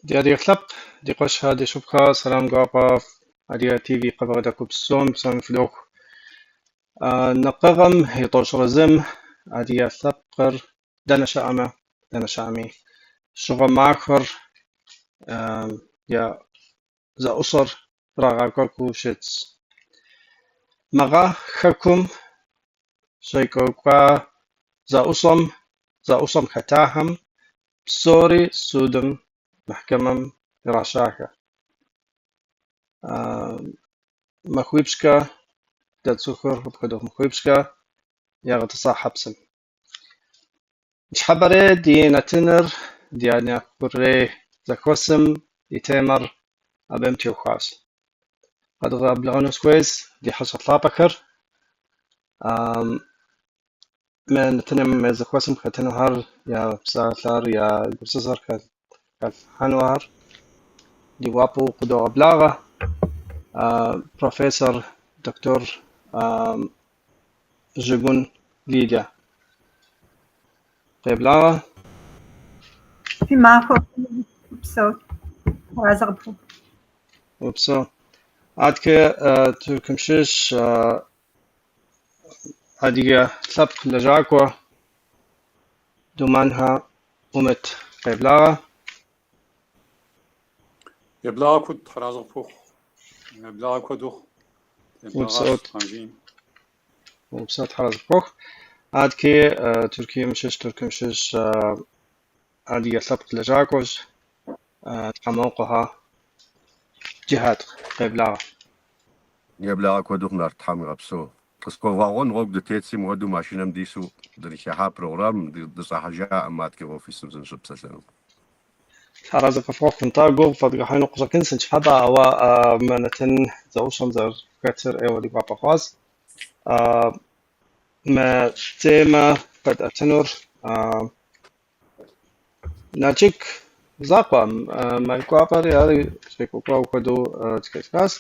Ди адыгэ лъэпкъ, ди къуэшхэ, ди шыпхъухэ, сэлам гуапэ Адыгэ ТВ къыбгъэдэкӏыу псом псоми фыдох. Накъыгъэм и 31-м адыгэ лъэпкъыр дэнэ щыӏэмэ, дэнэ щыӏэми, щыгъуэ махуэр я зэӏущӏэр ирагъэкӏуэкӏыу щытщ. Мы гъэ хэкум щекӏуэкӏа зэӏущӏэм хэтахэм псори судым, мэхькэмэм иращахэ. Махуипщӏкӏэ дэ тцӏыхур апхуэдэу махуипщӏкӏэ ягъэтӏыса хьэпсым. Ныщхьэбэрей ди нэтыныр, ди ӏэнэ хъурей зэхуэсым и темэр абым теухуащ. Къэдгъэблэгъэну сыхуейщ ди хьэщӏэ лъапӏэхэр. Мы нэтыным, мы зэхуэсым хэтынухэр, я псалъэр, я гупсысэр халъхьэнухэр ди гуапэу къыдогъэблагъэ. Профессор, доктор Жыгун Лидие. Къеблагъэ. Фи махуэ упсэу. Арэзы къыпхухъу. Упсэу. Адэкӏэ Тыркум щыщ адыгэ лъэпкъ лэжьакӏуэ Думэнхэ Умит къеблагъэ. Еблагъэ куэд, Тхьэразэ къыпхухъу. Еблагъэ куэд ухъу. Упсэу. Упсэу, Тхьэразэ къыпхухъу. Адэкӏэ Тыркуем щыщ, Тыркум щыщ адыгэ лъэпкъ лэжьакӏуэщ Тхьэмокъуэхэ Джихьад къеблагъэ. Еблагъэ куэд ухъу, Нарт, Тхьэм уигъэпсэу. Къысхуэвгъэгъун гъуэгу дытетси, мыуэду машинэм дису дырихьа программ дыщӏыхьэжаӏым адэкӏэ офисым сыныщыпсэлъэну. Тхьэразэ къыфхухъу, нтӏэ, гугъу фэдгъэхьыну къыщӏэкӏынщ ныщхьэбэ, ауэ мы нэтын зэӏущӏэм зэрыхэтыр ӏейуэ ди гуапэ хъуащ. Мы темэ къэтӏэтынур Налшык закъуэм махуэкӏуапӏэри ари щекӏуэкӏуа хуэдэу зэхэсхащ.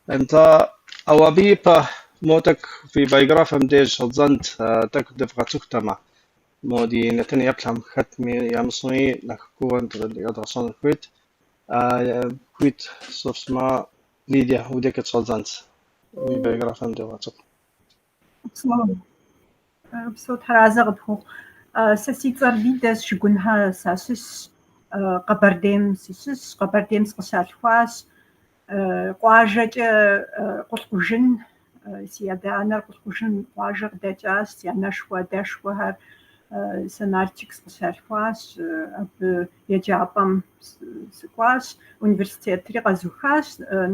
Нтӏэ, ауэ абы ипэ мо тӏэкӏу фи биографием деж щӏэддзэнт, тӏэкӏу дывгъэцӏыхутэмэ. Мо ди нэтын еплъхэм хэтми ямыщӏэми нэхъ куууэ едгъэщӏэну хуейт. Хуит сыфщӏмэ, Лидие, уи декӏэ щӏэддзэнщ. Уи биографием дывгъэцӏыху. Упсэу. Упсэу, Тхьэразэ къыпхухъу. Сэ си цӏэр Лидэщ, Жыгунхэ сащыщщ, Къэбэрдейм сыщыщщ, Къэбэрдейм сыкъыщалъхуащ. Къуажэкӏэ Къулъкъужын, си адэ-анэр Къулъкъужын къуажэ къыдэкӏащ, си анэшхуэ, адэшхуэхэр. Сэ Налшык сыкъыщалъхуащ, абы еджапӏэм сыкӏуащ, университетри къэзухащ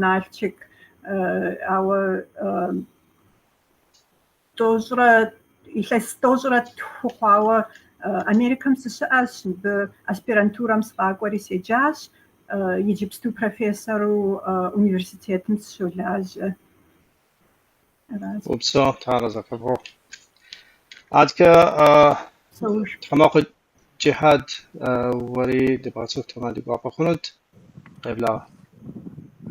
Налшык, ауэ илъэс 93 хъуауэ Америкэм сыщыӏэщ, мыбы аспирантурэм сыкъакӏуэри седжащ, иджыпсту профессору университетым сыщолажьэ. Аращ. Упсэу, Тхьэразэ къыпхухъу. Адэкӏэ Тхьэмокъуэ Джихьад, уэри дыбгъэцӏыхутэмэ ди гуапэ хъунут. Къеблагъэ.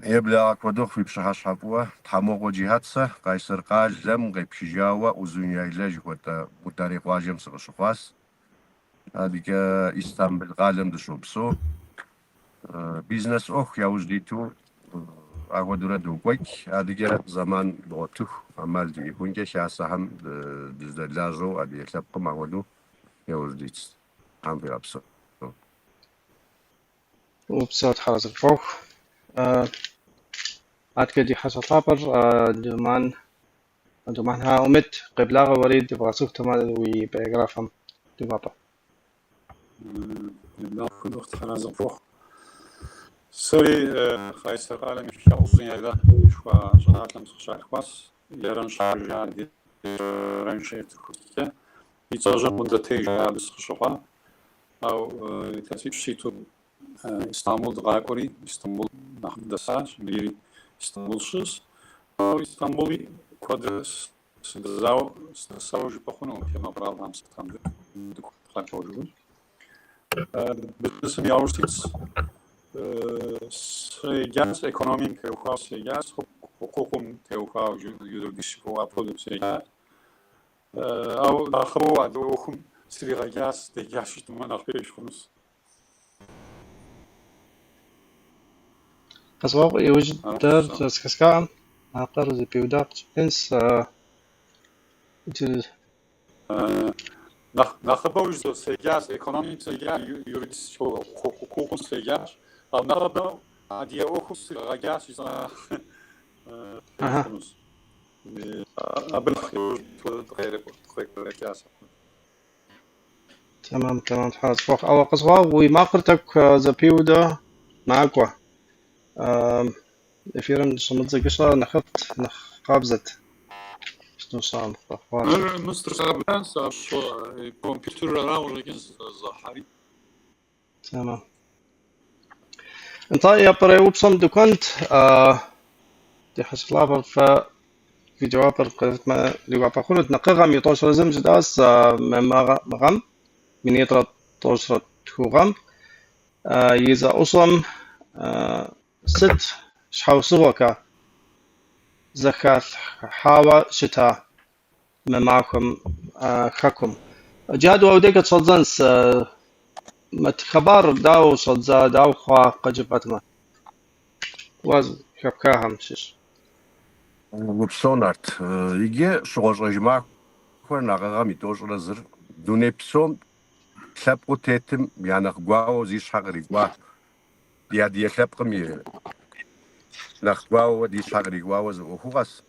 Еблагъэ куэд ухъу, фи пщыхьэщхьэ фӏыуэ. Тхьэмокъуэ Джихьад сэ Къайсэр къалэм къепхыжауэ Узуняйлэ жыхуэтӏэ Мударей къуажэм сыкъыщыхъуащ. Адэкӏэ Истамбыл къалэм дыщопсэу. Бизнес ӏуэху яужь диту ахуэдурэ докӏуэкӏ. Адэкӏэ зэман дгъуэтыху, ӏэмал диӏэхункӏэ хасэхэм дыздэлажьэу адыгэ лъэпкъым ахуэдэу яужь дитщ. Тхьэм фигъэпсэу. Упсэу, Тхьэразэ къыпхухъу. Адэкӏэ ди хьэщӏэ лъапӏэр Думэнхэ Умит, къеблагъэ уэри дыбгъэцӏыхутэмэ уи биографием ди гуапэ. Еблагъэ куэд ухъу, Тхьэразэ къыпхухъу. Сэри Къайсэр къалэм и Узуняйлэ жыхуаӏэ щӏыналъэм сыкъыщалъхуащ. Ерэн щхьэжа Ерэншей цӏыхукӏэ. И цӏэжьыр Къундэтей жаӏэ, абы сыкъыщыхъуа. Ауэ илъэсипщӏ ситу Истамбул дыкъакӏуэри, Истамбул нэхъ дыдэсащ, иджыри Истамбул сыщыӏэщ. Ауэ Истамбули куэдрэ сыдэсауэ жыпӏэ хъуну, хамэ къэралхэм сытхэм дыкъэкӏуэжу. Бизнесым яужь ситщ. Седжащ, экономикэм теухуауэ седжащ, хьукъукъум теухуауэ юридическэу апхуэдэу седжащ. Ауэ нэхъыбэу адыгэ ӏуэхум сригъэджащ, деджащ жытӏэмэ нэхъ пэж хъунущ. Къэзгъуэгъу иужь дыдэр зэхэсхакъым, макъыр зэпиуда къыщӏэкӏынщ. Иджы Нэхъыбэу седжащ, экономикэм седжащ, юридическэ хьукъукъым седжащ, ауэ нэхъыбэу адыгэ ӏуэхум сригъэджащ жысӏэмэ хъунущ. Абы нэхъ иужь дыкъекӏуэкӏащ. Тэмэм, тэмэм, Тхьэ схуэхъу. Ауэ къэзгъуэгъу уи макъыр тӏэкӏу зэпиудэ макӏуэ. Эфирым дыщӏэмыдзэ нэхъыфӏт, нэхъ къабзэт. Щӏым къэхъуар. Компьютерыр къыщӏэкӏынщ зыхьэри. Тэмэм. Нтӏэ, япэрей упщӏэм дыкӏуэнт. Ди хьэщӏэ лъапӏэр фэ фи джэуапыр къывтмэ ди гуапэ хъунут. Накъыгъэм и 31-м жытӏащ мы гъэм, 1992 гъэм и зэӏущӏэм сыт щхьэусыгъуэкӏэ зэхалъхьауэ щыта мы махуэм Хэкум? Джихьэд, уэ уи дежкӏэ щӏэддзэнщ. Мы хъыбар дауэ щӏэддза, дауэ хъуа къыджепӏэтмэ? Уэ зэхэпхахэм щыщ. Упсэу, Нарт. Иджы щыгъуэщӏэж махуэр накъыгъэм и 31-р дуней псом лъэпкъыу тетым я нэхъ гуауэу зи щхьэ кърикӏуа, ди адыгэ лъэпкъым и нэхъ гуауэу ди щхьэ кърикӏуауэ зы ӏуэхугъэс.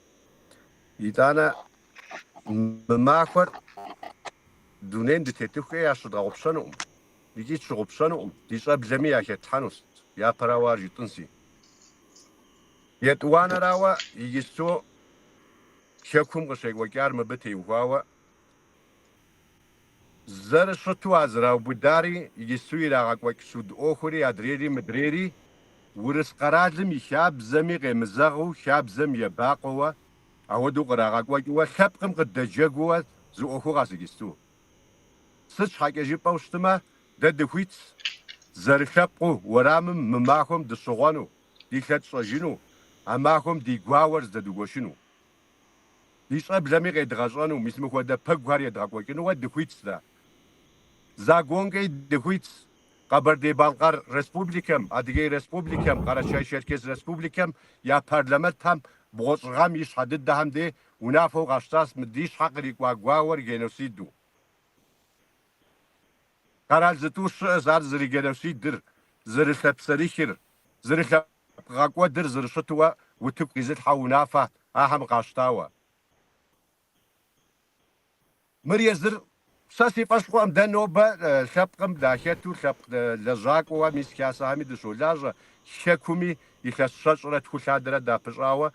Итӏанэ мы махуэр дунейм дытетыхукӏэ ящыдгъэгъупщэнукъым икӏи тщыгъупщэнукъым, ди щӏэблэми яхэтлъхьэнущ, япэрауэ ар жытӏынси. Етӏуанэрауэ, иджысту Хэкум къыщекӏуэкӏар мыбы теухуауэ зэрыщыту а зэраубыдари, иджысту ирагъэкӏуэкӏ суд ӏуэхури, адрейри мыдрейри урыс къэралым и хабзэми къемызэгъыу, хабзэм ебакъуэуэ, ауэдэу кърагъэкӏуэкӏыуэ, лъэпкъым къыдэджэгууэ зы ӏуэхугъэщ иджысту. Сыт щхьэкӏэ жыпӏэу щытмэ, дэ дыхуитщ зэрылъэпкъыу уэрамым мы махуэм дыщыгъуэну, ди лъэ тщӏэжыну, а махуэм ди гуауэр здэдугуэшыну. Ди щӏэблэми къедгъэщӏэну, мис мыхуэдэ пэгухэр едгъэкӏуэкӏынууэ дыхуитщ дэ. Законкӏэи дыхуитщ Къэбэрдей-Балъкъэр Республикэм, Адыгей Республикэм, Къэрэшей-Черкес Республикэм я парламентхэм 90 гъэм и щхьэ дыдэхэм дей унафэу къащтащ мы ди щхьэ кърикӏуа гуауэр геноциду. Къэрал зытӏущ щыӏэщ ар зэрыгеноцидыр, зэрылъапсэрыхыр, зэрылъэпкъгъэкӏуэдыр зэрыщытуэ утыку къизылъхьэ унафэ ахэм къащтауэ. Мыр езыр сэ си фӏэщ хъуӏым, дэ нобэ лъэпкъым дахэту, лъэпкъ лэжьакӏуэуэ мис хасэхэми дыщолажьэ, Хэкуми илъэс 23 лъандэрэ дапыщӏауэ,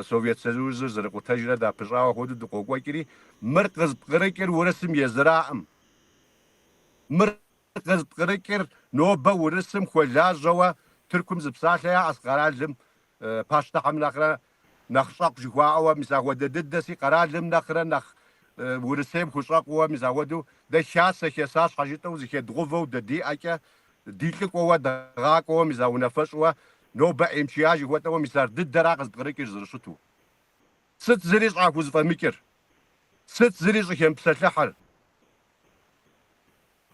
Совет Союзыр зэрыкъутэжрэ дапыщӏауэ хуэдэу дыкъокӏуэкӏри, мыр къызпкърыкӏыр урысым езыраӏым. Мыр къызпкърыкӏыр нобэ урысым хуэлажьэуэ Тыркум зы псалъэ яӏэщ къэралым пащтыхьым нэхърэ нэхъ щӏэкъу жыхуаӏэуэ, мис ахуэдэ дыдэси, къэралым нэхърэ нэхъ Урысейм хущӏэкъууэ, мис ахуэдэу дэ хасэ хасащхьэ жытӏэу зыхэдгъувэу дэ ди ӏэкӏэ ди лӏыкӏуэуэ дгъакӏуэуэ, мис а унафэщӏуэ нобэ МЧА жыхуэтӏэуэ, мис ар дыдэра къызпкърыкӏыр зэрыщыту. Сыт зыри щӏахузэфӏэмыкӏыр? Сыт зыри щӏыхэмыпсэлъыхьыр?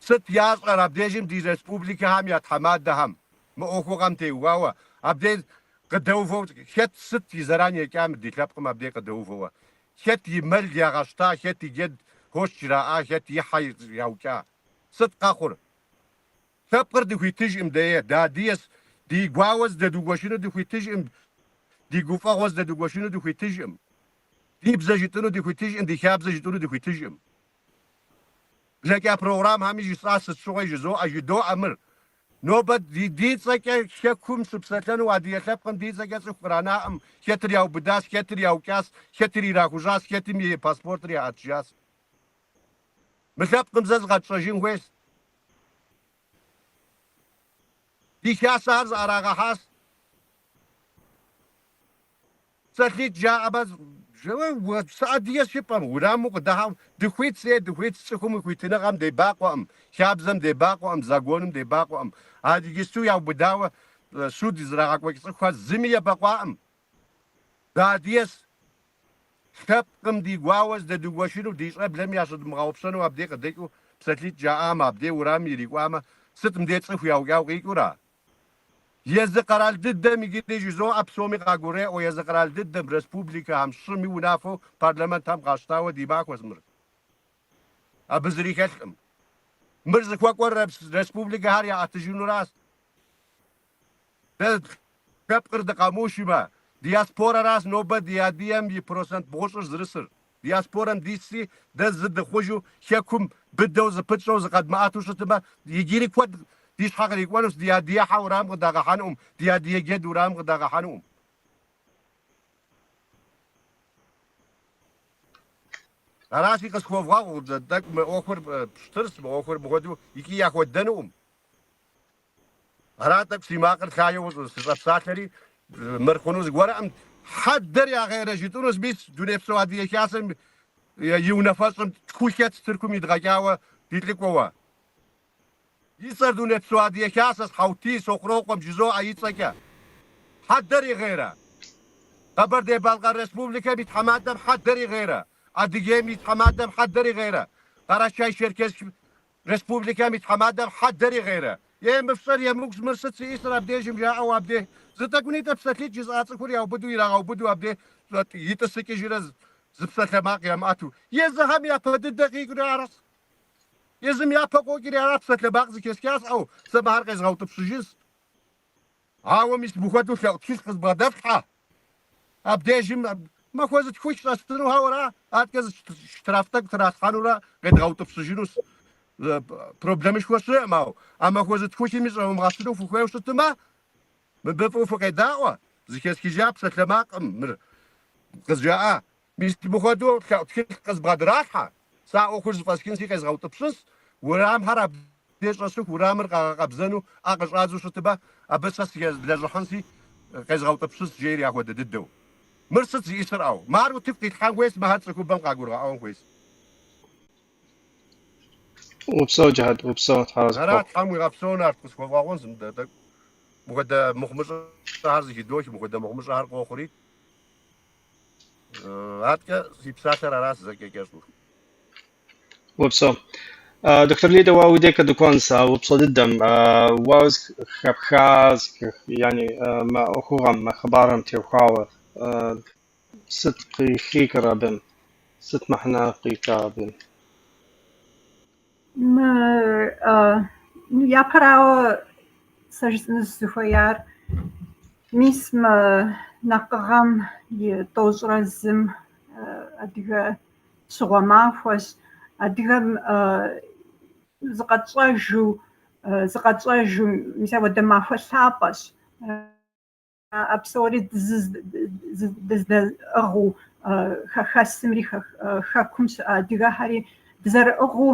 Сыт ящӏэр абдежым ди республикэхэм я тхьэмадэхэм мы ӏуэхугъэм теухуауэ? Абдей къыдэувэу хэт сыт и зэран екӏа мы ди лъэпкъым абдей къыдэувэуэ? Хэт и мэл ягъэщта, хэт и джэд хощ жраӏа, хэт и хьэ яукӏа? Сыт къэхъур? Лъэпкъыр дыхуитыжкъым дэ, дыадыгэщ, ди гуауэ здэдугуэшыну дыхуитыжкъым, ди гуфӏэгъуэ здэдугуэшыну дыхуитыжкъым, ди бзэ жытӏыну дыхуитыжкъым, ди хабзэ жытӏыну дыхуитыжкъым. Блэкӏа программэми жысӏа сыт щыгъуи жызоӏэ, жыдоӏэ мыр. Нобэ ди цӏэкӏэ Хэкум щыпсэлъэну адыгэ лъэпкъым ди цӏэкӏэ цӏыху къранаӏым, хэтыр яубыдащ, хэтыр яукӏащ, хэтыр ирахужьащ, хэтым и паспортыр яӏэтыжащ. Мы лъэпкъым зэ зыкъэтщӏэжын хуейщ. Ди хасэхэр зыӏэрагъэхьащ. Псалъитӏ жаӏэмэ, сыадыгэщ жыпӏэм, уэрамым укъыдыхьэм, дыхуитщ е дыхуитщ, цӏыхум и хуитыныгъэм дебакъуэкъым, хабзэм дебакъуэкъым, законым дебакъуэкъым. А иджысту яубыдауэ суд зрагъэкӏуэкӏ цӏыхухэр зыми ебэкъуакъым. Дыадыгэщ, лъэпкъым ди гуауэ здэдугуэшыну, ди щӏэблэми ящыдмыгъэгъупщэну абдей къыдэкӏыу псалъитӏ жаӏамэ, абдей уэрамым ирикӏуамэ, сыт мыдей цӏыху яукӏауэ къикӏыура? Езы къэрал дыдэм иджыри жызоӏэ, псоми къагуреӏуэ, езы къэрал дыдэм, республикэхэм, щӏыми унафэу парламентхэм къащтауэ ди махуэщ мыр. Абы зыри хэлъкъым. Мыр зыхуэкӏуэр республикэхэр яӏэтыжынуращ. Дэ лъэпкъыр дыкъэмыушмэ, диаспорэращ нобэ ди адыгэм и процент бгъущӏыр зырысыр. Диаспорэм дисри, дэ зы дыхъужу, хэкум быдэу зыпытщӏэу зыкъэдмыӏэту щытмэ, иджыри куэд ди щхьэ кърикӏуэнущ, ди адыгэхьэ урамым къыдагъэхьэнукъым, ди адыгэ джэд урамым къыдагъэхьэнукъым. Аращи, къысхуэвгъэгъу, тӏэкӏу мы ӏуэхур пщтырщ, мы ӏуэхур мыхуэдэу икӏи яхуэдэнукъым. Ара тӏэкӏу си макъыр лъагэу сыщӏэпсалъэри, мыр хъуну зыгуэркъым. Хьэдэр ягъейрэ жытӏэнущ, мис Дунейпсо Адыгэ Хасэм и унафэщӏым тху хэтщ Тыркум идгъэкӏауэ ди лӏыкӏуэуэ. И цӏэр Дунейпсо Адыгэ Хасэщ, Хьэутий Сохърокъуэм жызоӏэ и цӏэкӏэ. Хьэдэр игъейрэ. Къэбэрдей-Балъкъэр Республикэм и тхьэмадэм хьэдэр игъейрэ. Адыгейм и тхьэмадэм хьэдэр игъейрэ. Къэрэшай-Черкес Республикэм и тхьэмадэм хьэдэр игъейрэ. Е мы фщӏэр емыкӏущ, мыр сыт зиӏисыр абдежым жаӏэу абдей зы тӏэкӏунитӏэ псалъитӏ жызыӏа цӏыхур яубыду ирагъэубыду абдей итӏысыкӏыжрэ зы псалъэмакъ ямыӏэту. Езыхэм япэ дыдэ къикӏри аращ. Езым япэ къокӏри ара псалъэмакъ зэхэсхащ, ӏэу, сэ мыхэр къезгъэутӏыпщыжынщ. Ауэ мис мыхуэдэу лъэӏу тхылъ къызбгъэдэфлъхьэ. Абдежым махуэ зытхух щӏэсынухьэу ара, аткӏэ зы штраф тӏэкӏу тралъхьэнурэ къедгъэутӏыпщыжынущ. Проблемышхуэ щыӏэкъым, ауэ а махуэ зытхухми щӏэвмыгъэсыну фыхуейуэ щытмэ, мыбы фӏыуэ фыкъедаӏуэ, зэхэсхыжа псалъэмакъым мыр къызжаӏа. Мис мыхуэдэу лъэӏу тхылъ къызбгъэдралъхьэ, сэ а ӏуэхур зэфӏэсхынси къезгъэутӏыпщынщ, уэрамхэр абдей щӏэсыху уэрамыр къагъэкъэбзэну ӏэ къыщӏадзу щытмэ, абы сэ сыхэлэжьыхьынси къезгъэутӏыпщынщ, жери ахуэдэ дыдэу. Мыр сыт зиӏисыр ӏэу? Мар утыку къилъхьэн хуейщ, мыхэр цӏыхубэм къагурыгъэӏуэн хуейщ. Упсэу, Джыхьэт, упсэу, Тхьэр Ара, Тхьэм уигъэпсэу, Нарт, къысхуэвгъэгъунщ мыдэ тӏэкӏу. Мыхуэдэ мыхъумыщӏэхэр зэхыдох, мыхуэдэ мыхъумыщӏэхэр къохъури. Аткӏэ си псалъэр аращ зэкӏэ кӏэщӏу. Упсэу. Доктор Лидэ, уэ уи дей къыдыкӏуэнщ а упщӏэ дыдэм. Уэ хэпха, яни, мы ӏуэхугъэм, мы хъыбарым теухуауэ сыт къихикӏыр абым? Сыт мыхьэнэ къикӏа абым? Мы япэрауэ сэ жысӏэну сызыхуеяр, мис мы накъыгъэм и 31-м адыгэ щыгъуэ махуэщ. Адыгэм зыкъэтщӏэжу, мис апхуэдэ махуэ лъапӏэщ. А псори дыздэӏыгъыу, хэхэсымри хэкум щыӏэ адыгэхэри дызэрыӏыгъыу,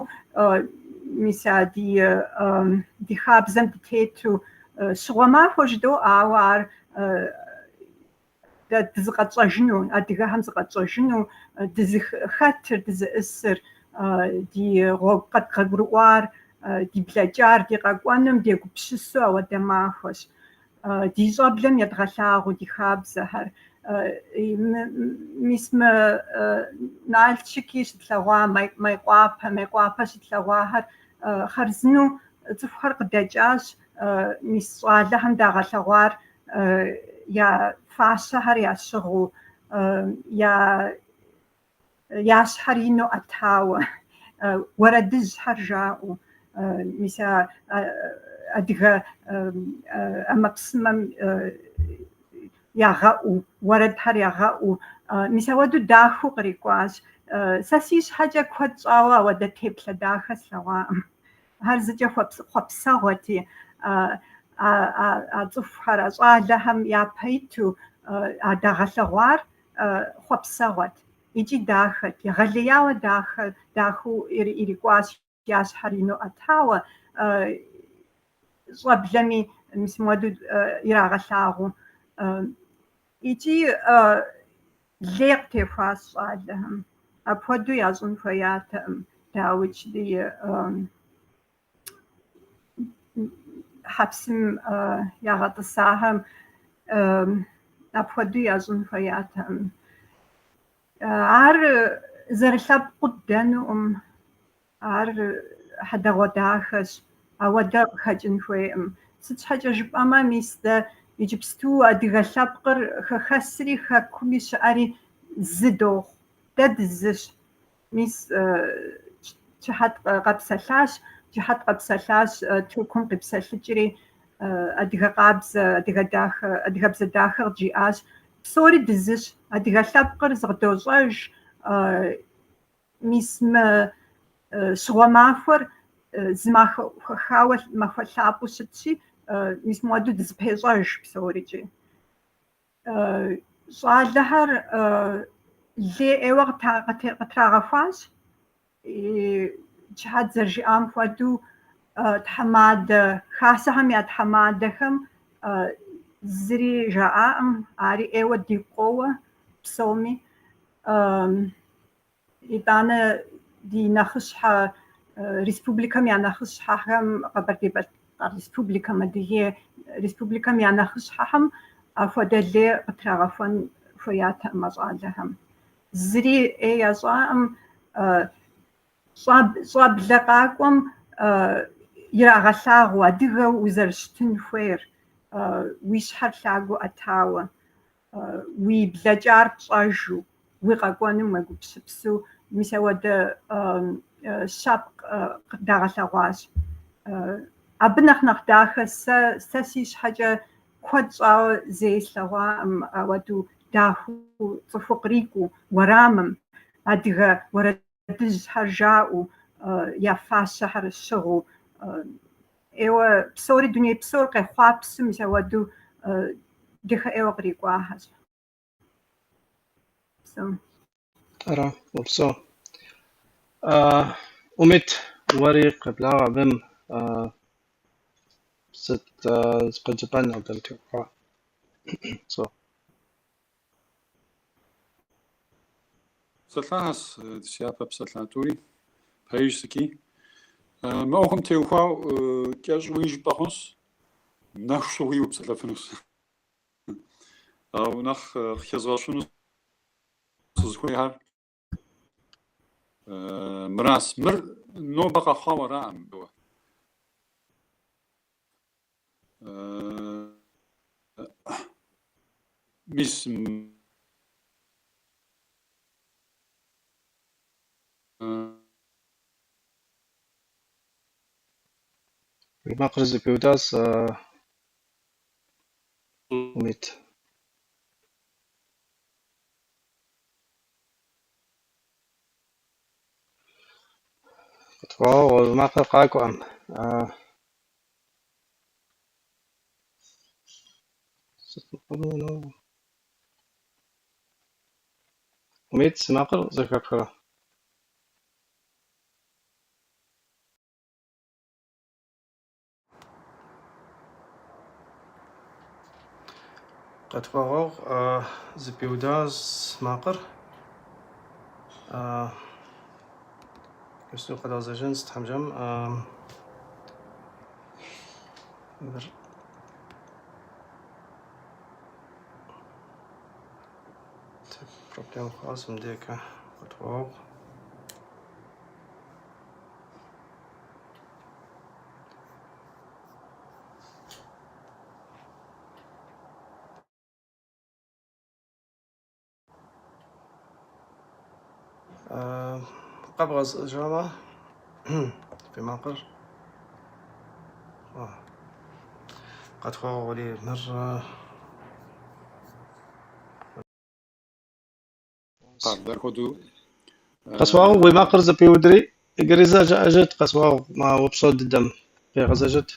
мис а ди хабзэм дытету щыгъуэ махуэ жыдоӏэ, ауэ ар дэ дызыкъэтщӏэжыну, адыгэхэм зыкъэтщӏэжыну, дызыхэтыр, дызыӏысыр, ди гъуэгу къэдгъэгурыӏуар, ди блэкӏар, ди къэкӏуэным дегупсысу ауэдэ махуэщ. Ди щӏэблэм едгъэлъагъуу ди хабзэхэр. Мис мы Налшыки щытлъэгъуа, Мейкъуапэ щытлъэгъуахэр хъарзынэу цӏыхухэр къыдэкӏащ, мис щӏалэхэм дагъэлъэгъуар я фащэхэр ящыгъыу, я щхьэр ину ӏэтауэ, уэрэдыжьхэр жаӏэу, мис а адыгэ ӏэмэпсымэм ягъэӏуу, уэрэдхэр ягъэӏуу, мис ауэдэу дахэу кърикӏуащ. Сэ си щхьэкӏэ куэд щӏауэ ауэдэ теплъэ дахэ слъэгъуаӏым. Ар зыкӏэ хъуэпсэгъуэти, а цӏыхухэр, а щӏалэхэм япэ иту а дагъэлъэгъуар хъуэпсэгъуэт икӏи дахэт. Егъэлеяуэ дахэу ирикӏуащ, я щхьэр ину ӏэтауэ, щӏэблэми мис мыуэду ирагъэлъагъуу. Икӏи лей къытехуащ щӏалэхэм. Апхуэдэу ящӏын хуеятэкъым, дауикӏ, ди хьэпсым ягъэтӏысахэм апхуэдэу ящӏын хуеятэкъым. Ар зэрылъэпкъыу ддэнукъым, ар хьэдэгъуэдахэщ, ауэдэ къыхэкӏын хуейкъым. Сыт щхьэкӏэ жыпӏэмэ, мис дэ иджыпсту адыгэ лъэпкъыр хэхэсри хэкуми щыӏэри зы дохъу. Дэ дызыщ. Мис Чыхьэт къэпсэлъащ, Чыхьэт къэпсэлъащ Тыркум къипсэлъыкӏри, адыгэ къабзэ, адыгэ дахэ, адыгэбзэ дахэ къыджиӏащ. Псори дызыщ. Адыгэ лъэпкъыр зыкъыдощӏэж. Мис мы щыгъуэ махуэр зы махуэ хэхауэ махуэ лъапӏэу щытщи, мис мыуэду дызыпещӏэж псорикӏи. Щӏалэхэр лей ӏейуэ къытрагъэхуащ. Чыхьэт зэрыжиӏам хуэдэу, тхьэмадэ, хасэхэм я тхьэмадэхэм зыри жаӏаӏым, ари ӏейуэ дигу къоуэ псоми. Итӏанэ ди нэхъыщхьэ, республикэм я нэхъыщхьэхэм, Къэбэрдей-Балъкъэр Республикэм, Адыгей Республикэм я нэхъыщхьэхэм апхуэдэ лей къытрагъэхуэн хуеятэкъым а щӏалэхэм. Зыри ӏей ящӏаӏым, щӏэблэ къакӏуэм ирагъэлъагъуу адыгэу узэрыщытын хуейр, уи щхьэр лъагэу ӏэтауэ, уи блэкӏар пщӏэжу, уи къэкӏуэнум уегупсысу, мис ауэдэ щапхъэ къыдагъэлъэгъуащ. Абы нэхъ нэхъ дахэ сэ си щхьэкӏэ куэд щӏауэ зэи слъэгъуаӏым ауэдэу дахэу цӏыху кърикӏуэу уэрамым, адыгэ уэрэдыжьхэр жаӏэу, я фащэхэр щыгъыу. ӏейуэ псори дуней псор къехъуапсэу мис ауэдэу дахэ ӏейуэ кърикӏуахэщ. Псэу. Ара, упсэу. Умит, уэри къеблагъэ абым, сыт къыджепӏэн абым теухуа? Псэу. Псэлъахэщ си япэ псэлъа тӏури, пэжщ икӏи. Мы ӏуэхум теухуауэ кӏэщӏуи жыпӏэ хъунщ, нэху щыхуи упсэлъэфынущ. Ауэ нэхъ къыхэзгъэщыну сызыхуейхэр мыращ. Мыр нобэ къэхъуауэ араӏым. Мис Уи макъыр зэпиудащ, Умит. Къытхуэгъэгъу, уи макъыр къакӏуэӏым. Сыт мыхъуну? Умит, си макъыр зэхэпхрэ? Къытхуэгъэгъу, зэпиудащ макъыр. Иджыпсту къэдгъэзэжынщ Тхьэм жиӏэм. Мыр проблем хъуащ мыбдежкӏэ. Къытхуэгъэгъу. Къэбгъэзэжамэ, фи макъыр къытхуэгъэгъури мыр Къысхуэгъэгъу, уи макъыр зэпиудри, иджыри зэ жыӏэжыт, къысхуэгъэгъу мы упщӏэ дыдэм. Къегъэзэжыт.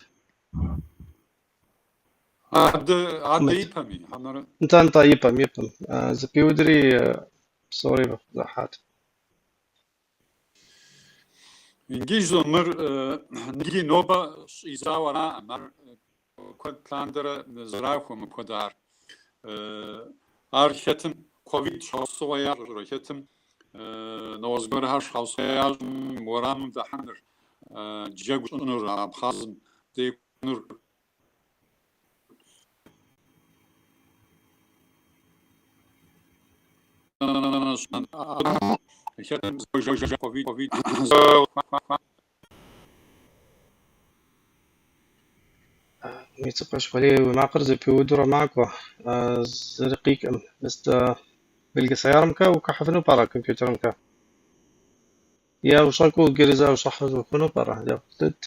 Адэ, адэ ипэми, хьэмэрэ? Нтӏэ, нтӏэ, ипэм, ипэм. Зэпиудри псори зэхьат. Иджы жызоӏэ, мыр ныги нобэ щӏидзауэ араӏым, ар куэд лъандэрэ зэрахуэ мыпхуэдэ ар. Ар хэтым ковид щхьэусыгъуэ ящӏрэ, хэтым нэгъуэщӏ зыгуэрхэр щхьэусыгъуэ ящӏым уэрамым дыхьэныр, джэгу щӏынур, Абхъазым декӏунур. Хэтым ковид. Умид сыпэщ, Уэлей, уи макъыр зэпиудурэ макӏуэ, зыри къикӏым. Мис билгисайарымкӏэ ухыхьэфыну пӏэрэ компьютерымкӏэ? Е ущӏэкӏыу иджыри зэ ущӏыхьэжу хъуну пӏэрэ? Еплъыт.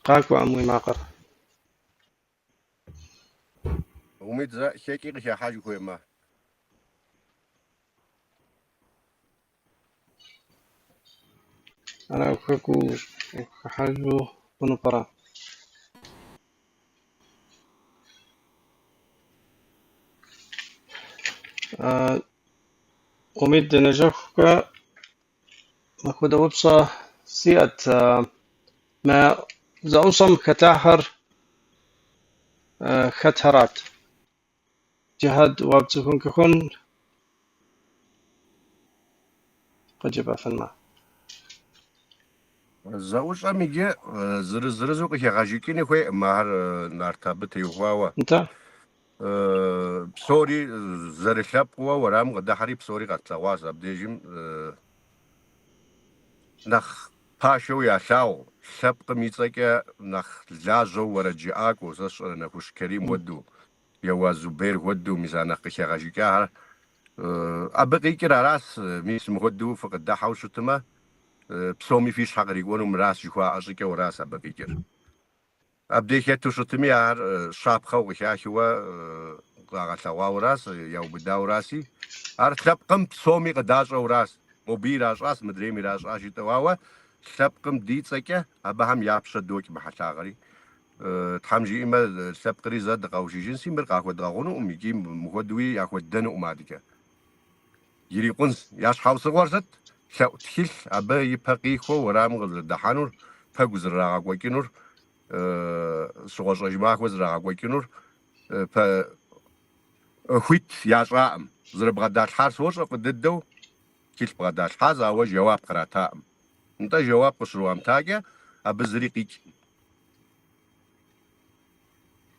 Къакӏуэӏым уи макъыр. Умид зэ хэкӏи къыхэхьэж ухуеймэ. Ара, ухэкӏыу ухыхьэжу хъуну пӏэрэ? Умид дынежьэхукӏэ мыпхуэдэ упщӏэ сиӏэт. Мы зэӏущӏэм хэтахэр хэтхэрат? Джихьэд уэ пцӏыхункӏэ хъун къыджепӏэфынмэ. Зэӏущӏэм иджы зырыз-зырызу къыхегъэжыкӏыни хуейкъым ахэр нарт абы теухуауэ. Нтӏэ. Псори зэрылъэпкъыуэ уэрамым къыдыхьэри псори къэтлъэгъуащ абдежым нэхъ пашэу ялъагъу лъэпкъым и цӏэкӏэ нэхъ лажьэу уэрэджыӏакӏуэу, сэ сщӏэрэ Нэхущ Керим хуэдэу, Еуаз Зубер хуэдэу, мис а нэхъ къыхегъэжыкӏахэр. Абы къикӏыр аращ, мис мыхуэдэу фыкъыдыхьэу щытмэ, псоми фи щхьэ кърикӏуэну мыращ жыхуаӏэ щӏыкӏэу аращ абы къикӏыр. Абдей хэту щытми, ахэр щапхъэу къыхахыуэ къагъэлъэгъуауэращ, яубыдауэраси, ар лъэпкъым псоми къыдащӏэуращ. Мобы иращӏащ, мыдрейм иращӏащ жытӏэу, ауэ лъэпкъым ди цӏэкӏэ абыхэм я пщэ докӏ мы хьэлъагъэри. Тхьэм жиӏэмэ, лъэпкъри зэ дыкъэушыжынси, мыр къахуэдгъэгъунукъым икӏи мыхуэдэуи яхуэддэнукъым адэкӏэ. Ирикъунщ. Я щхьэусыгъуэр сыт? Лъэӏу тхылъ абы и пэ къихуэу уэрамым къызэрыдыхьэнур, пэгу зэрырагъэкӏуэкӏынур, щыгъуэщӏэж махуэ зэрырагъэкӏуэкӏынур хуит ящӏакъым. Зэрыбгъэдалъхьар сощӏэ фӏы дыдэу, тхылъ бгъэдалъхьащ, ауэ жэуап къратакъым. Нтӏэ, жэуап къыщыуамытакӏэ, абы зыри къикӏкъым.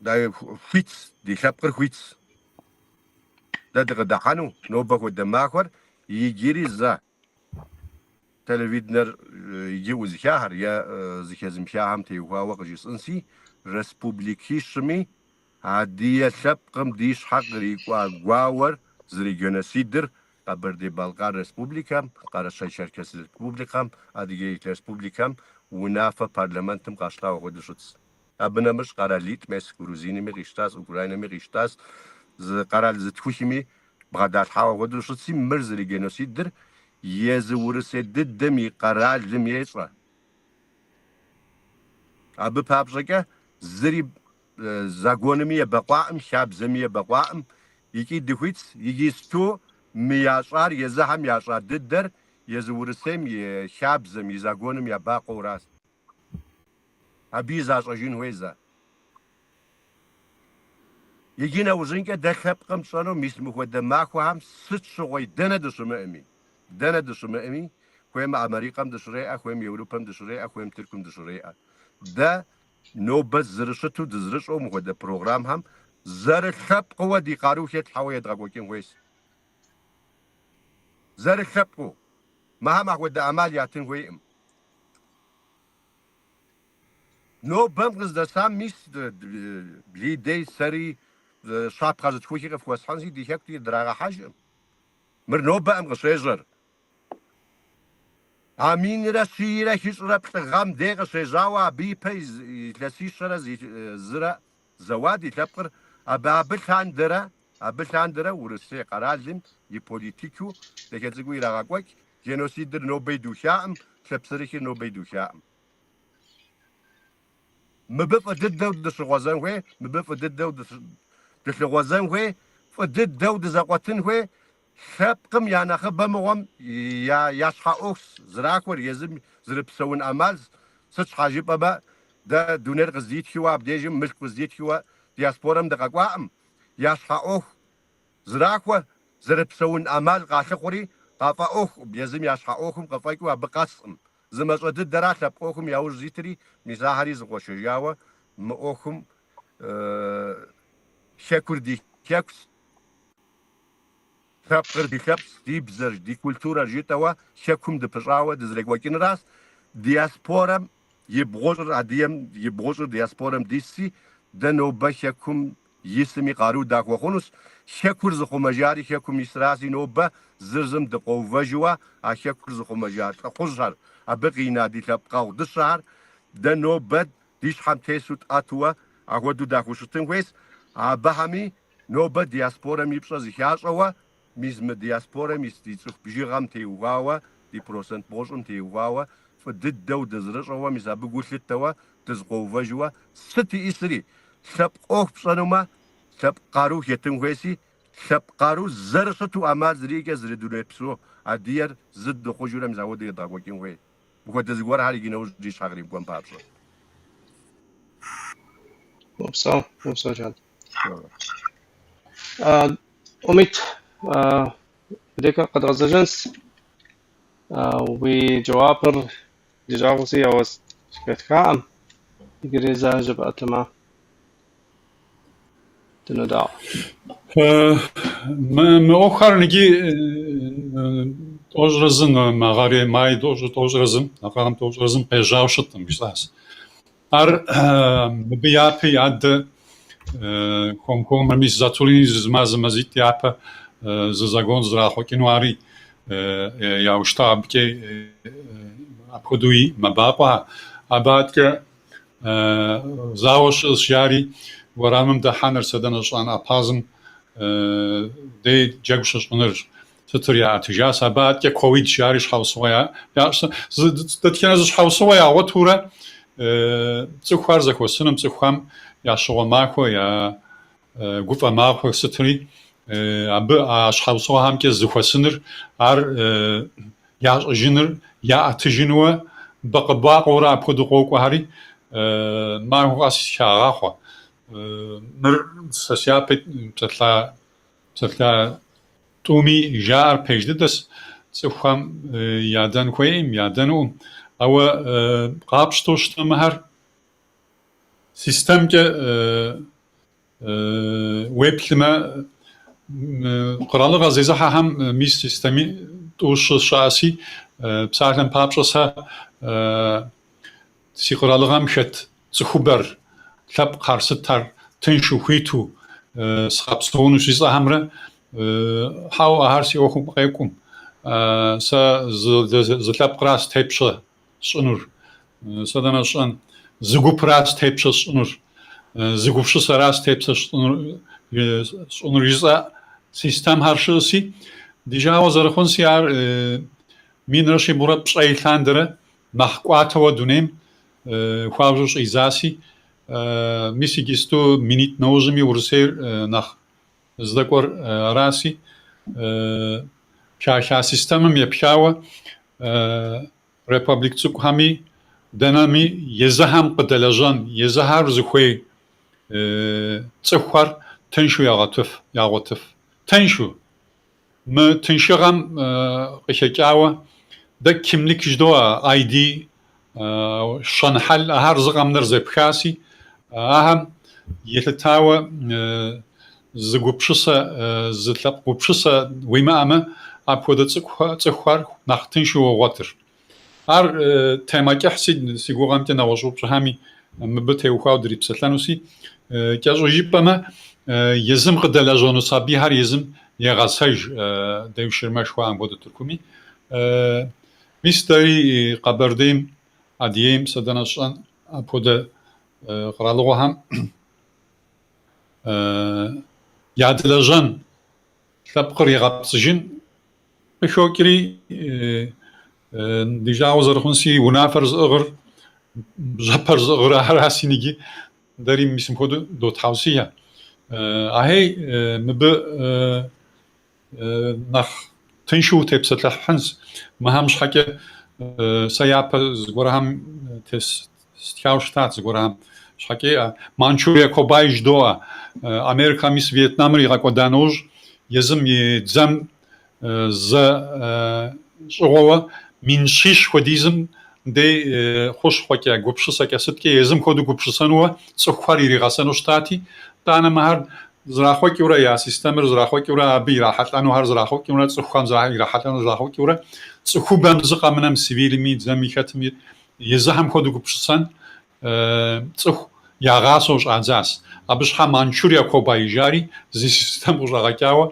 Дэ хуитщ, ди лъэпкъыр хуитщ. Дэ дыкъыдыхьэну нобэ хуэдэ махуэр иджыри зэ телевиденэр иджы ӏузыхахэр е зыхэзымыхахэм теухуауэ къыжысӏынси, республикищми адыгэ лъэпкъым ди щхьэ кърикӏуа гуауэр зэригеноцидыр Къэбэрдей-Балъкъэр Республикэм, Къэрэшей-Черкес Республикэм, Адыгей Республикэм унафэ парламентым къащтауэ хуэдэу щытщ. Абы нэмыщӏ къэралитӏ мес Грузинми къищтащ, Украинэми къищтащ, зы къэрал зытхухми бгъэдалъхьауэ хуэдэу щытщи, мыр зэригеноцидыр езы Урысей дыдэм и къэралым ещӏэ. Абы папщӏэкӏэ зыри закоными ебэкъуаӏым, хабзэми ебэкъуаӏым, икӏи дыхуитщ иджысту мы ящӏар езыхэм ящӏа дыдэр езы Урысейм и хабзэм, и законым ебакъуэуращ. Абыи защӏэжын хуей зэ. Иджы нэужьынкӏэ дэ лъэпкъым тщӏэну мис мыхуэдэ махуэхэм сыт щыгъуи дэнэ дыщымыӏэми, дэнэ дыщымыӏэми, хуеймэ Америкэм дыщреӏэ, хуейм Европэм дыщреӏэ, хуейм Тыркум дыщреӏэ. Дэ нобэ зэрыщыту дызэрыщӏэу мыхуэдэ программхэм зэрылъэпкъыуэ ди къару хетлъхьэуэ едгъэкӏуэкӏын хуейщ. Зэрылъэпкъыу. Мыхэм ахуэдэ ӏэмал ятын хуейкъым. Нобэм къыздэсам мис Лидей сэри щапхъэ зытхухи къыфхуэсхьынси ди хэку драгъэхьэжкъым. Мыр нобэкъым къыщежьэр. А минрэ щийрэ хыщӏрэ плӏы гъэм дей къыщежьауэ абы ипэ илъэсищэрэ зырэ зэуа ди лъэпкъыр абы лъандэрэ абы лъандэрэ Урысей къэралым и политикэу дахэ цӏыкӏуу ирагъэкӏуэкӏ геноцидыр нобэ идухаӏым, лъапсэрыхыр нобэ идухаӏым. Мыбы фӏы дыдэу дыщыгъуэзэн хуей, мыбы фӏы дыдэу дылъыгъуэзэн хуей, фӏы дыдэу дызэкъуэтын хуей, лъэпкъым я нэхъыбэ мыгъуэм я щхьэ ӏуэху зэрахуэр, езым зэрыпсэун ӏэмал, сыт щхьэ жыпӏэмэ, дэ дунейр къыздитхыуэ абдежым мылъку къыздитхыуэ диаспорэм дыкъэкӏуаӏым, я щхьэ ӏуэху зэрахуэ, зэрыпсэун ӏэмал къалъыхъури къафӏэӏуэхукъым, езым я щхьэ ӏуэхум къыфӏэкӏыу абы къэскъым. Зы мащӏэ дыдэра лъэпкъ ӏуэхум яужь зитри, мис ахэри зыкъуэшэжауэ мы ӏуэхум хэкур ди хэкущ. Лъэпкъыр ди лъэпкъщ, ди бзэрщ, ди культурэр жытӏэуэ хэкум дыпыщӏауэ дызэрекӏуэкӏынращ. Диаспорэм и бгъущӏыр, адыгэм и бгъущӏыр диаспорэм дисси, дэ нобэ хэкум исми къару дахуэхъунущ. Хэкур зыхъумэжари хэкум исраси, нобэ зыр зым дыкъуэувэжуэ а хэкур зыхъумэжа лӏыхъужьхэр, абы къина ди лъэпкъэгъу дыщэхэр дэ нобэ ди щхьэм тесу тӏэтуэ ахуэдэу дахущытын хуейщ. Абыхэми нобэ диаспорэм и пщӏэ зыхащӏэуэ, мис мы диаспорэм ис ди цӏыху бжыгъэм теухуауэ, ди процент бгъущӏым теухуауэ, фӏы дыдэу дызэрыщӏэуэ, мис абы гу лъыттэуэ, дызыкъуэувэжуэ, сыт иӏисри, лъэпкъ ӏуэху пщӏэнумэ, лъэпкъ къару хэтын хуейси, лъэпкъ къару зэрыщыту ӏэмал зэриӏэкӏэ зэрыдунейпсо адыгэр зы дыхъужурэ мис апхуэдэу едгъэкӏуэкӏын хуей. Мыпхуэдэ зыгуэрхэр иджы нэужь ди щхьэ къримыкӏуэн папщӏэ. Упсэу, упсэу, Джихьэт. Умит, декӏэ къэдгъэзэжынщ. Уи жэуапыр ди жагъуэси, ауэ зэхэтхаӏым. Иджыри зэ жыпӏэтэмэ, дынодаӏуэ. Мы ӏуэхухэр ныджы 91, мэгъэрей май 91-м, накъыгъэм 91-м къежьауэ щыткъым, жысӏащ. Ар мыбы япи адэ хуэм-хуэмурэ, мис Затулини зы мазэ мазитӏ япэ зы закон зрахъуэкӏыну ари яущта абыкӏэ апхуэдэуи мэбакъуэ. Абы адэкӏэ зауэ щыӏэщ жари уэрамым дыхьэныр, сэ дэнэ сщӏэн Абхъазым дей джэгу щыщӏыныр сытыр яӏэтыжащ. Абы адэкӏэ ковид жари щхьэусыгъуэ ящӏ. Дэтхэнэ зы щхьэусыгъуэ ягъуэтурэ цӏыхухэр зэхуэсыным, цӏыхухэм я щыгъуэ махуэ, я гуфӏэ махуэ сытри, абы а щхьэусыгъуэхэмкӏэ зэхуэсыныр, ар ящӏыжыныр, яӏэтыжынуэ бакъэ-бакъэурэ апхуэдэу къокӏуэхэри махуэ къэс хагъахъуэ. Мыр сэ сяпэ псэлъа тӏуми жаӏэр пэж дыдэщ, цӏыхухэм ядэн хуейкъым, ядэнукъым. Ауэ къапщтэу щытмэ мыхэр системкӏэ уеплъмэ, къэралыгъэ зезыхьэхэм мис системи тӏу-щы щыӏэси, псалъэм папщӏэ сэ си къэралыгъэм хэт цӏыхубэр, лъэпкъхэр, сытхэр тыншу, хуиту сгъэпсэуну жысӏэхэмрэ, хьэуэ, ахэр си ӏуэхум къекӏум. Сэ зы лъэпкъращ тепщэ сщӏынур, сэ дэнэ сщӏэн, зы гупращ тепщэ сщӏынур, зы гупсысэращ тепщэ сщӏынур жысӏэ системхэр щыӏэси, ди жагъуэ зэрыхъунси, ар 1107 лъандэрэ нэхъ кӏуатэуэ дунейм хуабжьу щӏидзаси, мис иджысту минитӏ нэужьми Урысейр нэхъ здэкӏуэр араси, хаха системэм епхауэ републик цӏыкӏухэми дэнэми езыхэм къыдэлэжьэн, езыхэр зыхуей цӏыхухэр тыншу ягъуэтыф. Тыншу. Мы тыншыгъэм къыхэкӏауэ дэ кимлик жыдоӏэ, ID, щэн-хьэл ахэр зы къэмынэр зэпхаси, ахэм елъытауэ зы гупсысэ, зы лъэпкъ гупсысэ уимыӏэмэ, апхуэдэ цӏыхухэр нэхъ тыншу уогъуэтыр. Ар темэ кӏыхьси, си гугъэмкӏэ нэгъуэщӏ упщӏэхэми мыбы теухуауэ дрипсэлъэнуси, кӏэщӏу жыпӏэмэ, езым къыдэлэжьэну сабийхэр езым егъэсэж девширмэ жыхуаӏэм хуэдэу Тыркуми. Мис дэри Къэбэрдейм, Адыгейм, сэ дэнэ сщӏэн апхуэдэ къэралыгъуэхэм ядэлэжьэн, лъэпкъыр егъэпцӏыжын къыхокӏри, ди жагъуэ зэрыхъунси, унафэр зыӏыгъыр, бжьэпэр зыӏыгъыр араси ныджы, дэри мис мыпхуэдэу дотхьэусыхэ. Ахей, мыбы нэхъ тыншу утепсэлъыхьынщ. Мыхэм щхьэкӏэ сэ япэ зыгуэрхэм тестхауэ щытат зыгуэрхэм щхьэкӏэ. Манчжурия кобай жыдоӏэ. Америкэм мис Вьетнамыр игъэкӏуэда нэужь, езым и дзэм зэ щӏыгъуэуэ 300 хуэдизым дей хущхъуэкӏэ, гупсысэкӏэ, сыткӏэ езым хуэдэу гупсысэнуэ цӏыхухэр иригъэсэну щытати, тӏанэ мыхэр Зэрахъуэкӏыурэ, я системэр зэрахъуэкӏыурэ, абы ирахьэлӏэнухэр зэрахъуэкӏыурэ, цӏыхухэм ирахьэлӏэну зэрахъуэкӏыурэ, цӏыхубэм зы къэмынэм цивилми, дзэми хэтми езыхэм хуэдэу гупсысэн цӏыху ягъасэу щӏадзащ. Абы щхьэ Манчжурия Кобай жари зы систем къыщӏагъэкӏауэ.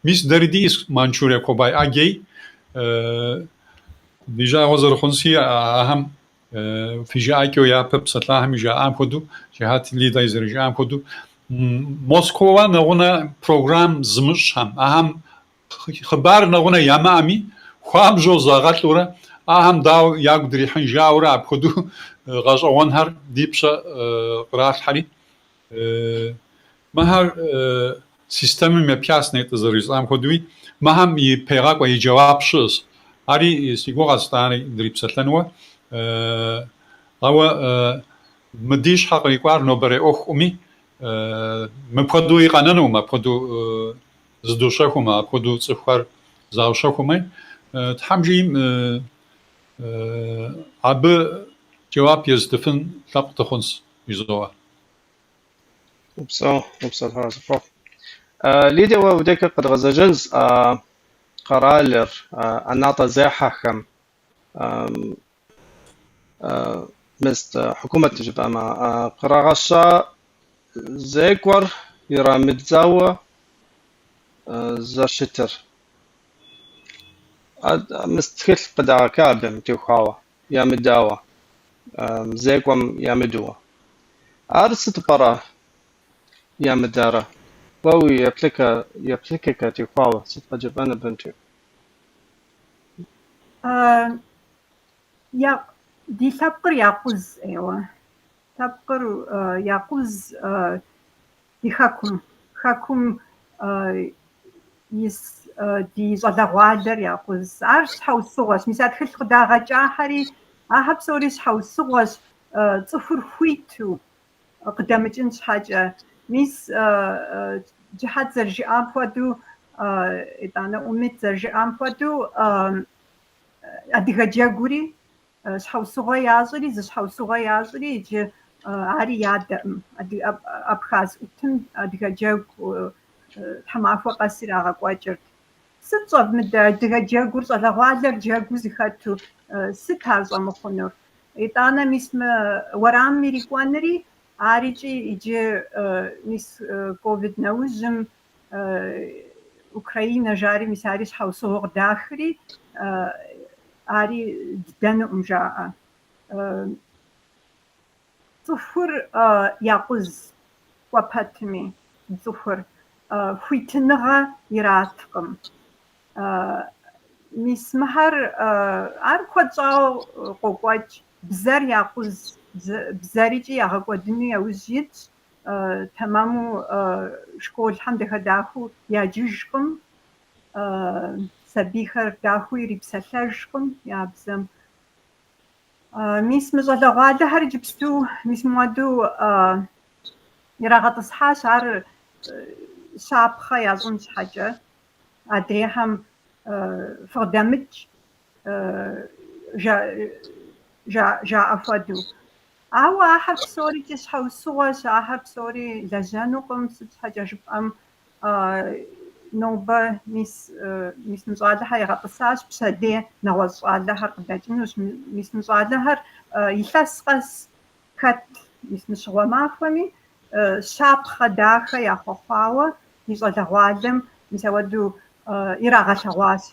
Мис дэри диӏэщ Манчжурия Кобай ӏэджей. Ди жагъуэ зэрыхъунси, ахэм фи жыӏэкӏэу япэ псэлъахэми жаӏам хуэдэу, Джихьэт Лидэ зэрыжиӏам хуэдэу, Москва нэгъунэ программ зымыщӏхэм, ахэм хъыбар нэгъунэ ямыӏэми, хуабжьу загъэлӏурэ, ахэм дауэ ягу дрихьын жаӏэурэ апхуэдэу гъэщӏэгъуэнхэр ди пщэ къралъхьэри. Мыхэр системэм епхащ нетӏэ зэрыжысӏам хуэдэуи, мыхэм и пегъакӏуэ, и джэуап щыӏэщ. Ари си гугъэщ итӏанэ дрипсэлъэнуэ. Ауэ мы ди щхьэ кърикӏуар нобэрей ӏуэхуӏыми, мыпхуэдэуи къэнэнукъым, апхуэдэу зыдущэхумэ, апхуэдэу цӏыхухэр заущэхумэ, Тхьэм жиӏэм абы джэуап езытыфын лъэпкъ дыхъунщ, жызоӏэ. Упсэу, упсэу, Тхьэр къыпхуэхъу. Лидие, уэ удекӏэ къэдгъэзэжынщ къэралыр, ӏэнатӏэзехьэхэм, мыст хьукумэт жыпӏэмэ, кърагъэща зекӏуэр ирамыдзауэ зэрыщытыр. Мыст тхылъ къыдагъэкӏа абым теухуауэ, ямыдауэ, зекӏуэм ямыдууэ. Ар сыту пӏэрэ ямыдарэ? Уэ уи еплъыкӏэкӏэ теухуауэ сыт къэджэпӏэн абым теухуауэ? Ди лъэпкъыр якъуз ӏейуэ. Лъэпкъыр якъуз ди хэкум. Хэкум ис ди щӏалэгъуалэр якъуз. Ар щхьэусыгъуэщ. Мис а тхылъ къыдагъэкӏахэри, ахэр псори щхьэусыгъуэщ цӏыхур хуиту къыдэмыкӏын щхьэкӏэ. Мис Джихьэт зэрыжиӏам хуэдэу, итӏанэ Умит зэрыжиӏам хуэдэу, адыгэ джэгури щхьэусыгъуэ ящӏри, зы щхьэусыгъуэ ящӏри, иджы ари ядэӏым. Абхъаз ӏутым адыгэ джэгу тхьэмахуэ къэс ирагъэкӏуэкӏырт. Сыт щӏэвмыдэ адыгэ джэгур, щӏалэгъуалэр джэгуу зыхэту, сыт ар щӏэмыхъунур? Итӏанэ мис мы уэрамым ирикӏуэнри, арикӏи иджы мис ковид нэужьым Украинэ жари, мис ари щхьэусыгъуэу къыдахри, ари ддэнукъым жаӏэ. Цӏыхур якъуз кӏуэ пэтми, цӏыхур хуитыныгъэ ираткъым. Мис мыхэр ар куэд щӏауэ къокӏуэкӏ, бзэр якъуз, бзэрикӏи ягъэкӏуэдыну яужь итщ, тэмэму школхэм дахэ-дахэу яджыжкъым, сабийхэр дахэу ирипсэлъэжкъым я бзэм. Мис мы щӏалэгъуалэхэр иджыпсту мис мыуэду ирагъэтӏысхьащ, ар щапхъэ ящӏын щхьэкӏэ, адрейхэм фыкъыдэмыкӏ жаӏэ хуэдэу. Ауэ ахэр псорикӏи щхьэусыгъуэщ, ахэр псори лэжьэнукъым, сыт щхьэкӏэ жыпӏэм нобэ мис мис мы щӏалэхэр ягъэтӏысащ, пщэдей нэгъуэщӏ щӏалэхэр къыдэкӏынущ. Мис мы щӏалэхэр илъэс къэс хэт мис мы щыгъуэ махуэми щапхъэ дахэ яхуэхъуауэ ди щӏалэгъуалэм мис ауэдэу ирагъэлъэгъуащ.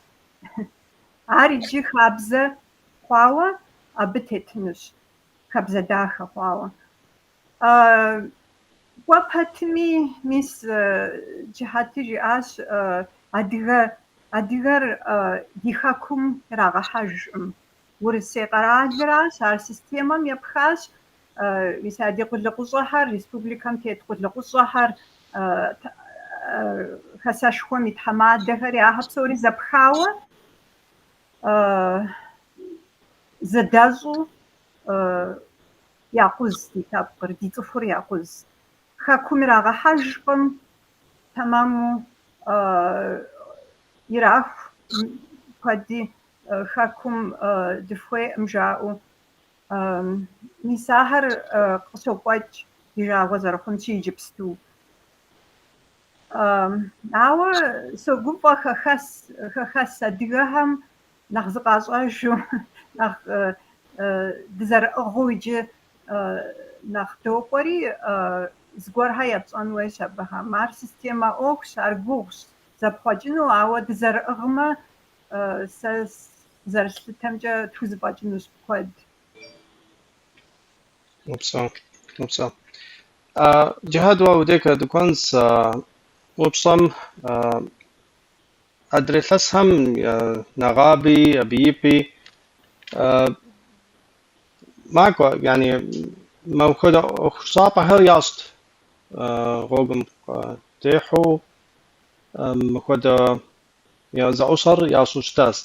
Ар иджы хабзэ хъуауэ абы тетынущ, хабзэ дахэ хъуауэ. Кӏуэ пэтми, мис Джихьэти жиӏащ, адыгэр ди хэкум ирагъэхьэжкъым. Урысей къэралыращ, ар системэм епхащ. Мис а ди къулыкъущӏэхэр, республикэм тет къулыкъущӏэхэр, хасэшхуэм и тхьэмадэхэри, ахэр псори зэпхауэ зэдэщӏу якъуз ди лъэпкъыр, ди цӏыхур якъуз. Хэкум ирагъэхьэжкъым, тэмэму ираху куэди хэкум дыхуейкъым жаӏэу. Мис ахэр къыщокӏуэкӏ ди жагъуэ зэрыхъунщи иджыпсту. Ауэ согуфӏэ хэхэс адыгэхэм нэхъ зыкъащӏэжу, нэхъ дызэрыӏыгъыу иджы нэхъ докӏуэри, зыгуэрхэр етщӏэн хуейщ абыхэм. Ар системэ ӏуэхущ, ар гугъущ зэпхъуэкӏыну, ауэ дызэрыӏыгъмэ, сэ зэрыслъытэмкӏэ тхузэфӏэкӏынущ куэд. Упсэу, упсэу. Джихьад, уэ уи дежкӏэ дыкӏуэнщ упщӏэм. Адрей илъэсхэм нэгъаби, абы ипи макӏуэ, яни мыпхуэдэ ӏуэхущӏапӏэхэр ящӏт гъуэгум техьэу, мыпхуэдэ зэӏущӏэр ящӏу щытащ.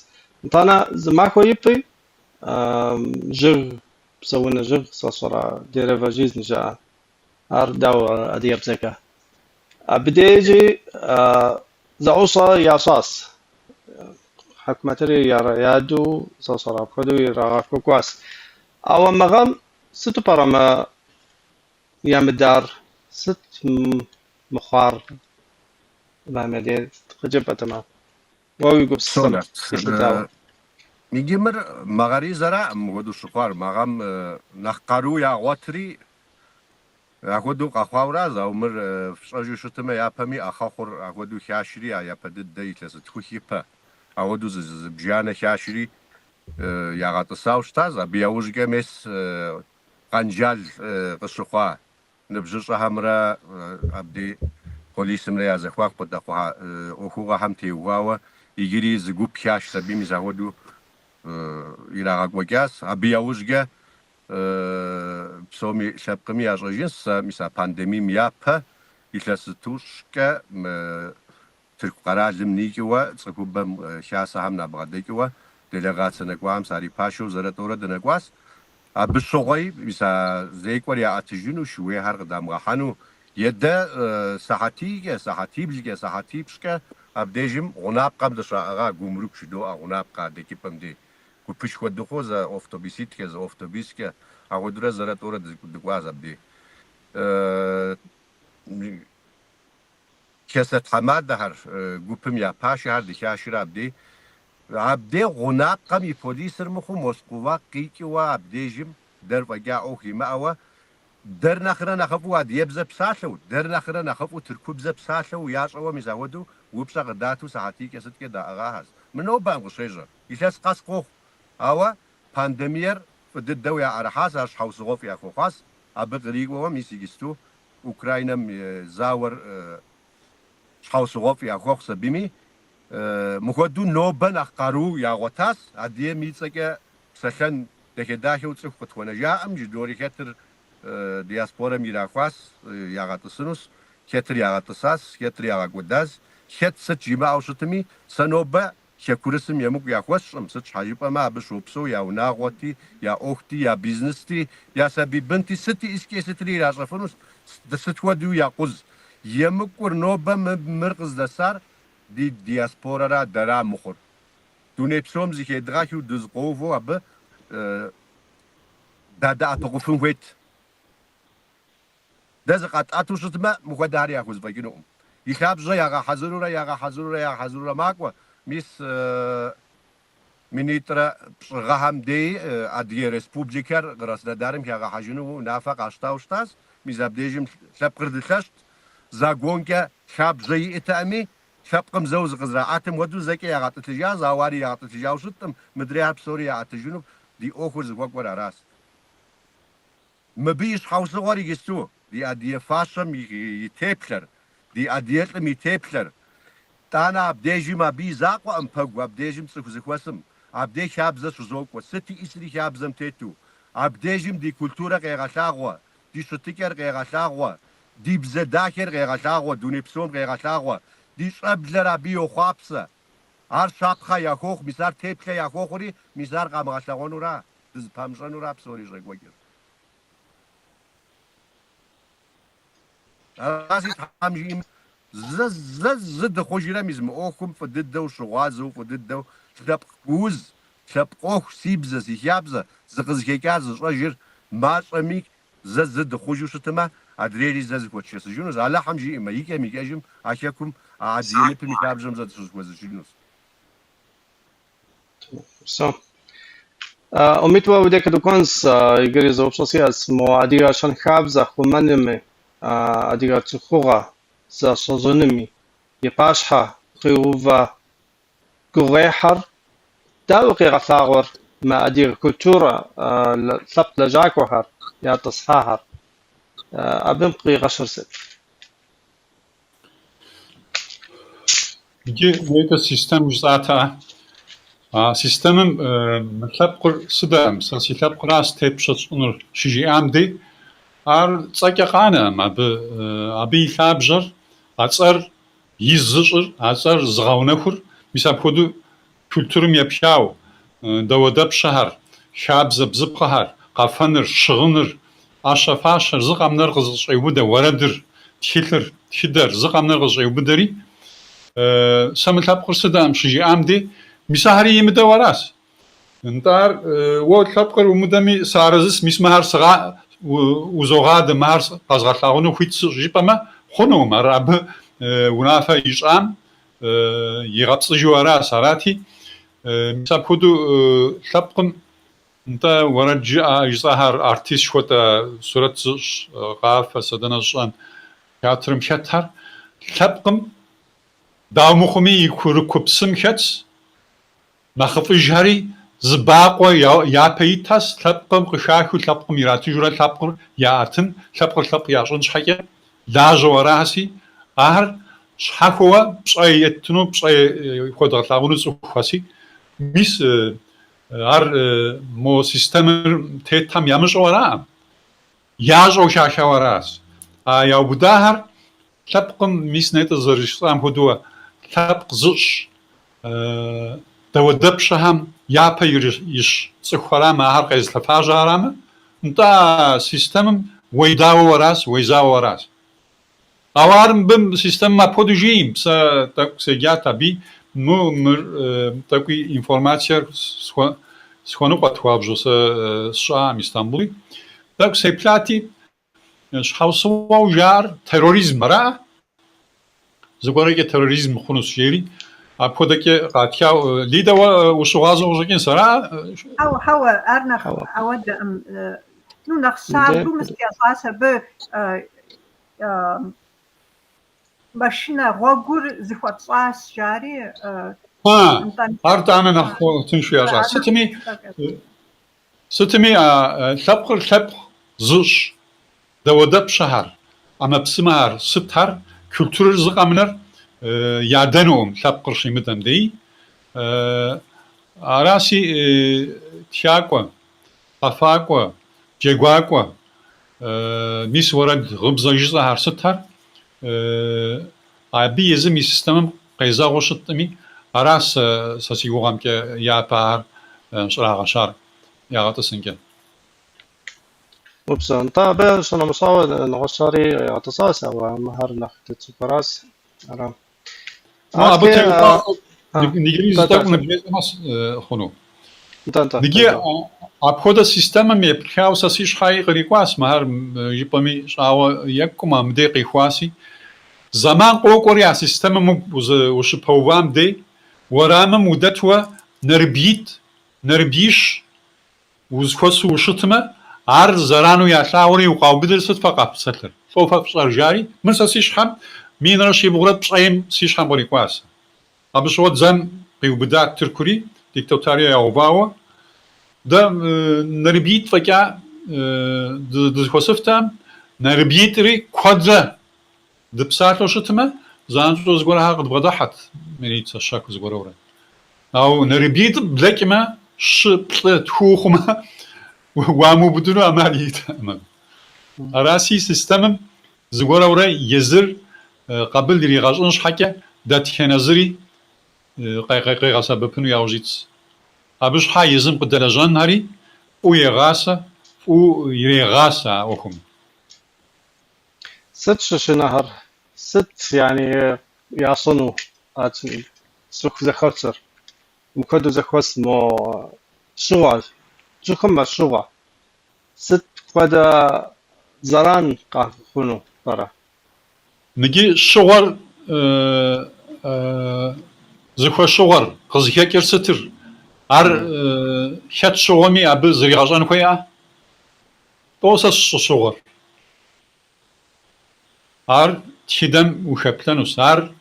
Итӏанэ зы махуэ ипи жыг, псэуныгъэ жыг сэ сщӏэрэ, дерево жизни жаӏэ. Ар дауэ адыгэбзэкӏэ? Абы дежи зэӏущӏэ ящӏащ. Хьэкумэтри яду сэ сщӏэрэ, апхуэдэу ирагъэкӏуэкӏуащ. Ауэ мы гъэм сыту пӏэрэ мы ямыдар? Сыт мыхъуар? Къыджепӏэтэмэ, уэ уи гупсысэм елъытауэ. Иджы мыр мыгъэрей зэраӏым мыхуэдэу щыхъуар. Мы гъэм нэхъ къару ягъуэтри, ахуэдэу къэхъуауращ, ауэ мыр фщӏэжу щытмэ, япэми ӏэхъуэхъур ахуэдэу хашри, а япэ дыдэ илъэс зытхух ипэ, ахуэдэу зыбжанэ хашри ягъэтӏысауэ щытащ. Абы яужькӏэ мес Къэнжал къыщыхъуа ныбжьыщӏэхэмрэ абдей полисымрэ я зэхуаку къыдэхъуа ӏуэхугъуэхэм теухуауэ иджыри зы гуп хаш абыи мис ахуэдэу ирагъэкӏуэкӏащ. Абы яужькӏэ псоми лъэпкъми ящӏэжынщ, сэ мис а пандемием япэ илъэс зытӏущкӏэ мы Тырку къэралым никӏыуэ, цӏыхубэм хасэхэм набгъэдэкӏыуэ, делегацэ нэкӏуахэм сарипашэу зэрэ-тӏэурэ дынэкӏуащ. Абы щыгъуэи мис а зекӏуэр яӏэтыжыну, шууейхэр къыдамыгъэхьэну, е дэ сыхьэтийкӏэ, сыхьэтиблкӏэ, сыхьэтипщӏкӏэ абдежым гъунапкъэм дыщаӏыгъа гумрук жыдоӏэ гъунапкъэ а дэкӏыпӏэм дей. Гупышхуэ дыхъуу зы автобуситӏкӏэ, зы автобускӏэ, ахуэдурэ зэрэ-тӏэурэ дыкӏуащ абдей. Хасэ тхьэмадэхэр, гупым я пашэхэр дыхашрэ абдей. Абдей гъунапкъэм и полисыр мыхъуу Москва къикӏыуэ абдежым дэр фӏэкӏа ӏуэху имыӏэуэ, дэр нэхърэ нэхъыфӏу адыгэбзэ псалъэу, дэр нэхърэ нэхъыфӏу тыркубзэ псалъэу ящӏэуэ мис ахуэдэу упщӏэ къыдату сыхьэтийкӏэ сыткӏэ даӏыгъахэщ. Мы нобэкъым къыщежьэр, илъэс къэс къохъу. Ауэ пандемиер фӏы дыдэу яӏэрыхьащ, ар щхьэусыгъуэфӏ яхуэхъуащ. Абы кърикӏуэуэ мис иджысту Украинэм зауэр щхьэусыгъуэфӏ яхуэхъущ абыми, мыхуэдэу нобэ нэхъ къару ягъуэтащ, Адыгейм и цӏэкӏэ псэлъэн дахэ-дахэу цӏыху къытхуэнэжаӏым, жыдори хэтыр диаспорэм ирахуащ, ягъэтӏысынущ, хэтыр ягъэтӏысащ, хэтыр ягъэкӏуэдащ, хэт сыт жимыӏэу щытми, сэ нобэ Хэкурысым емыкӏу яхуэсщӏым, сыт щхьэ жыпӏэмэ, абы щопсэу я унагъуэти, я ӏуэхути, я бизнести, я сабий бынти, сыти искӏи сытри иращӏэфынущ, сыт хуэдэуи якъуз. Емыкӏур нобэ мыр къыздэсар ди диаспорэра дэра мыхъур. Дуней псом зыхедгъэхыу дызыкъуэувэу абы дадэӏэпыкъуфын хуейт. Дэ зыкъэтӏэту щытмэ, мыхуэдэхэр яхузэфӏэкӏынукъым. И лъабжьэ ягъэхьэзырурэ, ягъэхьэзырурэ, ягъэхьэзырурэ макӏуэ. Мис минитӏрэ пщӏы гъэхэм деи Адыгей Республикэр Краснодарым хагъэхьэжыну унафэ къащтауэ щытащ. Мис абдежым лъэпкъыр дылъэщт, законкӏэ лъабжьэ иӏэтэкъыми, лъэпкъым зэуэ зыкъызэраӏэтым хуэдэу зэкӏэ ягъэтӏылъыжащ, ауэ ари ягъэтӏылъыжауэ щыткъым, мыдрейхэр псори яӏэтыжыну ди ӏуэхур зыхуэкӏуэр аращ. Мыбы и щхьэусыгъуэр иджысту ди адыгэ фащэм и теплъэр, ди адыгэлӏым и теплъэр. Тӏанэ абдежым абы и закъуэкъым пэгу, абдежым цӏыху зыхуэсым, абдей хабзэ щызокӏуэ, сыт иӏисри хабзэм тету. Абдежым ди культурэ къегъэлъагъуэ, ди щытыкӏэр къегъэлъагъуэ, ди бзэ дахэр къегъэлъагъуэ, дуней псом къегъэлъагъуэ, ди щӏэблэр абы йохъуапсэ. Ар щапхъэ яхуохъу, мис ар теплъэ яхуохъури, мис ар къамыгъэлъэгъуэнура? Дызыпамыщӏэнура псори щӏекӏуэкӏыр. Аращи, Тхьэм жиӏэм, зэ, зэ, зы дыхъужрэ мис мы ӏуэхум фӏы дыдэу щыгъуазэу, фӏы дыдэу лъэпкъ гууз, лъэпкъ ӏуэху, си бзэ, си хабзэ, зыкъызыхэкӏар зыщӏэжыр мащӏэми, зэ зы дыхъужу щытмэ, Адрейри зэ зэхуэтшэсыжынущ. Алыхьым жиӏэмэ, икӏэм-икӏэжым а хэкум, а адыгэ ныпым и лъабжьэм зэ дыщызэхуэзыжынущ. Упсэу. Умит, уэ уи дей къыдукӏуэнщ, иджыри зы упщӏэ сиӏэщ. Мо адыгэ щэнхабзэ хъумэнми, адыгэ цӏыхугъэ зэщӏэжынми и пащхьэ къиувэ гугъуехьхэр дауэ къигъэлъагъуэр мы адыгэ культурэ лъэпкъ лэжьакӏуэхэр ятӏысхьахэр? Абым къигъэщыр сыт? Иджы нетӏэ систем жысӏатэӏэ. А системым мы лъэпкъыр сыдэкъым, сэ си лъэпкъращ тепщэ сщӏынур щыжиӏам дей, ар цӏэкӏэ къанэкъым. Абы и лъабжьэр, а цӏэр из зыщӏыр, а цӏэр зыгъэунэхур, мис апхуэдэу культурым епхауэ, дауэдапщэхэр, хабзэ бзыпхъэхэр, къэфэныр, щыгъыныр, ӏэщэ-фащэр, зы къэмынэр къызэщӏеубыдэ, уэрэдыр, тхылъыр, тхыдэр, зы къэмынэр къызэщӏеубыдэри, сэ мы лъэпкъыр сыдэкъым щыжиӏам дей, мис ахэри имыдэу аращ. Нтӏэ ар уэ лъэпкъыр умыдэми, сыарэзыс, мис мыхэр узогъадэ, мыхэр къэзгъэлъагъуэну хуит сыщӏ жыпӏэмэ, хъунукъым. Ар абы унафэ ищӏам игъэпцӏыжу аращ. Арати, мис апхуэдэу лъэпкъым нтӏэ уэрэд жыӏэ жысӏахэр артист жыхуэтӏэ сурэт зыщӏ, къафэ, сэ дэнэ сщӏэн, театрым хэтхэр лъэпкъым дауэ мыхъуми и курыкупсым хэтщ. Нэхъыфӏыжхэри зы бакъуэ япэ итхэщ, лъэпкъым къыхахыу лъэпкъым иратыжурэ лъэпкъыр яӏэтын, лъэпкъыр лъэпкъ ящӏын щхьэкӏэ лажьэу аращи, ахэр щхьэхуэуэ пщӏэ еттыну, пщӏэ хуэдгъэлъагъуну цӏыхухэщи, мис ар мо системэр тетхэм ямыщӏэу араӏым, ящӏэу хахауэ аращ. А яубыдахэр лъэпкъым, мис нетӏэ зэрыжысӏам хуэдэу, лъэпкъ зыщӏ дауэдапщэхэм япэ ищ цӏыхухэрамэ, ахэр къезылъэфажьэхэрамэ, нтӏэ а системэм уедауэу аращ, уезауэу аращ. Ауэ ар мыбы системэм апхуэдэу жиӏым, сэ тӏэкӏу седжат аби, ну, мыр тӏэкӏуи информациер схуэныкъуэт хуабжьу сэ сщӏаӏым Истамбули. Тӏэкӏу сеплъати, щхьэусыгъуэу жаӏэр терроризм ара? Зыгуэркӏэ терроризм хъунущ, жери. Апхуэдэкӏэ къатхауэ, Лидэ, уэ ущыгъуазэу къыщӏэкӏынщ, ара? Хьэуэ, хьэуэ, ар нэхъ ауэдэӏым. Ну, нэхъ щабэу мыст ящӏащ абы машинэ гъуэгур зыхуэтщӏащ, жари. Ар тӏанэ нэхъ тыншу ящӏащ. Сытми, сытми а лъэпкъыр лъэпкъ зыщӏ дауэдапщэхэр, ӏэмэпсымэхэр, сытхэр, культурэр зы къэмынэр ядэнукъым лъэпкъыр щимыдэм дей. Аращи, тхакӏуэ, къэфакӏуэ, джэгуакӏуэ, мис уэрэд гъыбзэ жысӏэхэр, сытхэр абы езым и системэм къезэгъыу щытӏыми, аращ сэ си гугъэмкӏэ япэ ар щӏрагъэщар ягъэтӏысынкӏэ. Упсэу. Нтӏэ, абы щынэмыщӏауэ нэгъуэщӏхэри ягъэтӏысащ, ауэ мыхэр нэхъ тцӏыхуращ. Ара. Абы теухуауэ иджыри зы тӏэкӏу ныбжесӏэмэ хъуну. Нтӏэ, нтӏэ. Иджы апхуэдэ системэм епхауэ сэ си щхьэи кърикӏуащ, мыхэр жыпӏэми щӏауэ екӏукъым, мыдей къихуаси. Зэман къокӏуэри а системэм ущыпэувам дей, уэрамым удэтуэ нэрыбгитӏ, нэрыбгищ узэхуэсу ущытмэ, ар зэрану ялъагъури укъаубыдыр сыт фэ къэфпсэлъыр? Лӏо фэ фщӏэр жари, мыр сэ си щхьэм 1170-м си щхьэм кърикӏуащ. Абы щыгъуэ дзэм къиубыдат Тыркури, диктатурэ ягъэувауэ. Дэ нэрыбгитӏ фӏэкӏа дызэхуэсыфтэкъым, нэрыбгитӏри куэдрэ дыпсалъэу щытмэ, занщӏэу зыгуэрхэр къыдбгъэдыхьэт, милицэ щэху зыгуэрурэ. Ауэ нэрыбгитӏ блэкӏмэ, щы, плӏы, тху хъумэ, уамыубыдыну ӏэмал иӏэтэкъым абы. Араси, системэм зыгуэрурэ езыр къабыл иригъэщӏын щхьэкӏэ дэтхэнэ зыри къигъэсэбэпыну яужь итщ. Абы щхьа езым къыдэлэжьэнхэри фӏыуэ егъасэ, фӏыуэ ирегъасэ а ӏуэхум. Сыт щышынэхэр? Сыт яни ящӏыну а цӏыху зэхуэсыр? Мыпхуэдэу зэхуэс мо щыгъуэ, цӏыхум мэщыгъуэ. Сыт хуэдэ зэран къахуэхъуну пӏэрэ? Ныджы щыгъуэр зыхуэщыгъуэр къызыхэкӏыр сытыр? Ар хэт щыгъуэми абы зригъэщӏэн хуейӏэ? Тӏэу сэ сыщӏыщыгъуэр. Ар тхыдэм ухэплъэнущ. Ар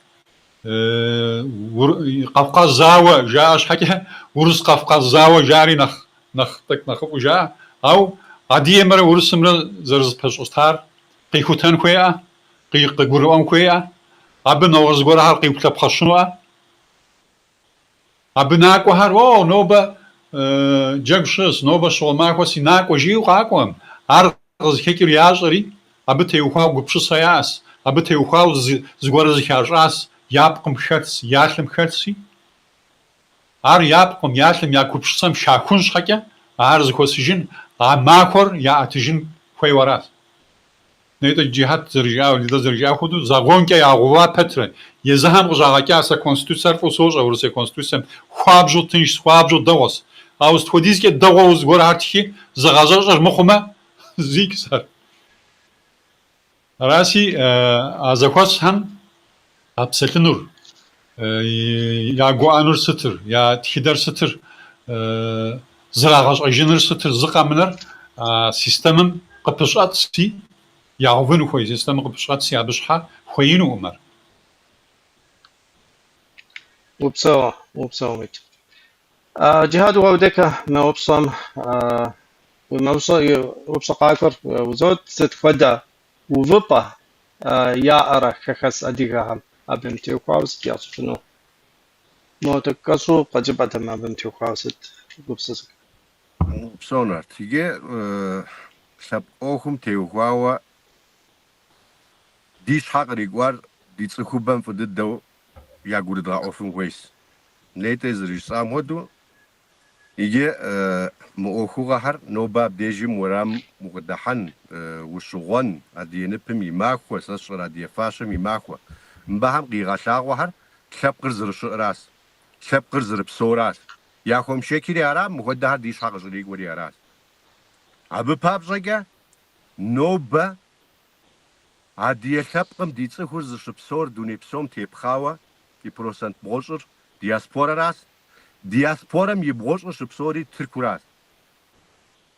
Къафкъаз зауэ жаӏэ щхьэкӏэ, Урыс-Къафкъаз зауэ жари нэхъ нэхъ тӏэкӏу нэхъыфӏу жаӏэ. Ауэ адыгэмрэ урысымрэ зэрызэпэщӏэтар къихутэн хуейӏэ, къыгурыӏуэн хуейӏэ, абы нэгъуэщӏ зыгуэрхэр къиулъэпхъэщынуӏэ. Абы накӏуэхэр, о, нобэ джэгу щыӏэщ, нобэ щыгъуэ махуэ си накӏуэ жиӏэу къакӏуэм. Ар къызыхэкӏыр ящӏэри, абы теухуауэ гупсысэ яӏэщ, абы теухуауэ зыгуэрэ зыхащӏащ, я пкъым хэлъщ, я лъым хэлъщи. Ар я пкъым, я лъым, я гупсысэм хахун щхьэкӏэ ар зэхуэсыжын, а махуэр яӏэтыжын хуейуэ аращ. Нетӏэ Джихьэт зэрыжиӏауэ, Лидэ зэрыжиӏа хуэдэу, законкӏэ ягъэува пэтрэ, езыхэм къыщӏагъэкӏа сэ Конституцэр фӏыуэ сощӏэ, Урысей Конституцэм хуабжьу тыншщ, хуабжьу дэгъуэщ. Ауэ сыт хуэдизкӏэ дэгъуэу зыгуэрхэр тхи, зыгъэзэщӏэр мыхъумэ, зикӏ сэр. Араси, а зэхуэсхэм къапсэлъынур, я гуӏэнур сытыр, я тхыдэр сытыр, зрагъэщӏэжыныр сытыр, зы къэмынэр а системэм къыпыщӏэтси, ягъэувыну хуей системэм къыпыщӏэтси, абы щхьэ хуеинукъым ар. Упсэу, упсэу, Умит. Джихьэт, уэ удекэ мы упщӏэм, упщӏэ къакӏуэр узот, сыт хуэдэ увыпӏэ яӏэрэ хэхэс адыгэхэм абым теухуауэ сыт ящӏыфыну? Мо тӏэкӏу кӏэщӏу къыджепӏэтэм абым теухуауэ сыт гупсысэ? Упсэу, Нарт. Иджы лъэпкъ ӏуэхум теухуауэ ди щхьэ кърикӏуар ди цӏыхубэм фӏы дыдэу ягурыдгъэӏуэфын хуейщ. Нетӏэ зэрыжысӏам хуэдэу, иджы мы ӏуэхугъэхэр нобэ абдежым уэрам укъыдыхьэн, ущыгъуэн, адыгэ ныпым и махуэ, сэ сщӏэрэ адыгэ фащэм и махуэ. Мыбыхэм къигъэлъагъуэхэр лъэпкъыр зэрыщыӏэращ, лъэпкъыр зэрыпсэуращ. Яхуэмышэчри ара, мыхуэдэхэр ди щхьэ къыщӏрикӏуэри аращ. Абы папщӏэкӏэ нобэ адыгэ лъэпкъым ди цӏыхур зыщыпсэур дуней псом тепхъауэ и процент бгъущӏыр диаспорэращ. Диаспорэм и бгъущӏыр щыпсэури Тыркуращ.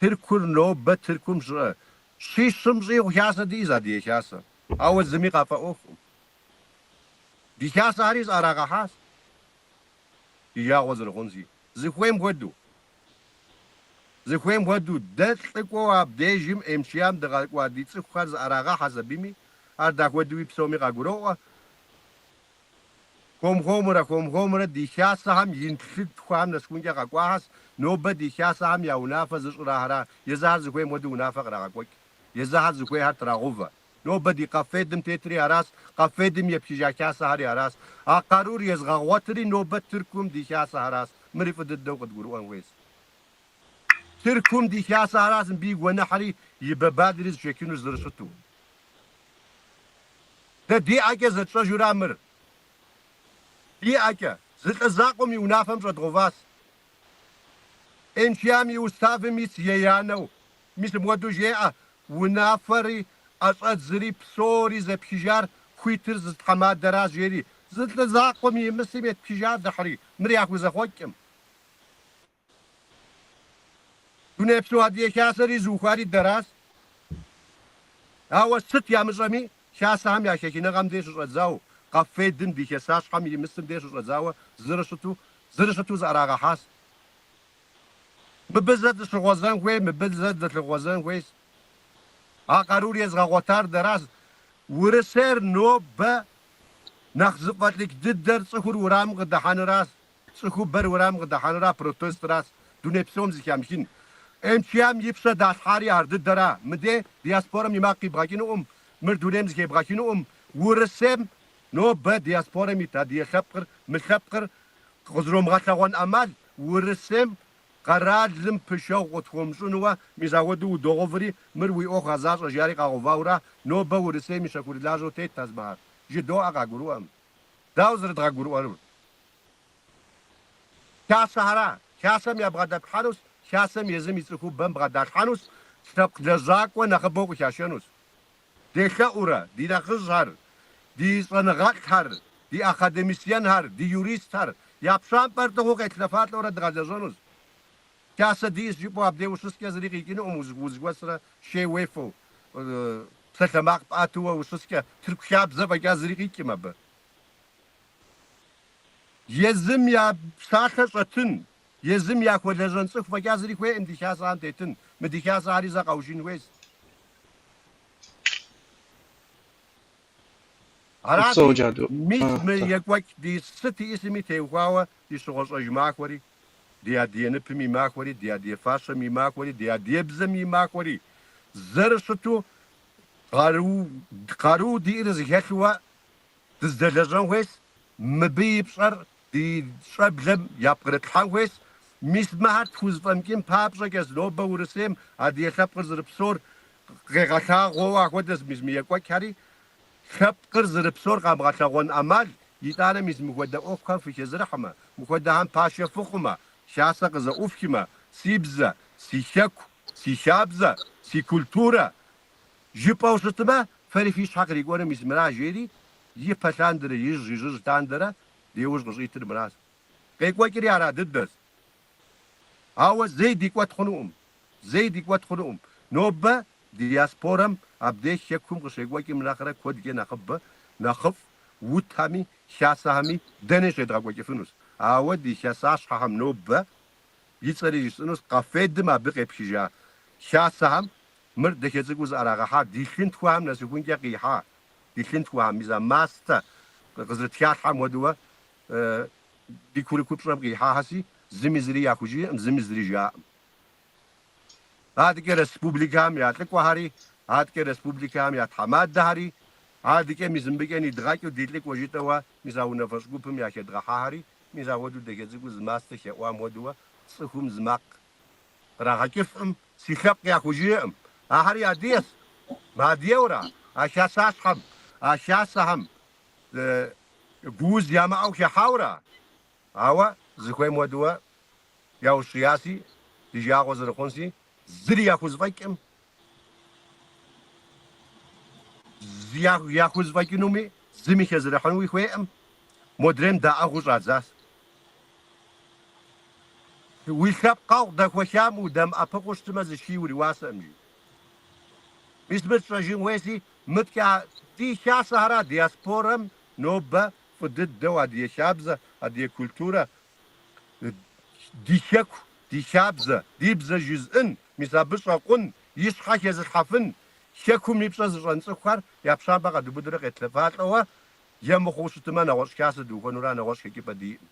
Тыркур нобэ Тыркум щыӏэ щищым щӏигъу хасэ диӏэщ адыгэ хасэ, ауэ зыми къафӏэӏуэхукъым. Ди хасэхэри зыӏэрагъэхьащ, ди жагъуэ зэрыхъунщи, зыхуейм хуэдэу. Зыхуейм хуэдэу, дэ лӏыкӏуэу абдежым МЧА-м дгъэкӏуа ди цӏыхухэр зыӏэрагъэхьэщ абыми, ар дахуэдэуи псоми къагуроӏуэ. Хуэм-хуэмурэ, хуэм-хуэмурэ ди хасэхэм инлъытхухэм нэсхункӏэ къэкӏуахэщ, нобэ ди хасэхэм я унафэ зыщӏыр ахэра, езыхэр зыхуейм хуэдэу унафэ кърагъэкӏуэкӏ, езыхэр зыхуейхэр трагъувэ. Нобэ ди КАФФЕД-м тетри аращ, КАФФЕД-м епхыжа хасэхэри аращ. А къарур езыгъэгъуэтри нобэ Тыркум ди хасэхэращ. Мыри фӏы дыдэу къыдгурыӏуэн хуейщ. Тыркум ди хасэхэращ мыбы и гуэныхьри и бэбалри зышэчынур зэрыщыту. Дэ ди ӏэкӏэ зэтщӏэжура мыр? Ди ӏэкӏэ, зы лӏы закъуэм и унафэм щӏэдгъэуващ. МЧА-м и уставым итщ еянэу. Мис мыпхуэдэу жеӏэ, унафэри, ӏэщӏэдзри, псори зэпхыжар хуитыр зы тхьэмадэращ, жери. Зы лӏы закъуэм имысым етпхыжа дыхьри, мыр яхузэхъуэкӏкъым. Дунейпсо Адыгэ Хасэри зыухуари дэращ. Ауэ сыт ямыщӏэми, хасэхэм я хэхыныгъэм деж щыщӏэдзауэ, КАФФЕД-м ди хасащхьэм имысым деж щыщӏэдзауэ зэрыщыту, зэрыщыту зыӏэрагъэхьащ. Мыбы зэ дыщыгъуэзэн хуей, мыбы зэ дылъыгъуэзэн хуейщ. А къарур езыгъэгъуэтар дэращ. Урысейр нобэ нэхъ зыфӏэлӏыкӏ дыдэр цӏыхур уэрамым къыдыхьэныращ. Цӏыхубэр уэрамым къыдыхьэнра, протестращ, дуней псом зыхамыхын. МЧА-м и пщэ далъхьари ар дыдэра. Мыдей диаспорэм и макъ къибгъэкӏынукъым, мыр дунейм зыхебгъэхынукъым. Урысейм нобэ диаспорэм ит адыгэ лъэпкъыр, мы лъэпкъыр къызэромыгъэлъэгъуэн ӏэмал, Урысейм къэралым пышэгъу къытхуомыщӏынуэ, мис ахуэдэу удогъэуври, мыр уи ӏуэху гъэзащӏэ жари къагъэуваура, нобэ Урысейм и щэхурылажьэу тет азмэхэр. Жыдоӏэ къагурыӏуэм. Дауэ зэрыдгъэгурыӏуэнур? Хасэхэра? Хасэм ябгъэдэплъхьэнущ, хасэм езым и цӏыхубэм бгъэдалъхьэнущ. лъэпкъ лэжьакӏуэ нэхъыбэу къыхашэнущ. Делъэӏурэ, ди нэхъыжьхэр, ди щӏэныгъэлӏхэр, ди академисиенхэр, ди юристхэр я пщампӏэр тӏыгъыу къетлъэфалӏэурэ дгъэлэжьэнущ. Хасэ диӏэщ жыпӏэу абдей ущыскӏэ зыри къикӏынукъым узыхуэсрэ шей уефэу, псалъэмакъ пӏэтыуэ ущыскӏэ, тырку хабзэ фӏэкӏа зыри къикӏым абы. Езым я псалъэ щӏэтын, езым яхуэлэжьэн цӏыху фӏэкӏа зыри хуейкъым ди хасэхэм тетын, мы ди хасэхэри зэ къэушын хуейщ. Упсэу, Арати, Джаду. мис мы екӏуэкӏ ди сыт иӏысми теухуауэ ди щыгъуэщӏэж махуэри, ди адыгэ ныпым и махуэри, ди адыгэ фащэм и махуэри, ди адыгэбзэм и махуэри зэрыщыту къару, къару диӏэр зыхэлъуэ дыздэлэжьэн хуейщ, мыбы и пщӏэр ди щӏэблэм япкърытлъхьэн хуейщ. Мис мыхэр тхузэфӏэмыкӏын папщӏэкӏэ нобэ Урысейм адыгэ лъэпкъыр зэрыпсэур къегъэлъагъуэу ахуэдэщ мис мы екӏуэкӏхэри. Лъэпкъыр зэрыпсэур къамыгъэлъэгъуэн ӏэмал, итӏанэ мис мыхуэдэ ӏуэхухэм фыхэзэрыхьмэ, мыхуэдэхэм пашэ фыхъумэ, хасэ къызэӏуфхмэ, си бзэ, си хэку, си хабзэ, си культурэ жыпӏэу щытмэ, фэри фи щхьэ кърикӏуэнур мис мыра жери, ипэ лъандэрэ, ижь-ижьыж лъандэрэ ди ужь къыщӏитыр мыращ. Къекӏуэкӏри ара дыдэщ. Ауэ зэи дикӏуэт хъунукъым, зэи дикӏуэт хъунукъым. Нобэ диаспорэм абдей хэкум къыщекӏуэкӏым нэхърэ куэдкӏэ нэхъыбэ, нэхъыфӏ утхэми, хасэхэми дэни щедгъэкӏуэкӏыфынущ. Ауэ ди хасащхьэхэм нобэ и цӏэри жысӏэнущ, КАФФЕД-м абы къепхыжа хасэхэм мыр дахэ цӏыкӏуу зыӏэрагъэхьа, ди лъынтхуэхэм нэсыхункӏэ къихьа, ди лъынтхуэхэм, мис а мастэ къызэрытхалъхьэм хуэдэуэ Ди курыкупщӏэм къихьахэси, зыми зыри яхужиӏэкъым, зыми зыри жаӏэкъым. Адэкӏэ республикэхэм я лӏыкӏуэхэри, адэкӏэ республикэхэм я тхьэмадэхэри, адэкӏэ мис мыбыкӏэ нидгъэкӏыу ди лӏыкӏуэ жытӏэуэ мис а унафэщӏ гупым яхедгъэхьахэри, мис ахуэдэу дахэ цӏыкӏуу зы мастэ хэӏуам хуэдэуэ цӏыхум зы макъ кърагъэкӏыфӏым, си лъэпкъ яхужиӏэкъым. Ахэри адыгэщ, мыадыгэура? А хасащхьэм, а хасэхэм Гууз ямыӏэу хыхьаура? Ауэ зыхуейм хуэдэуэ яущияси, ди жагъуэ зэрыхъунси, зыри яхузэфӏэкӏкъым. Яхузэфӏэкӏынуми, зыми хэзэрыхьынуи хуейкъым. Модрейм даӏыгъыу щӏадзащ. Уи лъэпкъэгъу дэхуэхам удэмыӏэпыкъуу щытмэ, зы шхий уриуасэкъым, жи. Мис мыр тщӏэжын хуейси, мыткӏэ ди хасэхэра диаспорэм нобэ фӏы дыдэу адыгэ хабзэ, адыгэ культурэ, ди хэку, ди хабзэ, ди бзэ жызыӏэн, мис абы щӏэкъун, и щхьэ хезылъхьэфын, хэкум и пщӏэ зыщӏэн цӏыхухэр я пщампӏэ къэдубыдрэ къетлъэфалӏэуэ, е мыхъуу щытмэ, нэгъуэщӏ хасэ дыухуэнура, нэгъуэщӏ хэкӏыпӏэ диӏэкъым.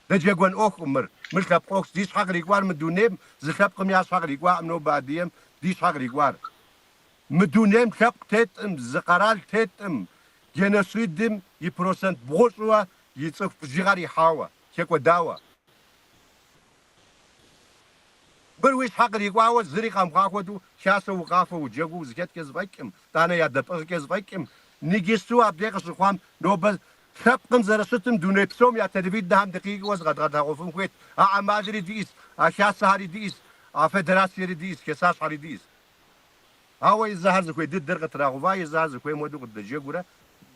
Дэ джэгуэн ӏуэхукъым мыр. Мыр лъэпкъ ӏуэхущ. Ди щхьэ кърикӏуар мы дунейм зы лъэпкъым я щхьэ кърикӏуакъым нобэ адыгэм ди щхьэ кърикӏуар. Мы дунейм лъэпкъ теткъым, зы къэрал теткъым геноцидым и процент бгъущӏуэ и цӏыху бжыгъэр ихьауэ, хэкӏуэдауэ. Мыр уи щхьэ кърикӏуауэ зыри къэмыхъуа хуэдэу хасэ укъафэу, уджэгуу узыхэткӏэ зэфӏэкӏкъым, тӏанэ ядэпӏыгъкӏэ зэфӏэкӏкъым. Иджысту абдей къыщыхъуам нобэ лъэпкъым зэрыщытым дуней псом я телевиденэхэм дыкъикӏыуэ зыкъэдгъэлъэгъуэфын хуейт. А ӏэмалри диӏэщ, а хасэхэри диӏэщ, а федерациери диӏэщ, хасащхьэри диӏэщ. Ауэ езыхэр зыхуей дыдэр къытрагъэува, езыхэр зыхуейм хуэдэу къыддэджэгурэ,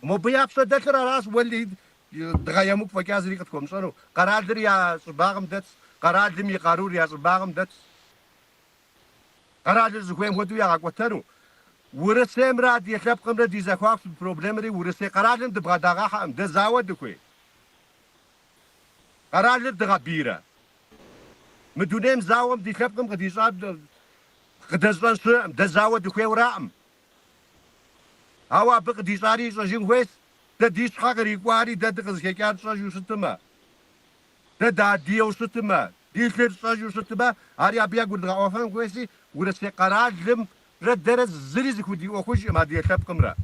мобы я пщэ дэлъыр аращ, уэлэхьи, дгъэемыкӏу фӏэкӏа зыри къытхуэмыщӏэну. Къэралыр я щӏыбагъым дэтщ, къэралым и къарур я щӏыбагъым дэтщ. Къэралыр зыхуейм хуэдэу ягъэкӏуэтэну. Урысеймрэ адыгэ лъэпкъымрэ ди зэхуаку проблемэри Урысей къэралым дыбгъэдагъэхьэкъым, дэ зауэ дыхуей. Къэралыр дыгъэбийрэ? Мы дунейм зауэм ди лъэпкъым къыдищӏар къыдэзыщӏэн щыӏэкъым, дэ зауэ дыхуейуэраӏым. Ауэ абы къыдищӏари ищӏэжын хуейщ, дэ ди щхьэ кърикӏуари дэ дыкъызыхэкӏар тщӏэжу щытымэ, дэ дыадыгэу щытымэ, ди лъыр тщӏэжу щытымэ, ари абы ягурыдгъэӏуэфэн хуейщи, Урысей къэралымрэ дэрэ зыри зыхудиӏуэхужкъым адыгэ лъэпкъымрэ.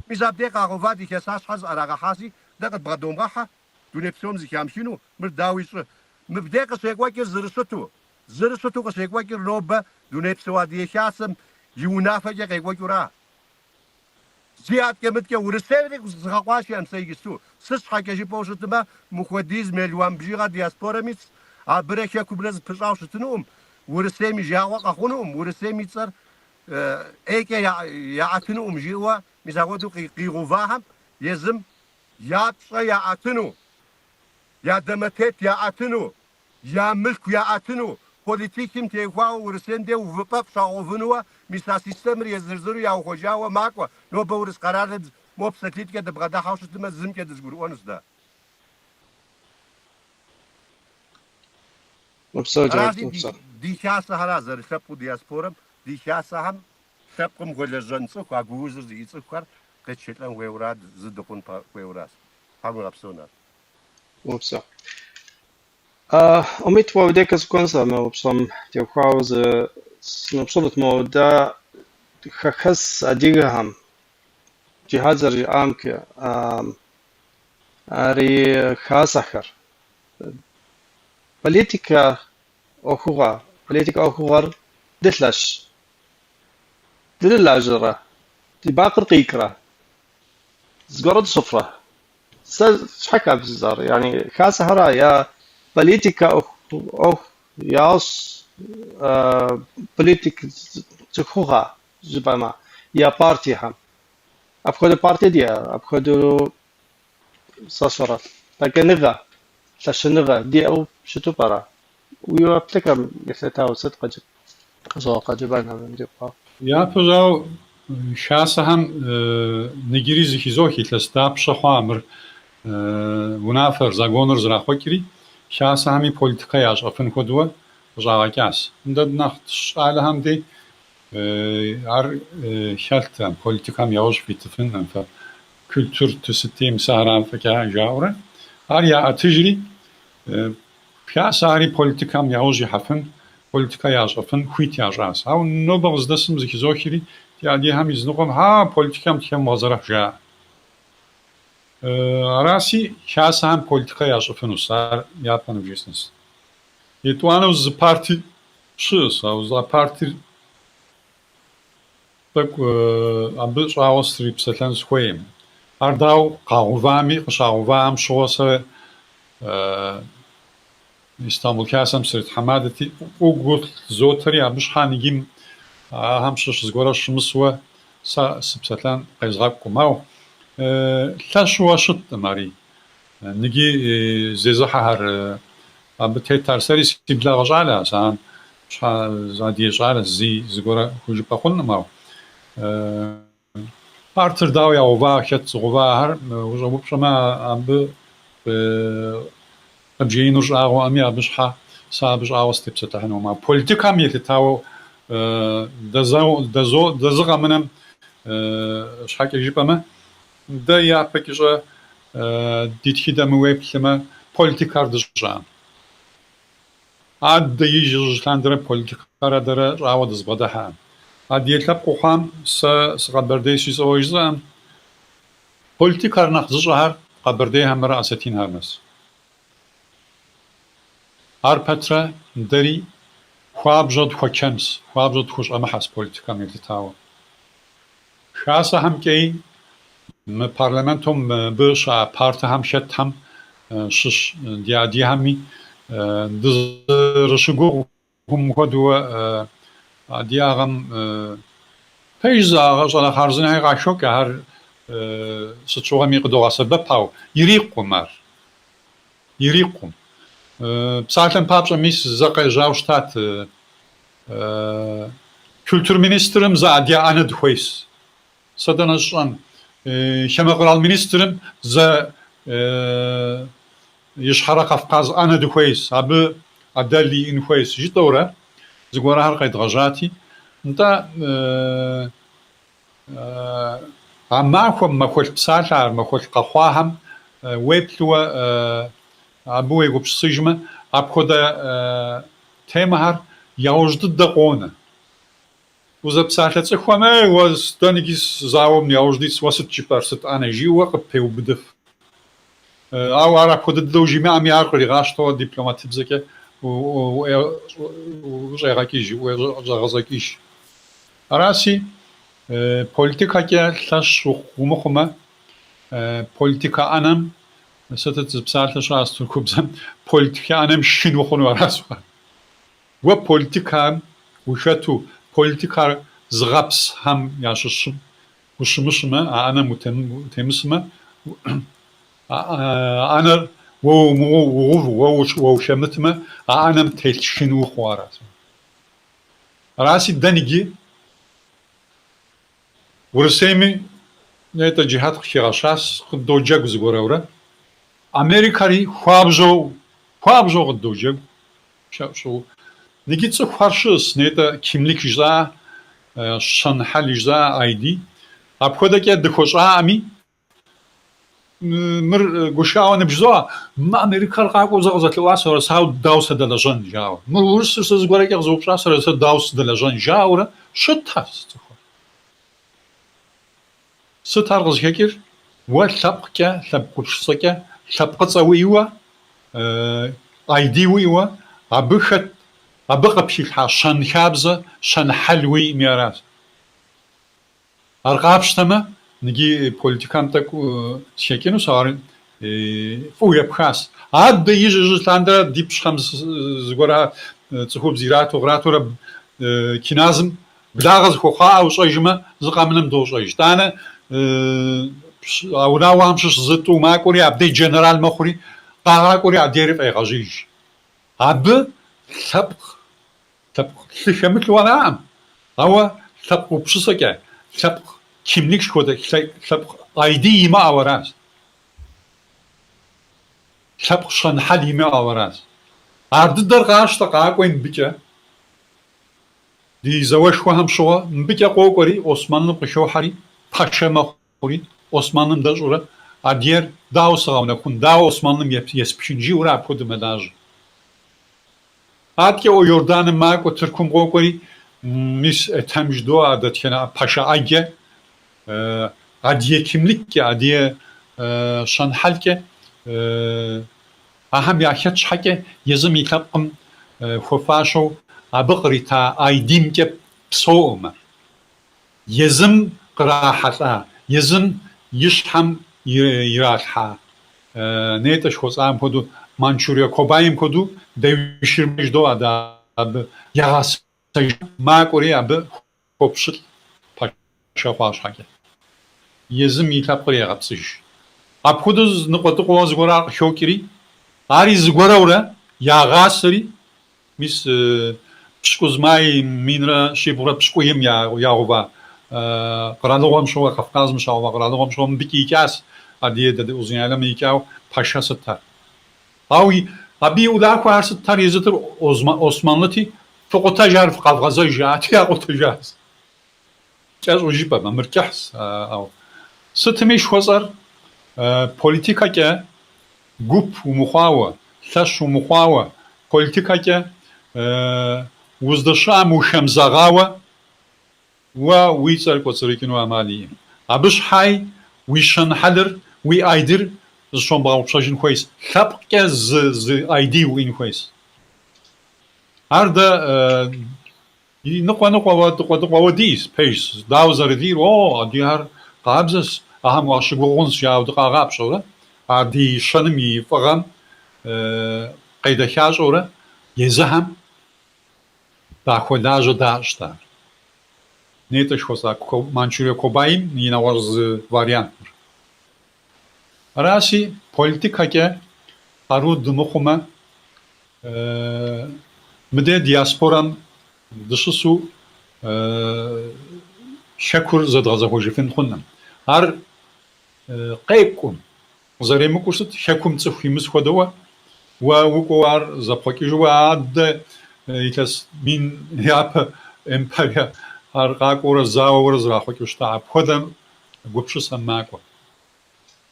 Мис абдей къагъэува ди хасащхьэр зыӏэрагъэхьащи, дэ къыдбгъэдомыгъэхьэ, дуней псом зыхамыхыну, мыр дауи щӏы. Мыбдей къыщекӏуэкӏыр зэрыщыту, зэрыщыту къыщекӏуэкӏыр нобэ Дунейпсо Адыгэ Хасэм и унафэкӏэ къекӏуэкӏыура. Зи аткӏэ-мыткӏэ Урысейри згъэкъуаншэкъым сэ иджысту. Сыт щхьэкӏэ жыпӏэу щытмэ, мыхуэдиз мелуан бжыгъэ диаспорэм итщ, абырэ хэкумрэ зэпыщӏауэ щытынукъым. Урысейм и жагъуэ къэхъунукъым, Урысейм и цӏэр ӏейкӏэ яӏэтынукъым жиӏэуэ, мис апхуэдэу къигъэувахэм езым я пщӏэ яӏэтыну, я дамэтет яӏэтыну, я мылъку яӏэтыну, политикым техуауэ Урысейм де увыпӏэфӏ щагъэувынууэ, мис а системэр езыр-езыру яухуэжауэ макӏуэ. Нобэ урыс къэралым мо псалъитӏкӏэ дыбгъэдыхьэу щытмэ, зымкӏэ дызэгурыӏуэнущ дэ. Упсэу, Джэрыт, Аращи, упсэу. ди хасэхэра зэрылъэпкъыу диаспорэм, ди хасэхэм лъэпкъым хуэлэжьэн цӏыху, а гуузыр зиӏэ цӏыхухэр къетшэлӏэн хуейуэра, зы дыхъун хуейуэращ. Тхьэм уигъэпсэу, Нарт. Упсэу. Умит, уэ уи дей къыскӏуэн сэ мы упщӏэм теухуауэ зы сыноупщӏынут мо дэ хэхэс адыгэхэм Джихьад зэрыжиӏамкӏэ, ари хасэхэр. Политикэ ӏуэхугъуэ, политикэ ӏуэхугъуэр дылъэщ. Дылажьэрэ, ди бакъыр къикӏрэ, зыгуэрэ дыщӏыфрэ. Сэ щхьэкӏэ жызӏэр, яни хасэхэра я политикэ ӏуэху ящӏ, политик цӏыхугъэ жыпӏэмэ, я партиехэм. Апхуэдэ партие диӏэ, апхуэдэу сэ сщӏэрэ, лъэкӏыныгъэ, лъэщыныгъэ диӏэу щыту пӏэрэ? Уи еплъыкӏэм елъытауэ сыт къэджыбэн абы теухуауэ? Япэщӏауэ хасэхэм ныджыри зыхизох илъэс дапщэ хъуа мыр унафэр, законыр зэрахъуэкӏри, хасэхэми политикэ ящӏэфын хуэдэуэ къыщӏагъэкӏащ. Дэ нэхъ щӏалэхэм дей ар хэлът, политикэм яужь фитыфынкъым фэ, культур тусытей мис ара фӏэкӏа жаӏэурэ. Ар яӏэтыжри, хасэхэри политикэм яужь ихьэфын, политикэ ящӏэфын хуит ящӏащ. Ауэ нобэ къыздэсым зыхизохри, ди адыгэхэм языныкъуэм хьа политикэм дыхэмыгъэзэрыхь жаӏэ. Араси, хасэхэм политикэ ящӏыфынущ, ар япэ нывжесӏэнщ. Етӏуанэу зы парти щыӏэщ, ауэ а партир тӏэкӏу абы щӏагъуэ срипсэлъэн сыхуейкъым. Ар дауэ къагъэувами, къыщагъэувахэм щыгъуэ сэ Истамбул хасэм сритхьэмадэти, фӏыуэ гу лъызотэри, абы щхьа ныджым ахэм щыщ зыгуэрэ щымысуэ сэ сыпсэлъэн къезгъэкӏукъым. Ауэ лъэщуэ щыткъым ари. Ныджы зезыхьэхэр абы тетар сэри си благъэ щӏалэщ, ахэм щхьа адыгэ щӏалэ зи зыгуэрэ хужыпӏэ хъункъым, ауэ партыр дауэ ягъэува, хэт зыгъэувахэр ущӏэупщӏэмэ, абы къыбжиӏэнур щӏагъуэӏыми, абы щхьа сэ абы щӏагъуэ сытепсэлъыхьынукъым. Ауэ политикэм елъытауэ дэзыгъэмынэм щхьэкӏэ жыпӏэмэ, дэ япэкӏыщӏэ ди тхыдэм уеплъымэ, политикэр дыщӏэкъым. Адэ ижь-ижьыж лъандэрэ политикэрэ дэрэ щӏагъуэ дызыбгъэдыхьэкъым. Адыгэ лъэпкъыу хъуам сэ сыкъэбэрдейщ жысӏэуэ жысӏэкъым. Политикэр нэхъ зыщӏэхэр къэбэрдейхэмрэ осетинхэрмэщ. Ар пэтрэ дэри хуабжьу тхуэчэмщ, хуабжьу тхущӏэмыхьэщ политикэм елъытауэ. Хасэхэм кӏэи мы парламентом мыбы щыӏэ партихэм хэтхэм щыщ ди адыгэхэми дызэрыщыгугъым хуэдэуэ адыгагъэм пэж щӏалэ хъарзынэхэри къахокӏ, ахэр сыт щыгъуэми къыдогъэсэбэп, ауэ ирикъум ар. Ирикъум. Псалъэм папщӏэ, мис зэ къежьауэ щытат культурминистрым зы адыгэ ӏэнэ дыхуейщ. Сэ дэнэ сщӏэн? Хамэ къэрал министрым зы Ищхьэрэ Кавказ ӏэнэ дыхуейщ, абы адэл иӏэн хуейщ, жытӏэурэ зыгуэрхэр къедгъэжьати. Нтӏэ, А махуэм, махуэлӏ псалъэхэр, махуэлӏ къэхъуахэм уеплъыуэ абы уегупсысыжмэ, апхуэдэ темэхэр яужь дыдэ къонэ. Узэпсалъэ цӏыхухэм, ей, уэ дэнэкӏи зауэм яужь дитщ, уэ сыт жыпӏэр, сыт ӏэнэ, жиӏэуэ къыппеубыдыф. Ауэ ар апхуэдэ дыдэу жимыӏэми, ар къригъащтэуэ дипломатыбзэкӏэ ущӏегъэкӏыж, ущӏегъэзэкӏыж. Араси, политикэкӏэ лъэщ умыхъумэ, политикэ ӏэнэм, сытыт зы псалъэ щыӏэщ тыркубзэм, политикэ ӏэнэм шхын ухъуну аращ. Уэ политикэм ухэту, политикэр зыгъэпсхэм ящыщым ущымыщмэ, а ӏэнэм утемысмэ, а ӏэнэр уэ умыгъэуву, уэ ухэмытмэ, а ӏэнэм телъ шхын ухъуу аращ. Араси, дэ ныджы Урысейми нетӏэ Джихьэт къыхигъэщащ, къыддоджэгу зыгуэрэурэ. Америкэри хуабжьу, хуабжьу къыддоджэгу, щэӏущӏэу. Ныджы цӏыхухэр щыӏэс, нетӏэ кимлик жысӏа, щэн-хьэл жысӏа, ID. Апхуэдэкӏэ дыхуэщӏаӏыми, Мыр гушыӏауэ ныбжызоӏэ, мы Америкэр къакӏуэу зэ къызэлъэӏуасэрэ, сэ дауэ садэлэжьэн, жауэ. Мы урысыр сэ зыгуэрэкӏэ къызэупщӏасэрэ, сэ дауэ сыдэлэжьэн, жауэрэ щытащ цӏыхур. Сыт ар къызыхэкӏыр? Уэ лъэпкъкӏэ, лъэпкъ гупсысэкӏэ, лъэпкъыцӏэ уиӏэуэ, ID уиӏэуэ, абы хэт, абы къыпхилъхьа щэнхабзэ, щэн-хьэл уиӏэми аращ. Ар къапщтэмэ, ныджы политикэм тӏэкӏу сыхэкӏынущ, ар фӏыуэ епхащ. Адэ ижь-ижьыж лъандэрэ ди пщхэм зыгуэрэ цӏыхубз ирату къратурэ князым благъэ зыхуэхъуаӏэ ущӏэжмэ, зы къэмынэм дощӏэж. Итӏанэ а унагъуэхэм щыщ зы тӏу макӏуэри, абдей джэнэрал мэхъури, къагъакӏуэри адейри фӏегъэжьыж. Абы лъэпкъ Лъэпкъ лъы хэмылъу араӏым, ауэ лъэпкъ гупсысэкӏэ, лъэпкъ кимлик жыхуэтӏэ лъэпкъ ID имыӏэу аращ. Лъэпкъ щэн-хьэл имыӏэу аращ. Ар дыдэр къащтэ къакӏуи мыбыкӏэ. Ди зауэшхуэхэм щыгъуэ мыбыкӏэ къокӏуэри, Османлым къыхохьэри, пашэ мэхъури, Османлым дэщӏурэ, адыгэр дауэ сыгъэунэхун, дауэ Османлым еспхын жиӏэурэ апхуэдэу мэлажьэ. Адэкӏэ Иорданым макӏуэ, Тыркум къокӏуэри, мис Этхем жыдоӏэ дэтхэнэ пашэ ӏэджэ, адыгэ кимликкӏэ, адыгэ щэн-хьэлкӏэ ахэм яхэт щхьэкӏэ езым и лъэпкъым хуэфащэу абы кърита ID-мкӏэ псэуӏым ар. Езым кърахьэлӏа, езым и щхьэм иралъхьа нетӏэ жыхуэсӏам хуэдэу, Манчжурие Кобаим хуэдэу дэвшырмэ жыдоӏэ дэ абы ягъэсэж макӏуэри абы хуопщылӏ пашэ хъуа щхьэкӏэ. Езым и лъэпкъыр егъэпцӏыж. Апхуэдэу ныкъуэдыкъуэуэ зыгуэр ар къыхокӏри, ари зыгуэрэурэ ягъасэри, Мис пщыкӏуз май минрэ щибгъурэ пщыкӏуийм ягъэува къэралыгъуэм щыгъуэ, Кавказым щагъэува къэралыгъуэм щыгъуэ мыбыкӏи икӏащ, адыгэ дэ ди Узуняйлэм икӏауэ пашэ сытхэр. Ауэ абы и улахуэхэр сытхэр езытыр Османлыти, фыкъутэж ар фыкъэвгъэзэж жаӏати, якъутэжащ. Кӏэщӏу жыпӏэмэ, мыр кӏыхьщ, ауэ сытми жыхуэсӏэр политикэкӏэ гуп умыхъуауэ, лъэщ умыхъуауэ, политикэкӏэ уздэщыӏэм ухэмызэгъауэ, уэ уи цӏэр кӏуэцӏрыкӏыну ӏэмал иӏым. Абы щхьай уи щэн-хьэлыр, уи ID-р зыщомыгъэгъупщэжын хуейщ, лъэпкъкӏэ зы ID уиӏэн хуейщ. Ар дэ И ныкъуэ-ныкъуэуэ, дыкъуэдыкъуэуэ диӏэщ, пэжщ. Дауэ зэрыдиӏэр, о, адыгэхэр къабзэщ, ахэм уащыгугъ хъунщ, жаӏэу дыкъагъапщӏэурэ, а ди щэным и фӏыгъэм къедэхащӏэурэ езыхэм дахуэлажьэ дащӏт ар. Нетӏэ жыхуэсӏа Манчжурие Кобаим и нэгъуэщӏ зы вариант мыр. Аращи, политикэкӏэ къару дымыхъумэ, мыдей диаспорэм дыщысу хэкур зэдгъэзэхуэжыфын хъункъым. Ар къекӏум, къызэремыкӏур сыт, хэкум цӏыху имыс хуэдэуэ, уэ укӏуэу ар зэпхъуэкӏыжу адэ илъэс мин япэ империе ар къакӏуэурэ зауэурэ зэрахъуэкӏыу щыта. Апхуэдэм гупсысэм макӏуэ.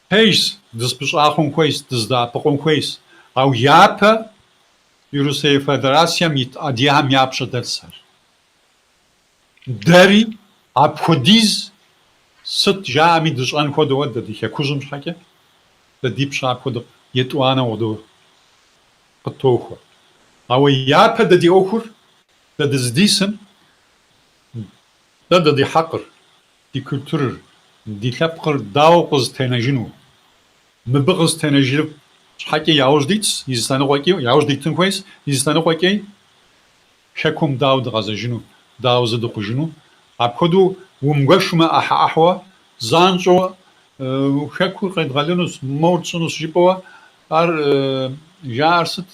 Пэжщ, дызэпыщӏа хъун хуейщ, дызэдэӏэпыкъун хуейщ. Ауэ япэ Урысей Федерацием ит адыгэхэм я пщэ дэлъщ ар. Дэри апхуэдиз сыт жаӏэми дыщӏэн хуэдэуэ дэ ди хэкужьым щхьэкӏэ, дэ ди пщэ апхуэдэу етӏуанэу къыттохуэ. Ауэ япэ дэ ди ӏуэхур, дэ дызыдисым, дэ дэ ди хьэкъыр, Ди культурэр, ди лъэпкъыр дауэ къызэтенэжыну? Мыбы къызэтенэжыф щхьэкӏэ яужь дитщ, и зы лъэныкъуэкӏи яужь дитын хуейщ, и зы лъэныкъуэкӏи Хэкум дауэ дыгъэзэжыну, дауэ зы дыхъужыну? Апхуэдэу умыгуэшмэ ӏыхьэ-ӏыхьэуэ, занщӏэу хэкур къедгъэлынущ, мор тщӏынущ жыпӏэуэ, ар жаӏэр сыт?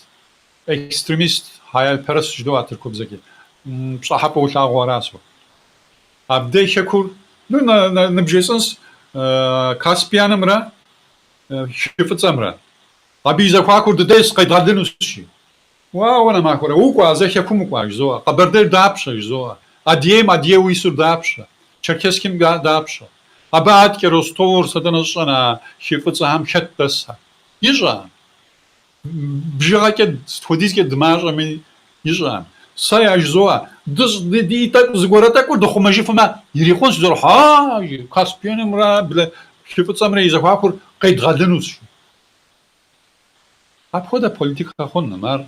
Экстремист, hayalperest жыдоӏэ тыркубзэкӏэ. Пщӏыхьэпӏэ улъагъуу аращ уэ. Абдей хэкур, ну, ныбжесӏэнщ, Каспианымрэ Хы Фӏыцӏэмрэ. Абы и зэхуакур дыдейщ, къедгъэлынущ, жи. Уа, уэ махуэрэ, укӏуа, зэ хэкум укӏуа, жызоӏэ. Къэбэрдейр дапщэ, жызоӏэ. Адыгейм адыгэу исыр дапщэ? Черкесским дапщэ? Абы адэкӏэ Ростовыр сэ дэнэ сщӏэн а хы Фӏыцӏэхэм хэт дэсхэр? Ищӏэкъым. Бжыгъэкӏэ сыт хуэдизкӏэ дымащӏэми ищӏэкъым. Сэ яжызоӏэ, дыщӏ, ди тӏэкӏу, зыгуэрэ тӏэкӏур дыхъумэжыфмэ, ирикъунщ, жызоӏэ, хьа, жи, Каспианымрэ хы Фӏыцӏэмрэ и зэхуакур къедгъэлынущ, жи. Апхуэдэ политикэ хъункъым, ар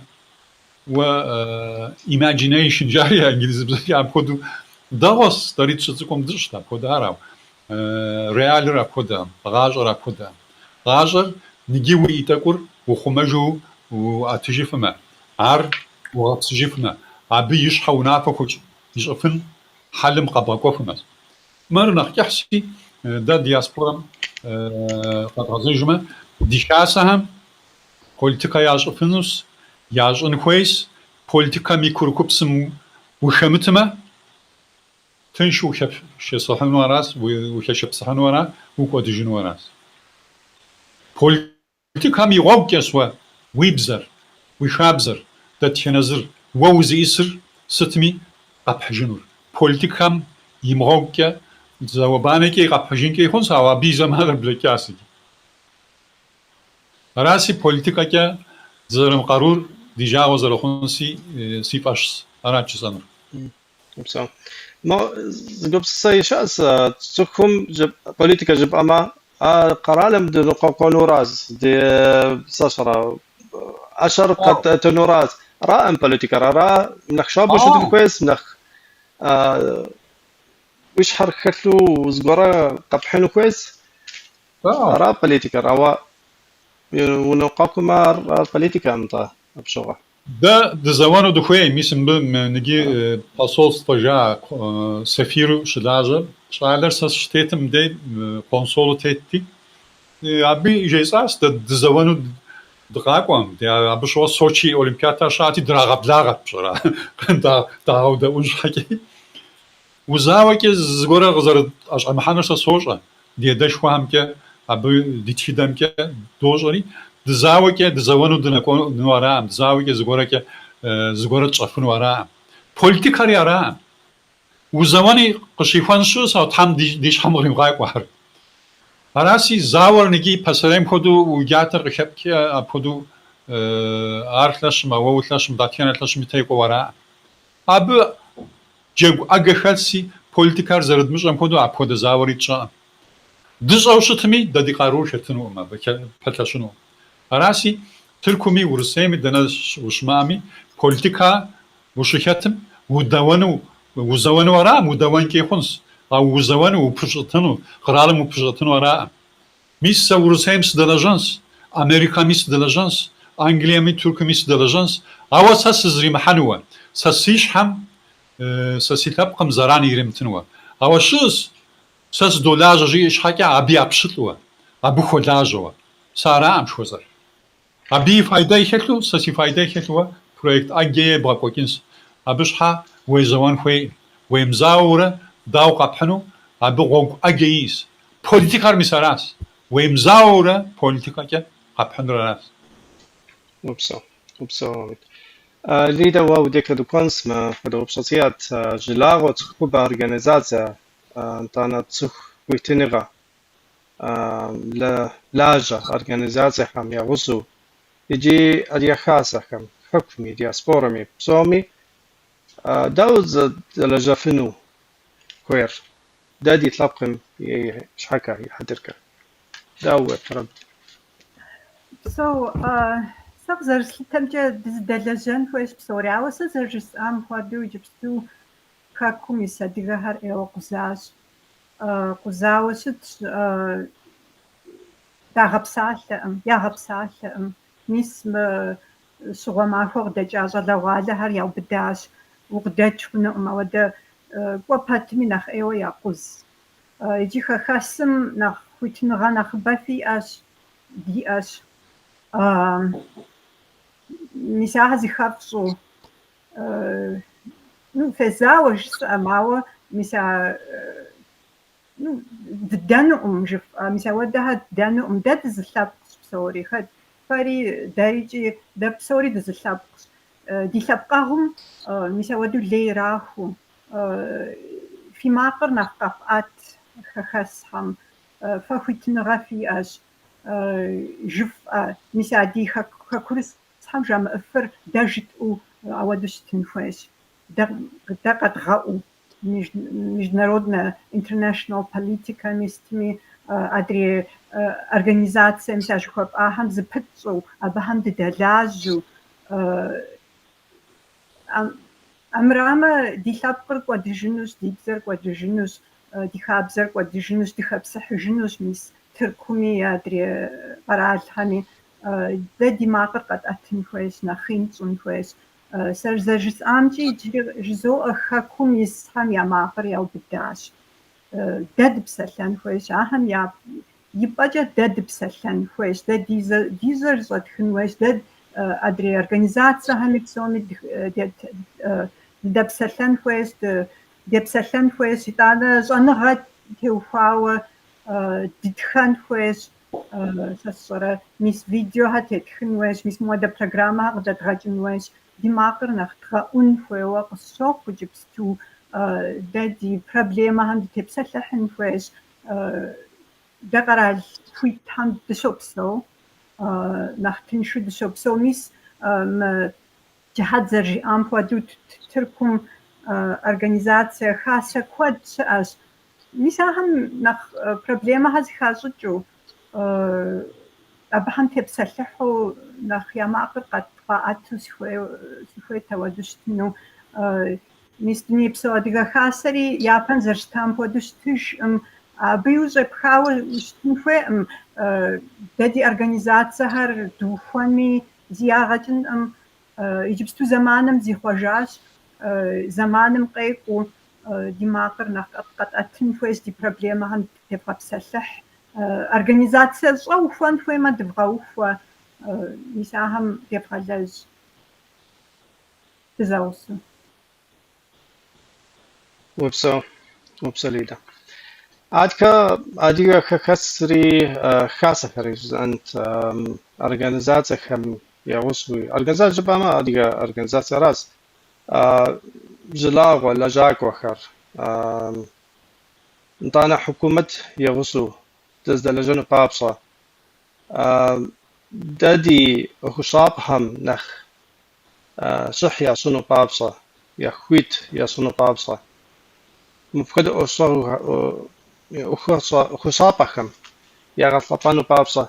уэ imagination жари инджылызыбзэкӏэ апхуэдэу дэгъуэщ, дэри дыщыцӏыкӏум дыщӏт апхуэдэ ар, ауэ реалыр апхуэдэкъым, гъащӏэр апхуэдэкъым. Гъащӏэр ныджы уи тӏэкӏур ухъумэжу уӏэтыжыфмэ, ар угъэпсыжыфмэ, абы и щхьэ унафэ хуищӏыфын хьэлым къэбгъэкӏуэфмэщ. Мыр нэхъ кӏыхьщи, дэ диаспорэм къэдгъэзэжмэ, ди хасэхэм политикэ ящӏыфынущ, ящӏын хуейщ, политикэм и курыкупсым ухэмытмэ, тыншу ухэшэсыхьыну аращ, ухэшыпсыхьыну ара, укӏуэдыжыну аращ. Политикэм и гъуэгукӏэщ уэ уи бзэр, уи хабзэр, дэтхэнэ зыр, уэ узиӏысыр сытми къэпхьыжынур. Политикэм и мыгъуэгукӏэ зауэ-банэкӏи къэпхьыжынкӏи хъунщ, ауэ абы и зэманыр блэкӏащ иджы. Араси, политикэкӏэ дызэрымыкъарур ди жагъуэ зэрыхъунси си фӏэщщ, арат жысӏэнур. Упсэу. Мо зы гупсысэ щыӏэщ цӏыхум политикэ жыпӏэмэ, а къэралым дыныкъуэкъуэнуращ, ди сэ сщӏэрэ, ӏэщэр къэтӏэтынуращ. Араӏым политикэр, ара нэхъ щабэу щытын хуейщ, нэхъ уи щхьэр хэлъу зыгуэрэ къэпхьыну хуейщ. Ара политикэр, ауэ уныкъуэкъумэ ар политикэкъым нтӏэ абы щыгъуэ. Дэ дызэуэну дыхуей, мис мыбы ныджы посольствэ жаӏэ сефиру щылажьэ щӏалэр сэ сыщытетым мыбдей консолу тетти, абы жесӏащ дэ дызэуэну дыкъакӏуэм, абы щыгъуэ Сочи Олимпиадэ щыӏэти драгъэблагъэт пщӏэрэ, дагъэудэӏун щхьэкӏи. Узауэкӏэ зыгуэрэ къызэрытӏэщӏэмыхьэнур сэ сощӏэ, ди адэшхуэхэмкӏэ, абы ди тхыдэмкӏэ дощӏэри, дызауэкӏэ дызэуэну дынэкӏуэну араӏым, дызауэкӏэ зыгуэрэкӏэ зыгуэрэ тщӏэфыну араӏым. Политикэри араӏым. Узэуэни къыщихуэн щыӏэщ, ауэ Тхьэм ди щхьэм къримыгъакӏуэ ар. Араси, зауэр ныджы пасэрейм хуэдэу уи джатэр къыхэпкӏэ апхуэдэу ар лъэщымэ, уэ улъэщым, дэтхэнэ лъэщми текӏуэу араӏым. Абы джэгу ӏэджэ хэлъси, политикэр зэрыдмыщӏэм хуэдэу апхуэдэ зауэри тщӏэкъым. Дыщӏэу щытми, дэ ди къарур хэтынукъым абы, пэлъэщынукъым. Араси, Тыркуми, Урысейми, дэнэ ущымыӏэми, политикэ ущыхэтым удэуэну, узэуэну араӏым, удэуэнкӏи хъунщ, ауэ узэуэну, упыщӏэтыну, къэралым упыщӏэтыну араӏым. Мис сэ Урысейм сыдэлэжьэнщ, Америкэми сыдэлэжьэнщ, Англиеми Тыркуми сыдэлэжьэнщ, ауэ сэ сызримыхьэнуэ, сэ си щхьэм, сэ си лъэпкъым зэран иримытынуэ. Ауэ щыӏэщ, сэ сыдолажьэ жиӏэ щхьэкӏэ абы я пщылӏуэ, абы хуэлажьэуэ. Сэ араӏым жыхуэсӏэр. Абы и файдэ хэлъу, сэ си файдэ хэлъуэ проект ӏэджэ ебгъэкӏуэкӏынщ. Абы щхьэ уезэуэн хуейкъым. Уемызауэурэ дауэ къэпхьыну, абы гъуэгу ӏэджэ иӏэщ. Политикэр мис аращ. Уемызауэурэ политикэкӏэ къэпхьынур аращ. Упсэу, упсэу, Амит. Лидэ, уэ уи декӏэ дыкӏуэнщ, мыпхуэдэ упщӏэ сиӏэт, жылагъуэ цӏыхубэ организацэ, нтӏанэ цӏыху хуитыныгъэ лажьэ организацэхэм я гъусэу иджы Адыгэ Хасэхэм, хэкуми, диаспорэми, псоми дауэ зэдэлэжьэфыну хуейр дэ ди лъэпкъым и щхьэкӏэ, и хьэтыркӏэ? Дауэ уеплърэ? Псэу, сэ къызэрыслъытэмкӏэ, дызэдэлэжьэн хуейщ псори, ауэ сэ зэрыжысӏам хуэдэу иджыпсту хэкум ис адыгэхэр ӏейуэ къузащ. Къузауэ щытщ, дагъэпсалъэӏым, ягъэпсалъэӏым. Мис мы щыгъуэ махуэ къыдэкӏа щӏалэгъуалэхэр яубыдащ. укъыдэкӏ хъунукъым, ауэдэ кӏуэ пэтми нэхъ ӏейуэ якъуз. Иджы хэхэсым нэхъ хуитыныгъэ нэхъыбэ фиӏэщ, диӏэщ. Мис ахэр зыхэфщӏэу, ну, фезауэ жысӏэм, ауэ мис а ну, ддэнукъым жыфӏэ, мис ауэдэхэр ддэнукъым. Дэ дызылъэпкъщ псори, хэт фэри дэрикӏи, дэ псори дызылъэпкъщ. Ди лъэпкъэгъум мис ауэдэу лей ирахыу, фи макъыр нэхъ къэфӏэт хэхэсхэм, фэ хуитыныгъэ фиӏэщ, жыфӏэ, мис а ди хэкурысхэм жамыӏыфыр дэ жытӏэу ауэдэу щытын хуейщ, дэ къэдгъэӏуу. Международнэ international политикэми сытми, адрей организацие мис а жыхуэпӏахэм зыпытщӏэу, абыхэм дыдэлажьэу. Амырамэ, ди лъэпкъыр кӏуэдыжынущ, ди бзэр кӏуэдыжынущ, ди хабзэр кӏуэдыжынущ, дыхэпсыхьыжынущ мис Тыркуми, адрей къэралхэми. Дэ ди макъыр къэтӏэтын хуейщ, нэхъ ин тщӏын хуейщ. Сэ зэрыжысӏамкӏи иджыри жызоӏэ, хэкум исхэм я макъыр яубыдащ. Дэ дыпсэлъэн хуейщ, ахэм я и пӏэкӏэ дэ дыпсэлъэн хуейщ, дэ ди жьэр зэщӏэтхын хуейщ, дэ адрей организацэхэми псоми дыдэпсэлъэн хуейщ, депсэлъэн хуейщ, итӏанэ щӏэныгъэ теухуауэ дытхэн хуейщ, сэ сщӏэрэ, мис видеохэр тетхын хуейщ, мис мыуэдэ программэхэр къыдэдгъэкӏын хуейщ, ди макъыр нэхъ дгъэӏун хуейуэ къысщохъу иджыпсту, дэ ди проблемэхэм дытепсэлъыхьын хуейщ. Дэ къэрал хуитхэм дыщопсэу, нэхъ тыншу дыщопсэу. Мис мы Джихьэт зэрыжиӏам хуэдэу Тыркум организацие, хасэ куэд щыӏэщ. Мис ахэм нэхъ проблемэхэр зыхащӏыкӏыу, абыхэм тепсэлъыхьу, нэхъ я макъыр къаӏэту сыхуейт ауэдэу щытыну. Мис Дунейпсо Адыгэ Хасэри япэм зэрыщытам хуэдэу щытыжкъым. Абы ущӏепхауэ ущытын хуейкъым. Дэ ди организацэхэр духуэми зи ягъэ кӏынкъым. Иджыпсту зэманым зихъуэжащ, зэманым къекӏуу ди макъыр нэхъ къэтӏэтын хуейщ, ди проблемэхэм дытевгъэпсэлъыхь. Организацие щӏэ ухуэн хуеймэ, дывгъэухуэ, мис ахэм девгъэлэжь. Дызэгъусэу. Упсэу, упсэу, Лидэ. Адэкӏэ адыгэ хэхэсри хасэхэри жысӏэнт организацэхэм я гъусэуи. Организацэ жыпӏэмэ, адыгэ организацэращ. Жылагъуэ лэжьакӏуэхэр, нтӏанэ хьукумэт я гъусэу дыздэлэжьэну папщӏэ. Дэ ди ӏуэхущӏапӏэхэм нэхъ щӏыхь ящӏыну папщӏэ, я хуит ящӏыну папщӏэ. Мыпхуэдэ ӏуэхущӏапӏэхэм ягъэлъэпӏэну папщӏэ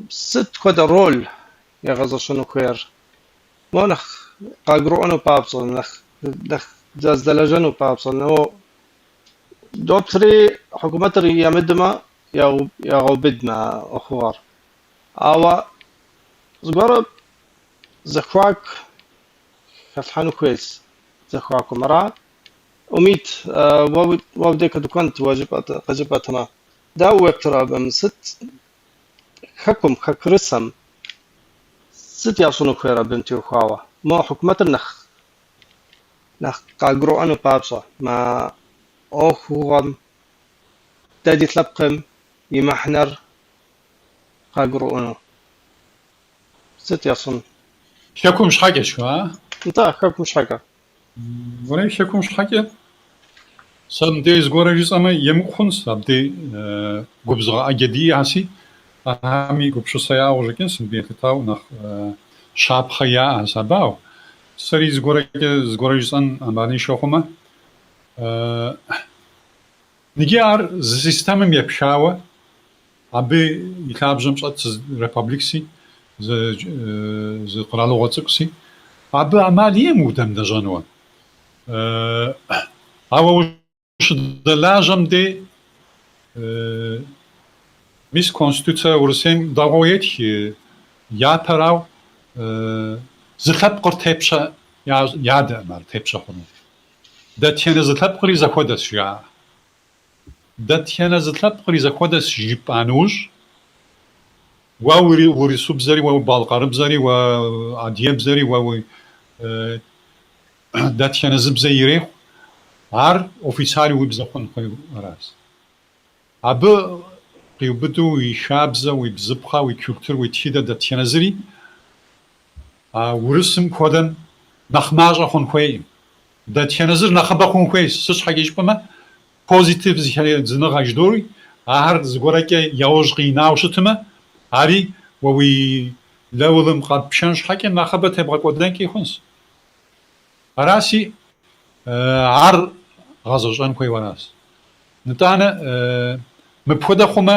сыт хуэдэ роль ягъэзэщӏэну хуейр? Мо нэхъ къагурыӏуэну папщӏэ, нэхъ дыздэлэжьэну папщӏэ, но доплъри хьукумэтыр ямыдэмэ, ягъэубыд мы ӏуэхугъэр. Ауэ зыгуэр зэхуаку хэлъхьэну хуейщ зэхуакум. Ара? Умит, уэ уи дей къыдукуэнт, уэ къыжыпӏэтэмэ. Дауэ уеплърэ абым? Сыт хэкум, хэкурысэм сыт ящӏыну хуейр абым теухуауэ? Мо хьукумэтыр нэхъ нэхъ къагурыӏуэну папщӏэ, мы ӏуэхугъуэм дэ ди лъэпкъым и мыхьэнэр къагурыӏуэну. Сыт ящӏын? Хэкум щхьэкӏэщ, а? Нтӏэ, хэкум щхьэкӏэ. Уэрей хэкум щхьэкӏэ сэ мыбдеж зыгуэрэ жысӏэмэ, емыкӏу хъунщ, абдей губзыгъэ ӏэджэ диӏэщи, ахэми гупсысэ яӏэу къыщӏэкӏынщ, мыбы елъытауэ нэхъ щапхъэ яӏэщ абы, ауэ сэри зыгуэрэкӏэ зыгуэрэ жысӏэн ӏэмалыншэ хъумэ, иджы ар зы системэм епхауэ, абы и лъабжьэм щӏэт зы републикси, зы къэралыгъуэ цӏыкӏуси, абы ӏэмал иӏэм удэмылэжьэнуэ. Ауэ ущыдэлажьэм дей, мис Конституцэ Урысейм дэгъуэу етх, япэрау зы лъэпкъыр тепщэ. Ядэкъым ар тепщэ хъуну. Дэтхэнэ зы лъэпкъри зэхуэдэщ, жаӏэ. Дэтхэнэ зы лъэпкъри зэхуэдэщ жыпӏа нэужь, уэ уи урысыбзэри, уэ уи балкъэрыбзэри, уэ адыгэбзэри, уэ уи дэтхэнэ зы бзэ ирехъу, ар официальнэу уи бзэ хъун хуейуэ аращ. Абы къиубыду уи хабзэ, уи бзыпхъэ, уи культур, уи тхыдэ дэтхэнэ зыри а урысым хуэдэм нэхъ мащӏэ хъун хуейкъым. Дэтхэнэ зыр нэхъыбэ хъун хуейщ, сыт щхьэкӏэ жыпӏэмэ, позитив зыхэдзыныгъэ жыдори, ахэр зыгуэрэкӏэ яужь къинауэ щытмэ, ари уэ уи левелым къэпшэн щхьэкӏэ нэхъыбэ тебгъэкӏуэдэнкӏи хъунщ. Араси, ар гъэзэщӏэн хуейуэ аращ. Нытӏанэ, мыпхуэдэ хъумэ,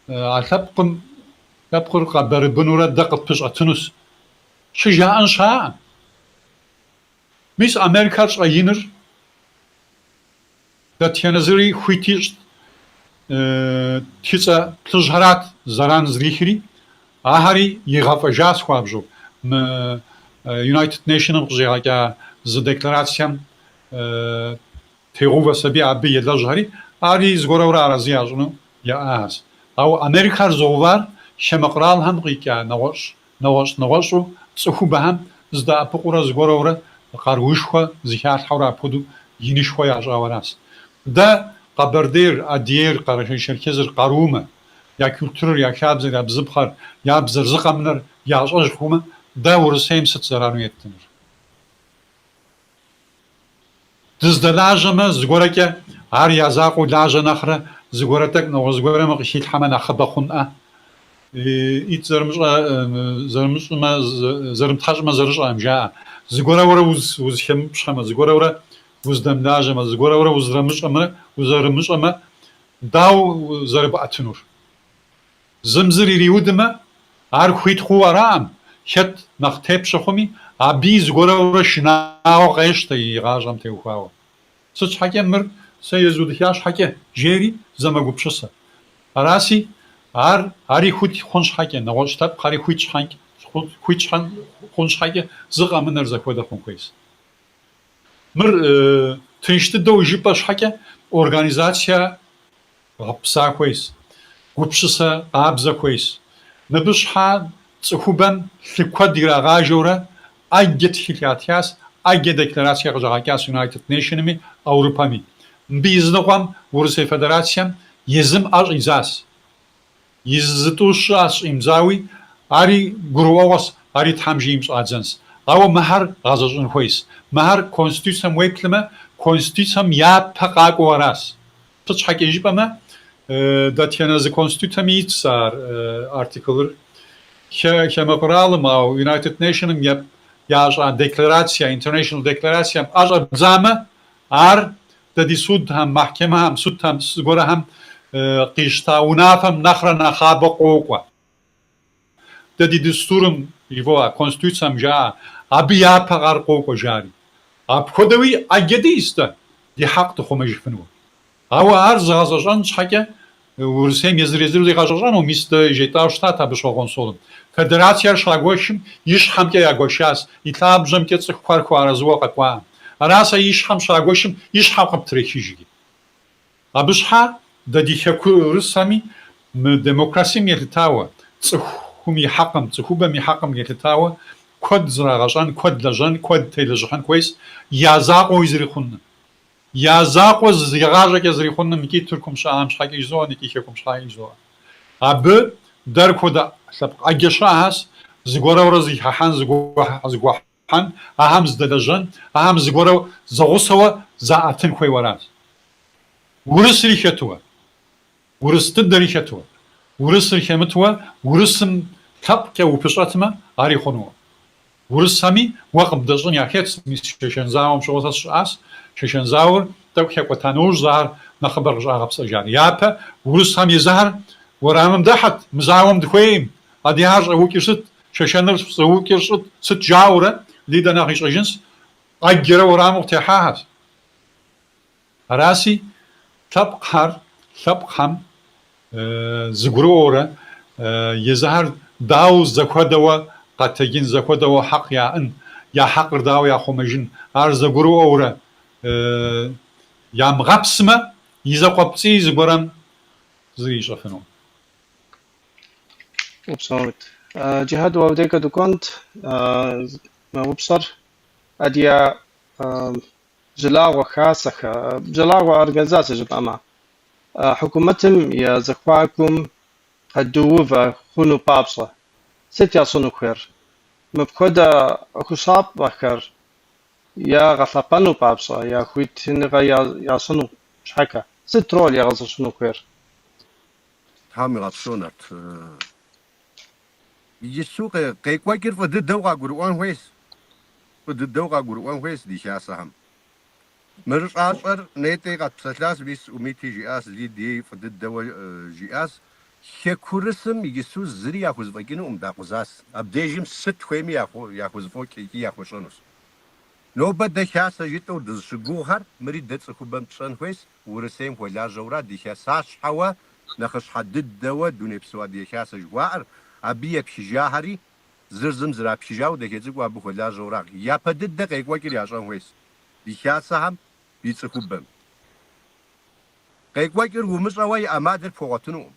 а лъэпкъым лъэпкъыр къэбэрыбынурэ дэ къытпыщӏэтынущ. Щыжаӏэн щыӏэкъым. Мис Америкэр щӏэиныр дэтхэнэ зыри хуит ищӏт, тхыцӏэ плъыжьхэрат зэран зрихри, ахэри игъэфӏэжащ хуабжьу. Мы United Nation-м къыщӏигъэкӏа зы декларацием тегъэувэщ аби абы елэжьхэри, ари зыгуэрурэ арэзы ящӏыну яӏащ. Ауэ Америкэр зыгъэувар хамэ къэралхэм къикӏа нэгъуэщӏ нэгъуэщӏ нэгъуэщӏу цӏыхубэхэм зыдэӏэпыкъуурэ зыгуэрурэ къаруушхуэ зыхалъхьэурэ апхуэдэу инышхуэ ящӏауэ аращ. Дэ Къэбэрдейр, Адыгейр, Къэрэшей-Шэрджэсыр къарумэ, я культурэр, я хабзэр, я бзыпхъэр, я бзэр зы къэмынэр ящӏэж хъумэ, дэ Урысейм сыт зэрану еттынур? Дыздэлажьэмэ, зыгуэрэкӏэ ар я закъуэу лажьэ нэхърэ, зыгуэрэ тӏэкӏу нэгъуэщӏ зыгуэрым къыхилъхьэмэ нэхъыбэ хъунӏэ. ӏитӏ зэрымыщӏэ, зэрымыщӏымэ, зэрымытхьэщӏмэ зэрыщӏэкъым, жаӏэ. Зыгуэрэурэ узыхэмыпщхьэмэ, зыгуэрэурэ уздэмылажьэмэ, зыгуэрэурэ узэрымыщӏэмрэ узэрымыщӏэмэ, дауэ зэрыбӏэтынур? Зым зыр ириудмэ, ар хуит хъууэ араӏым, хэт нэхъ тепщэ хъуми, абыи зыгуэрэурэ шынагъуэ къещтэ и гъащӏэм теухуауэ. Сыт щхьэкӏэ мыр сэ езудыха щхьэкӏэ, жери зэ мэгупсысэ. Араси, ар ари хуит хъун щхьэкӏэ, нэгъуэщӏ лъэпкъхэри хуит хуит хъун щхьэкӏэ зы къэмынэр зэхуэдэ хъун хуейщ. Мыр тынш дыдэу жыпӏэ щхьэкӏэ организацие гъэпса хуейщ, гупсысэ къабзэ хуейщ. Мыбы щхьа цӏыхубэм лъы куэд ирагъажэурэ ӏэджэ тхылъ ятхащ, ӏэджэ декларацие къыщӏагъэкӏащ United Nation-ми Аурупэми. Мыбы изыныкъуэм Урысей Федерацием езым ӏэ щӏидзащ. И зытӏущ щыӏэщ щӏимыдзауи, ари гурыӏуэгъуэщ, ари Тхьэм жиӏэм щӏадзэнщ. Ауэ мыхэр гъэзэщӏын хуейщ. Мыхэр Конституцэм уеплъмэ, Конституцэм япэ къакӏуэу аращ. Сыт щхьэкӏэ жыпӏэмэ, дэтхэнэ зы Конституцэми итщ ар артиклыр. Хамэ къэралым, ауэ United Nation-м ящӏа декларация, International декларацием ӏэ щӏэбдзамэ, ар Дэ ди судхэм, мэхькэмэхэм, судхэм, зыгуэрхэм къищта унафэм нэхърэ нэхъабэ къокӏуэ. Дэ ди дестурым, жывоӏэ, конституцэм жаӏэ, абы япэ ар къокӏуэ жари. Апхуэдэуи ӏэджэ диӏэщ дэ, ди хьэкъ дыхъумэжыфыну. Ауэ ар зыгъэзэщӏэн щхьэкӏэ Урысейм езыр-езыру зигъэщӏэщӏэну, мис дэ жетӏауэ щытат абы щыгъуэ Гъуэнсолым. Федерациер щагуэшым и щхьэмкӏэ ягуэшащ, и лъабжьэмкӏэ цӏыхухэр хуэарэзыуэ къэкӏуакъым. Аращ а и щхьэм щагуэшым и щхьэм къыптрехыжри. Абы щхьа дэ ди хэкурысхэми мы демокрасием елъытауэ, цӏыхум и хьэкъым, цӏыхубэм и хьэкъым елъытауэ куэд зрагъэщӏэн, куэд лэжьэн, куэд телэжьыхьын хуейщ, я закъуэуи зыри хъункъым. Я закъуэ игъащӏэкӏэ зыри хъункъым икӏи Тыркум щыӏэм щхьэкӏи жызоӏэ, икӏи хэкум щхьэкӏи жызоӏэ. Абы дэр хуэдэ лъэпкъ ӏэджэ щыӏэхэщ, зыгуэрэурэ зыхыхьэн, зыгуэхьэн, ахэм зыдэлэжьэн, ахэм зыгуэрэу зэгъусэуэ заӏэтын хуейуэ аращ. Урысри хэтуэ, урыс дыдэри хэтуэ, урысыр хэмытуэ, урысым лъэпкъкӏэ упыщӏэтмэ, ари хъунукъым. Урысхэми уэ къыбдэщӏын яхэтщ, мис Шэшэн зауэм щыгъуэ сэ сыщыӏащ. Шэшэн зауэр тӏэкӏу хэкӏуэта нэужь ар нэхъыбэр къыщӏагъэпсэжар. Япэ урысхэм езыхэр уэрамым дыхьэт, мы зауэм дыхуейм, адыгэхэр щӏэукӏыр сыт, шэшэныр щӏэукӏыр щӏыт, сыт жаӏэурэ, Лидэ нэхъ ищӏэжынщ, ӏэджэрэ уэрамым къытехьахэщ. Араси, лъэпкъхэр, лъэпкъхэм зыгурыӏуэурэ езыхэр дауэ зэхуэдэуэ къэтэджын, зэхуэдэуэ хьэкъ яӏын, я хьэкъыр дауэ яхъумэжын, ар зэгурыӏуэурэ ямыгъэпсмэ, и закъуэпцӏий зыгуэрым зыри ищӏэфынукъым. Упсэу. Джихьэд, уэ декӏэ дыкӏуэнт мы упщӏэр адыгэ жылагъуэ хасэхэ, жылагъуэ организацэ жыпӏэмэ, хьукумэтым я зэхуакум къыдэувэ хъуну папщӏэ, сыт ящӏэну хуейр? Мыпхуэдэ ӏуэхущӏапӏэхэр ягъэлъэпӏэну папщӏэ, я хуитыныгъэ ящӏыну щхьэкӏэ, сыт роль ягъэзэщӏэну хуейр? Тхьэм уигъэпсэу, Нарт. Иджыпсту къекӏуэкӏыр фӏы дыдэу къагурыӏуэн хуейщ. Фӏы дыдэу къагурыӏуэн хуейщ ди хасэхэм. Мыр щӏащӏэр нетӏи къэтпсэлъащ, мис Умити жиӏащ, Лидии фӏы дыдэуэ жиӏащ. Хэкурысым иджыпсту зыри яхузэфӏэкӏынукъым, дакъузащ. Абдежым сыт хуейми яхузэфӏокӏ икӏи яхуэщӏэнущ. Нобэ дэ хасэ жытӏэу дызыщыгугъхэр, мыри дэ цӏыхубэм тщӏэн хуейщ, Урысейм хуэлажьэура ди хасащхьэуэ, нэхъыщхьэ дыдэуэ Дунейпсо Адыгэ Хасэ жыхуаӏэр, абы епхыжахэри зыр зым зрапхыжауэ дахэ цӏыкӏуу абы хуэлажьэура. Япэ дыдэ къекӏуэкӏыр ящӏэн хуейщ ди хасэхэм, ди цӏыхубэм. Къекӏуэкӏыр умыщӏэуэ и ӏэмалыр пхуэгъуэтынукъым.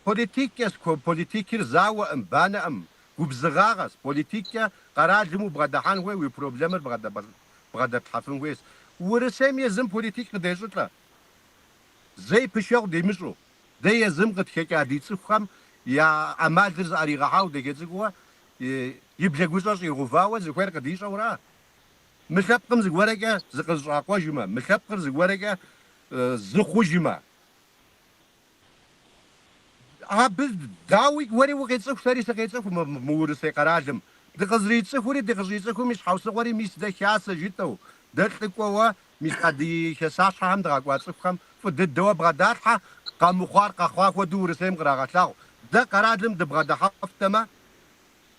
Политиккӏэ, политикыр зауэӏым, банэӏым, губзыгъагъэщ. Политиккӏэ къэралым убгъэдыхьэн хуей, уи проблемэр бгъэдэплъхьэфын хуейщ. Урысейм езым политик къыдещӏылӏэ. Зэи пышэгъу димыщӏу, дэ езым къытхэкӏа ди цӏыхухэм я ӏэмалыр зыӏэригъэхьауэ дахэ цӏыкӏууэ и блэгущӏэ щӏигъэувауэ зыхуейр къыдищӏэура. Мы лъэпкъым зыгуэрэкӏэ зыкъызыщӏакъуэжмэ, мы лъэпкъыр зыгуэрэкӏэ зы хъужмэ. Абы, дауи, уэри укъецӏыху, сэри сыкъецӏыху мы Урысей къэралым. Дыкъызэрицӏыхури дыкъыщӏицӏыхум и щхьэусыгъуэри мис дэ хасэ жытӏэу, дэ лӏыкӏуэуэ мис а ди хасащхьэхэм дгъэкӏуа цӏыхухэм фӏы дыдэуэ бгъэдалъхьэ, къэмыхъуар къэхъуа хуэдэу Урысейм кърагъэлъагъу. Дэ къэралым дыбгъэдыхьэфтэмэ,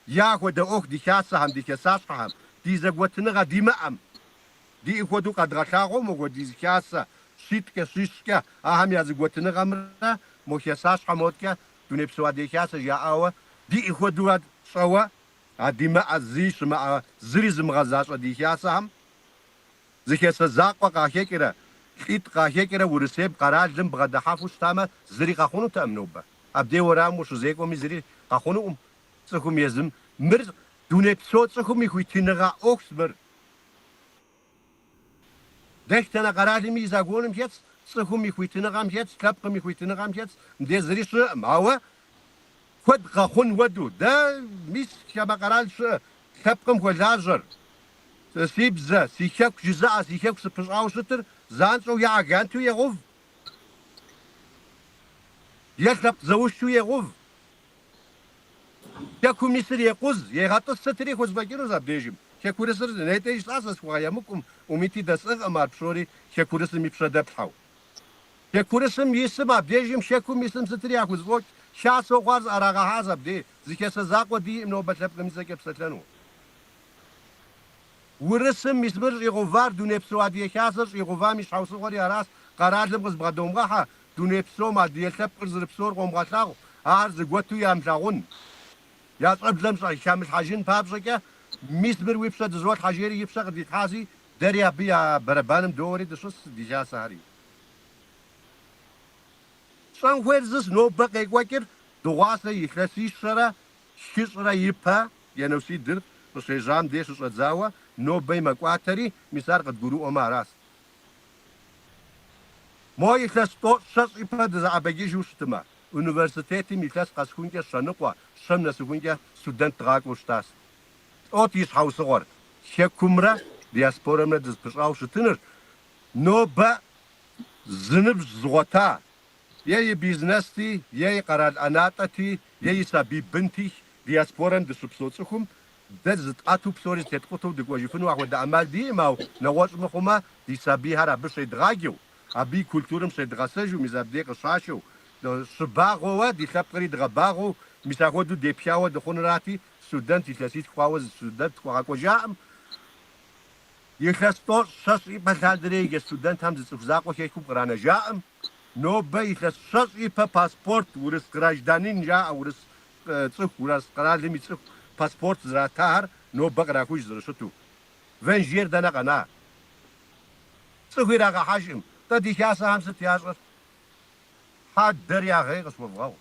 яхуэдэ ӏуэху ди хасэхэм, ди хасащхьэхэм, ди зэгуэтыныгъэ димыӏэм, Диӏэ хуэдэу къэдгъэлъагъуэу мохуэдиз хасэ щитӏкӏэ, щищкӏэ ахэм я зэгуэтыныгъэмрэ мо хасащхьэ моткӏэ Дунейпсо Адыгэ Хасэ жаӏауэ диӏэ хуэдэу тщӏэуэ а димыӏэ зыи щымыӏэ зыри зымыгъэзащӏэ ди хасэхэм зы хасэ закъуэ къахэкӏрэ, лӏитӏ къахэкӏрэ Урысейм къэралым бгъэдыхьэфу щытамэ, зыри къэхъунутэкъым нобэ. Абдей уэрамым ущызекӏуэми зыри къэхъунукъым цӏыхум езым. Мыр дунейпсо цӏыхум и хуитыныгъэ ӏуэхущ мыр. Дэтхэнэ къэралми и законым хэтщ, цӏыхум и хуитыныгъэм хэтщ, лъэпкъым и хуитыныгъэм хэтщ, мыбдеж зыри щыӏэкъым. Ауэ куэд къэхъун хуэдэу, дэ мис хамэ къэрал щыӏэ лъэпкъым хуэлажьэр, си бзэ, си хэку жызыӏэ, си хэку сыпыщӏауэ щытыр занщӏэу е агенту егъув, е лъэпкъ заушу егъув. Хэкум исыр екъуз, егъэтӏыс сытри хузэфӏэкӏынущ абдежым. Хэкурысыр нетӏэ жысӏа сэ схуэгъэемыкӏум, Умити дэсӏыгъкъым ар псори хэкурысым и пщэ дэплъхьэу. Хэкурысым исым абдежым хэкум исым сытри яхузэфӏокӏ, хасэу хъуар зыӏэрагъэхьащ абдей, зы хасэ закъуэ диӏэм нобэ лъэпкъым и цӏэкӏэ псэлъэну. Урысым мис мыр щӏигъэувар, Дунейпсо Адыгэ Хасэр щӏигъэувам и щхьэусыгъуэри аращ, къэралым къызыбгъэдомыгъэхьэ, дуней псом адыгэ лъэпкъыр зэрыпсэур къомыгъэлъагъу, ар зэгуэту ямылъагъун, я щӏэблэм хамылъхьэжын папщӏэкӏэ, мис мыр уи пщэ дызолъхьэ жери и пщэ къыдилъхьащи, дэри абы я бэрэбаным доуэри дыщыс ди хасэхэри. Тщӏэн хуейр зыщ, нобэ къекӏуэкӏыр дыгъуасэ илъэсищэрэ хыщӏрэ ипэ геноцидыр къыщежьам дей щыщӏэдзауэ нобэи мэкӏуатэри, мис ар къыдгурыӏуэмэ аращ. Мо илъэс тӏощӏ-щэщӏ ипэ дызэӏэбэкӏыжу щытмэ, университетым илъэс къэсхункӏэ щэныкъуэ, щэм нэсыхункӏэ студент дгъакӏуэу щытащ. Лӏот и щхьэусыгъуэр, хэкумрэ диаспорэмрэ дызэпыщӏауэ щытыныр, нобэ зы ныбжь зыгъуэта, е и бизнести, е и къэрал ӏэнатӏэти, е и сабий бынти, диаспорэм дыщыпсэу цӏыхум дэ зытӏэту псори зэтеткъутэу дыкӏуэжыфыну ахуэдэ ӏэмал диӏым, ауэ нэгъуэщӏ мыхъумэ, ди сабийхэр абы щедгъаджэу, абы и культурэм щедгъэсэжу, мис абдей къыщашэу, щыбагъуэуэ, ди лъэпкъри дгъэбагъуэу, мис ахуэдэу депхауэ дыхъунрати, студент илъэситху хъуауэ зы студент тхуэгъэкӏуэжаӏым. Илъэс тӏощӏ-щэщӏ ипэ лъандэрэ иджы студентхэм зы цӏыху закъуэ хэкум къранэжаӏым. Нобэ илъэс щэщӏ ипэ паспорт, урыс гражданин жаӏэ, урыс цӏыху, урыс къэралым и цӏыху паспорт зратахэр нобэ кърахуж зэрыщыту. ВНЖ-р дэнэ къэна? Цӏыху ирагъэхьэжкъым. Тӏэ ди хасэхэм сыт ящӏэр? Хьэдэр ягъей къысхуэвгъэгъу.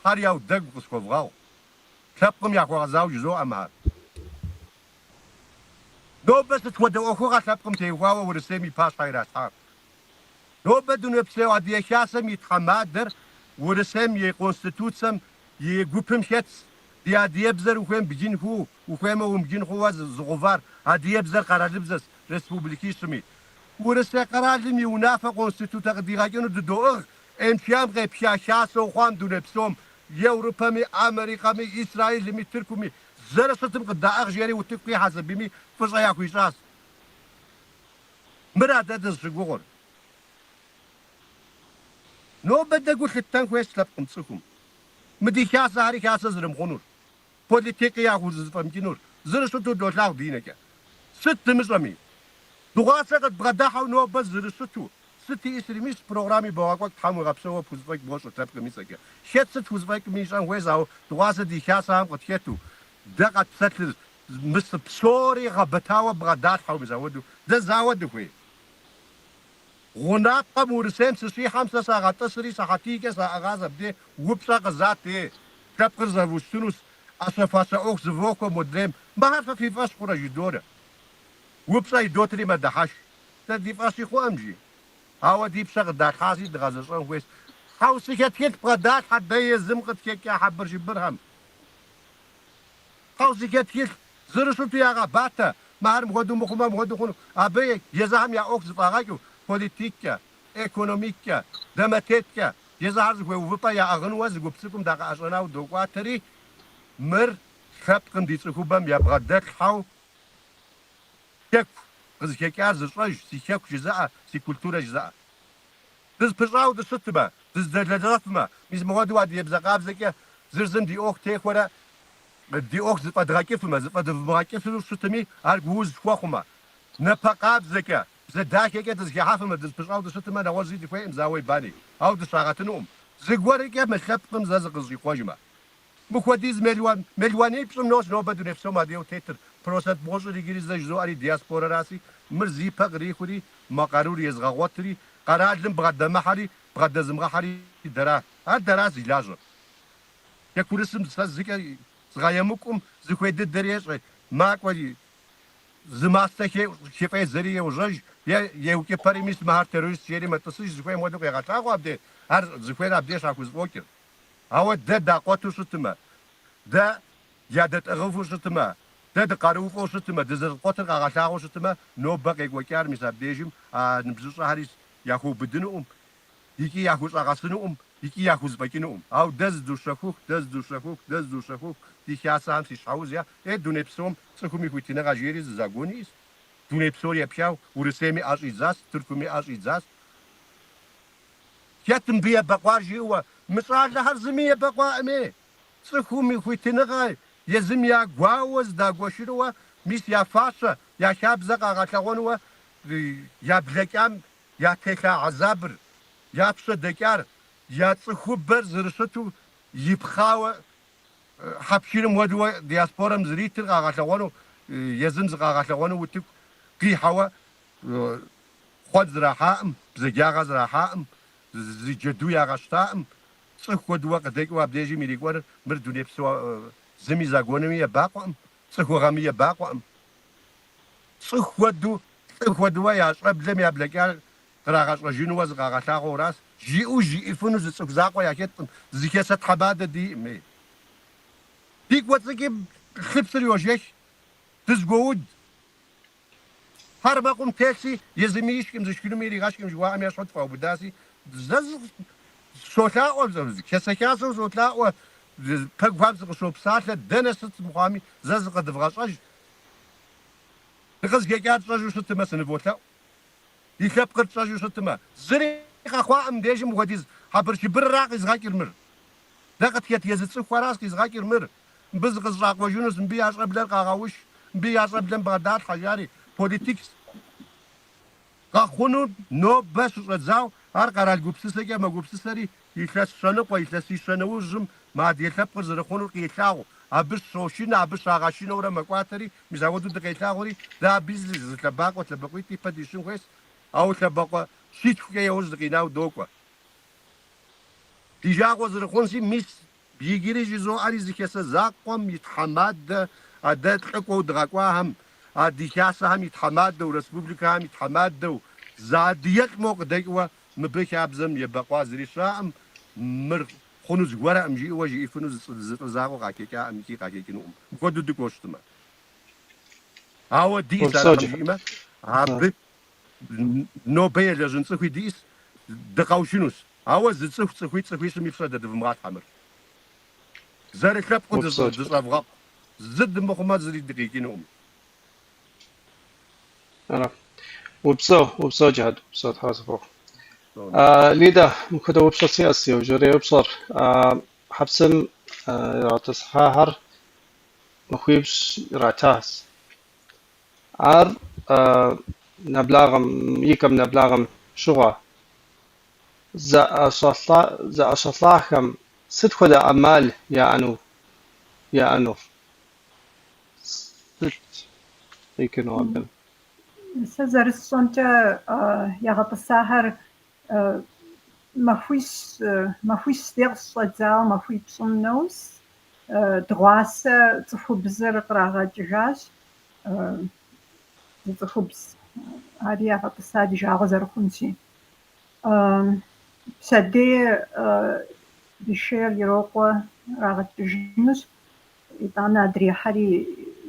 Хьэр яудэгу къысхуэвгъэгъу. Лъэпкъым яхуэгъэзауэ жызоӏэ мыхэр. Нобэ сыт хуэдэ ӏуэхугъэ лъэпкъым теухуауэ Урысейм и пащхьэ иралъхьар? Нобэ Дунейпсо Адыгэ Хасэм и тхьэмадэр Урысейм и Конституцэм и гупым хэтщ. Ди адыгэбзэр ухуейм бджын хъу, ухуеймэ умыджын хъууэ зыгъэувар адыгэбзэр къэралыбзэщ республикищми. Урысей къэралым и унафэ Конституцэ къыдигъэкӏыну дыдоӏыгъ, МЧА-м къепха хасэу хъуам дуней псом, Еуропэми, Америкэми, Израилми, Тыркуми зэрыщытым къыдаӏыгъ жери утыку къихьэщ абыми фӏыщӏэ яхуищӏащ. Мыра дэ дызыщыгугъыр. Нобэ дэ гу лъыттэн хуейщ лъэпкъым, цӏыхум. Мы ди хасэхэри хасэ зэрымыхъунур, политики яхузэфӏэмыкӏынур зэрыщыту долъагъу ди нэкӏэ. Сыт дымыщӏэми, дыгъуасэ къыдбгъэдыхьэу нобэ зэрыщыту, сыт иӏысри, мис программи богъэкӏуэкӏ, Тхьэм уигъэпсэууэ пхузэфӏэкӏ бощӏэ лъэпкъым и цӏэкӏэ. Хэт сыт хузэфӏэкӏми ищӏэн хуейщ, ауэ дыгъуасэ ди хасэхэм къытхэту, дэ къэтпсэлъыр мис псори гъэбэтауэ бгъэдалъхьэу мис ауэдэу дэ зауэ дыхуей. Гъунапкъэм Урысейм сыщихьэм сэ сагъэтӏысри сыхьэтийкӏэ саӏыгъащ абдей упщӏэ къызат, Ей, лъэпкъыр зэвущтынущ, ӏэщэ-фащэ ӏуэху зывохуэ модрейм, мыхэр фэ фи фӏэщ хъурэ жыдорэ. Упщӏэ идотри мэдыхьэшх. Дэ ди фӏэщи хъуӏэм, жи. Ауэ ди пщэ къыдалъхьащи дгъэзэщӏэн хуейщ. Тхьэусыхэ тхылъ бгъэдалъхьэ дэ езым къытхэкӏа хьэбыршыбырхэм. Тхьэусыхэ тхылъ зэрыщыту ягъэбатэ, мыхэр мыхуэдэу мыхъумэ, мыхуэдэу хъуну. Абы езыхэм я ӏуэху зэфӏагъэкӏыу, политиккӏэ, экономиккӏэ, дамэтеткӏэ езыхэр зыхуей увыпӏэ яӏыгъынуэ зы гуп цӏыкӏум дакъыӏэщӏэнауэ докӏуатэри, мыр лъэпкъым ди цӏыхубэм ябгъэдэтлъхьэу хэку къызыхэкӏар зыщӏэж, си хэку жызыӏэ, си культурэ жызыӏэ. Дызыпыщӏауэ дыщытмэ, дызыдэлэжьэфмэ, мис мыхуэдэу адыгэбзэ къабзэкӏэ зыр зым ди ӏуэху техуэрэ ди ӏуэху зыфӏэдгъэкӏыфмэ, зыфӏэдывмыгъэкӏыфу щытми, ар гууз тхуэхъумэ, напэ къабзэкӏэ, бзэ дахэкӏэ дызыхыхьэфмэ, дызыпыщӏауэ дыщытмэ, нэгъуэщӏ зи дыхуейкъым зауэи бани, ауэ дыщагъэтынукъым, зыгуэркӏэ мы лъэпкъым зэ зыкъызыщӏикъуэжмэ. Мыхуэдиз мелуан, мелуанипщӏым нос нобэ дуней псом адыгэу тетыр, процент бгъущӏыр иджыри зэ жызоӏэри диаспорэращи, мыр зи пэ кърихури, мы къарур езыгъэгъуэтри, къэралым бгъэдэмыхьэри, бгъэдэзымыгъэхьэри дэра. Ар дэра зи лажьэр. Хэкурысым сэ зыкӏэ згъэемыкӏум зыхуей дыдэр ещӏэ, макӏуэри, зы мастэ хыфӏедзэри йожьэж, е еукӏыпэри мис мыхэр террорист жери мэтӏысыж, зыхуейм хуэдэу къегъэлъагъуэ абдей, ар зыхуейр абдей щахузэфӏокӏыр. Ауэ дэ дакъуэту щытмэ, дэ ядэтӏыгъыфу щытмэ, дэ дыкъарууфӏэу щытмэ, дызэрыкъуэтыр къагъэлъагъуэу щытмэ, нобэ къекӏуэкӏар мис абдежым а ныбжьыщӏэхэри яхуэубыдынукъым, икӏи яхущӏэгъэсынукъым, икӏи яхузэфӏэкӏынукъым. Ауэ дэ зыдущэхуху, дэ зыдущэхуху, дэ зыдущэхуху, ди хасэхэм си щхьэуз я, е дуней псом цӏыхум и хуитыныгъэ жери зы закон иӏэщ. Дуней псор епхау, Урысейми ӏэ щӏидзащ, Тыркуми ӏэ щӏидзащ. Хэт мыбы ебэкъуар жиӏэуэ, мы щӏалэхэр зыми ебэкъуаӏыми, цӏыхум и хуитыныгъэ езым я гуауэ зыдагуэшынуэ, мис я фащэ, я хабзэ къагъэлъэгъуэнуэ, я блэкӏам ятелъа гьэзабыр, я пщэ дэкӏар, я цӏыхубэр зэрыщыту ипхъауэ хьэпшырым хуэдэуэ диаспорэм зритыр къагъэлъэгъуэну, езым зыкъагъэлъэгъуэну утыку къихьэуэ Хъуэн зэрахьаӏым, бзаджагъэ зэрахьаӏым, зы джэду ягъэщтаӏым, цӏыху хуэдэуэ къыдэкӏыу абдежым ирикӏуэныр мыр дунейпсо зыми закоными ебакъуэӏым, цӏыхугъэми ебакъуэӏым. Цӏыху хуэдэу, лӏы хуэдэуэ я щӏэблэм я блэкӏар кърагъэщӏэжынуэ зыкъагъэлъагъуэуращ, жиӏэу жиӏэфыну зы цӏыху закъуэ яхэткъым, зы хасэ тхьэмадэ диӏым, ей. Ди кӏуэцӏыкӏи лъыпсыр йожэх, дызгуоуд. Хьэр мэкъум телъси, езыми ишхкъым, зышхынуми иригъэшхкъым жыхуаӏэм ещхьу тфӏаубыдаси, зэ солъаӏуэ, хасэ-хасэу солъаӏуэ, пэгухэм сыкъыщопсалъэ, дэнэ сыт мыхъуами, зэ зыкъэдывгъэщӏэж. Дыкъызыхэкӏар тщӏэжу щытмэ, сыныволъэӏу. Ди лъэпкъыр тщӏэжу щытмэ, зыри къэхъуакъым мыбдежым мыхуэдиз хьэбыршыбырра къизгъэкӏыр мыр. Дэ къытхэт езы цӏыхухэращ къизгъэкӏыр мыр. Мыбы зыкъызыщӏакъуэжынущ, мыбы я щӏэблэр къагъэуш, мыбы я щӏэблэм бгъэдалъхьэ, жари, политик къэхъуну нобэ щыщӏэдзау, ар къэрал гупсысэкӏэ мэгупсысэри, илъэс щэныкъуэ, илъэсищэ нэужьым мы адыгэ лъэпкъыр зэрыхъунур къелъагъу. Абы щошынэ, абы щагъэшынэурэ мэкӏуатэри, мис апхуэдэу дыкъелъагъури, дэ абы зы лъэбакъуэ, лъэбакъуитӏ ипэ дищын хуейщ, ауэ лъэбакъуэ щитхукӏэ яужь дыкъинауэ докӏуэ. Ди жагъуэ зэрыхъунщи, мис иджыри жызоӏэри зы хасэ закъуэм и тхьэмадэ, а дэ лӏыкӏуэу дгъэкӏуахэм, а ди хасэхэм и тхьэмадэу, республикэхэм и тхьэмадэу, зы адыгэлӏ мо къыдэкӏыуэ мыбы хабзэм ебэкъуа зыри щыӏэкъым, мыр хъуну зыгуэрэкъым жиӏэуэ жиӏэфыну зы лӏы закъуэ къахэкӏаӏым икӏи къахэкӏынукъым. Мыпхуэдэу дыкӏуэу щытмэ. Ауэ диӏэщ Упсэу, Алыхьым Джихьэт. жиӏэмэ, абы нобэ елэжьын цӏыхуи диӏэщ, дыкъэушынущ. Ауэ зы цӏыху, цӏыхуитӏ, цӏыхуищым и пщэ дэдывмыгъалъхьэ мыр. Зэрылъэпкъыу Упсэу, Джихьэт. дыщӏэвгъэкъу. Зы дымыхъумэ, зыри дыкъикӏынукъым. Ара. Упсэу, упсэу, Джихьэт, упсэу, Тхьэ сыхуэхъу. Лидэ, мыпхуэдэ упщӏэ сиӏэс, иужьрей упщӏэр. Хьэпсым ирагъэтӏысхьахэр махуипщӏ иратащ. Ар нэблагъэм, и кӏэм нэблагъэм щыгъуэ зыӏэщӏэлъахэм сыт хуэдэ ӏэмал яӏэнур? Сыт къикӏыну абым? Сэ зэрысщӏэмкӏэ, ягъэтӏысахэр махуищ дей къыщыщӏэдзауэ махуипщӏым нос. Дыгъуасэ цӏыхубзыр кърагъэкӏыжащ. Зы цӏыхубз ари ягъэтӏыса ди жагъуэ зэрыхъунщи. Пщэдей Бишер Ерокъуэ рагъэкӏыжынущ. Итӏанэ адрейхьэри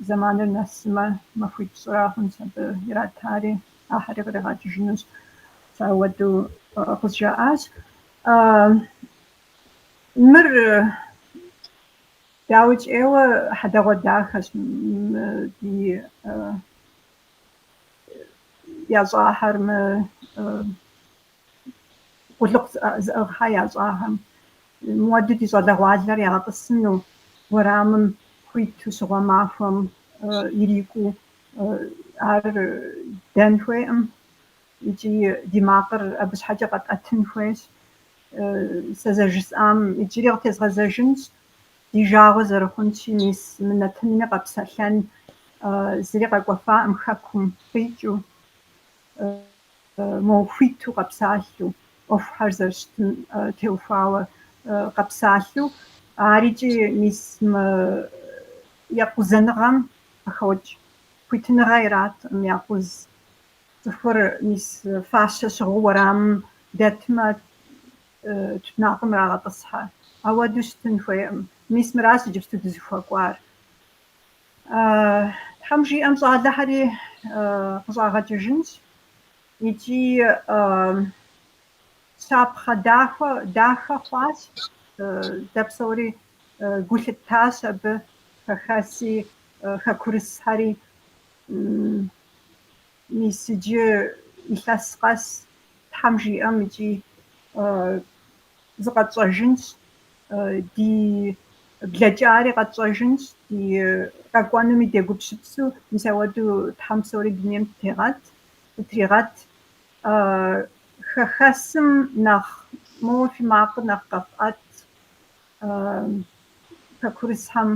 зэманыр нэсмэ, махуипщӏра хъунщ абы иратари, ахьэри къригъэкӏыжынущ. Сэ ауэдэу къызжаӏащ. Мыр дауикӏ ӏейуэ хьэдэгъуэдахэщ мы ди ящӏахэр, мы къулыкъу зыӏыгъхьэр ящӏахэм. Мыуэду ди щӏалэгъуалэр ягъэтӏысыну, уэрамым хуиту щыгъуэ махуэм ирикӏуу ар дэн хуейӏым. Икӏи ди макъыр абы щхьэкӏэ къэтӏэтын хуейщ. Сэ зэрыжысӏам иджыри къытезгъэзэжынщ. Ди жагъуэ зэрыхъунщи, мис мы нэтынми къэпсэлъэн зыри къэкӏуэфаӏым хэкум къикӏыу, мо хуиту къэпсалъэу, ӏуэхухэр зэрыщытым теухуауэ къэпсалъэу. Арикӏи мис мы якъузэныгъэм къыхокӏ. Хуитыныгъэ ираткъым якъуз. Цӏыхур мис фащэ щыгъыу уэрамым дэтмэ, тутнакъым ирагъэтӏысхьэ. Ауэдэу щытын хуейкъым. Мис мыращ иджыпсту дызыхуэкӏуар. Тхьэм жиӏэм щӏалэхэри къыщӏагъэкӏыжынщ. Икӏи щапхъэ дахэ хъуащ. Дэ псори гу лъыттащ абы, хэхэси, хэкурысхэри. Мис иджы илъэс къэс Тхьэм жиӏэм икӏи зыкъэтщӏэжынщ, ди блэкӏари къэтщӏэжынщ, ди къэкӏуэнуми дегупсысу, мис ауэдэу Тхьэм псори дунейм дытригъэт. Хэхэсым нэхъ моуэ фи макъыр нэхъ къэфӏэт, хэкурысхэм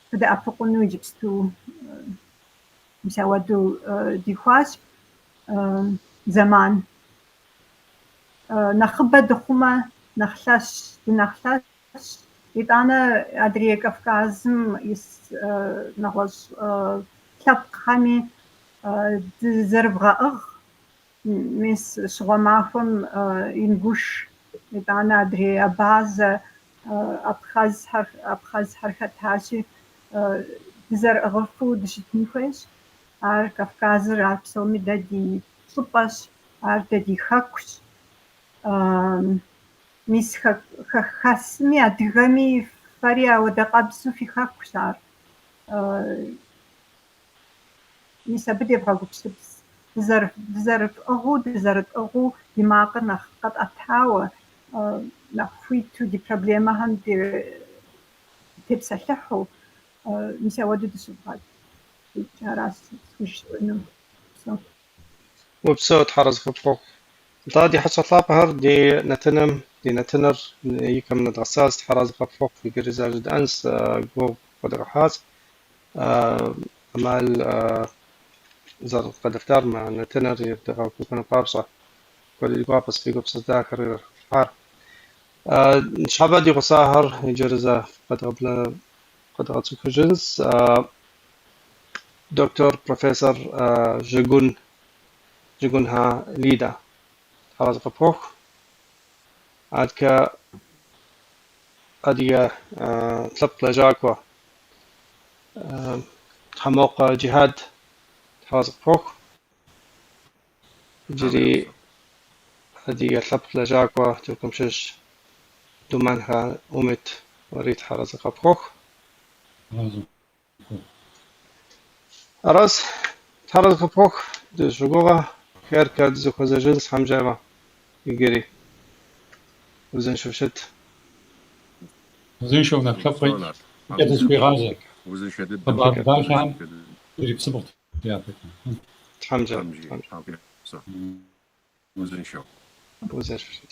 фыдэӏэпыкъуну иджыпсту мис ауэдэу дихуащ зэман. Нэхъыбэ дыхъумэ, нэхъ лъэщ, дынэхъ лъэщ. Итӏанэ адрей Кавказым ис нэгъуэщӏ лъэпкъхэми дызэрывгъэӏыгъ. Мис щыгъуэ махуэм ингуш, итӏанэ адрей абазэ, абхъазхэр хэтащи, дызэрыӏыгъыфу дыщытын хуейщ. Ар Кавказыр, ар псоми дэ ди щӏыпӏэщ, ар дэ ди хэкущ. Мис хэхэсми, адыгэми, фэри ауэдэ къабзэу фи хэкущ ар. Мис абы девгъэгупсыс. Дызэрыфӏыгъыу, дызэрытӏыгъыу, ди макъыр нэхъ къэтӏэтауэ, нэхъ хуиту ди проблемэхэм тепсэлъыхьу, мис ауэдэу дыщывгъэт. Аращ схужыӏэнур. Упсэу. Упсэу, Тхьэр арэзы къыпхухъу. Нтӏэ, ди хьэщӏэ лъапӏэхэр ди нэтыным, ди нэтыныр и кӏэм нэдгъэсащ, Тхьэр арэзы къыфхухъу, иджыри зэ жыдӏэнщ гугъу. къыдгъэхьащ. ӏэмал зэрыкъэдэфтар мы нэтыныр едгъэкӏуэкӏыну папщӏэ. Куэду ди гуапэщ фи гупсысэ дахэр зэрыхэфлъхьар. Ныщхьэбэ ди гъусахэр иджыри зэ къэдгъэцӏыхужынщ. Доктор, профессор Жыгун, Жыгунхэ Лидэ. Тхьэразэ къыпхуэхъу. Адэкӏэ адыгэ лъэпкъ лэжьакӏуэ Тхьэмокъуэ Джихьад. Тхьэразэ къыпхуэхъу. Иджыри адыгэ лъэпкъ лэжьакӏуэ Тыркум щыщ Думэнхэ Умит уэри тхьэразэ къыпхуэхъу. Аращ, тхьэразэ къыпхуэхъу, дыщогугъэ, хъеркӏэ дызэхуэзэжынщ Тхьэм жиӏэмэ иджыри. Узыншэу щыт. Узыншэу нэху лъэпкъ къекӏ, дызыхуигъазэ. Узыншэ дыдэу. Хъыбар дахэхэм ирипсыбгъут япэкӏэ. Тхьэм жиӏэ. Тхьэм жиӏэ. Узыншэу. Узыншэу щыт.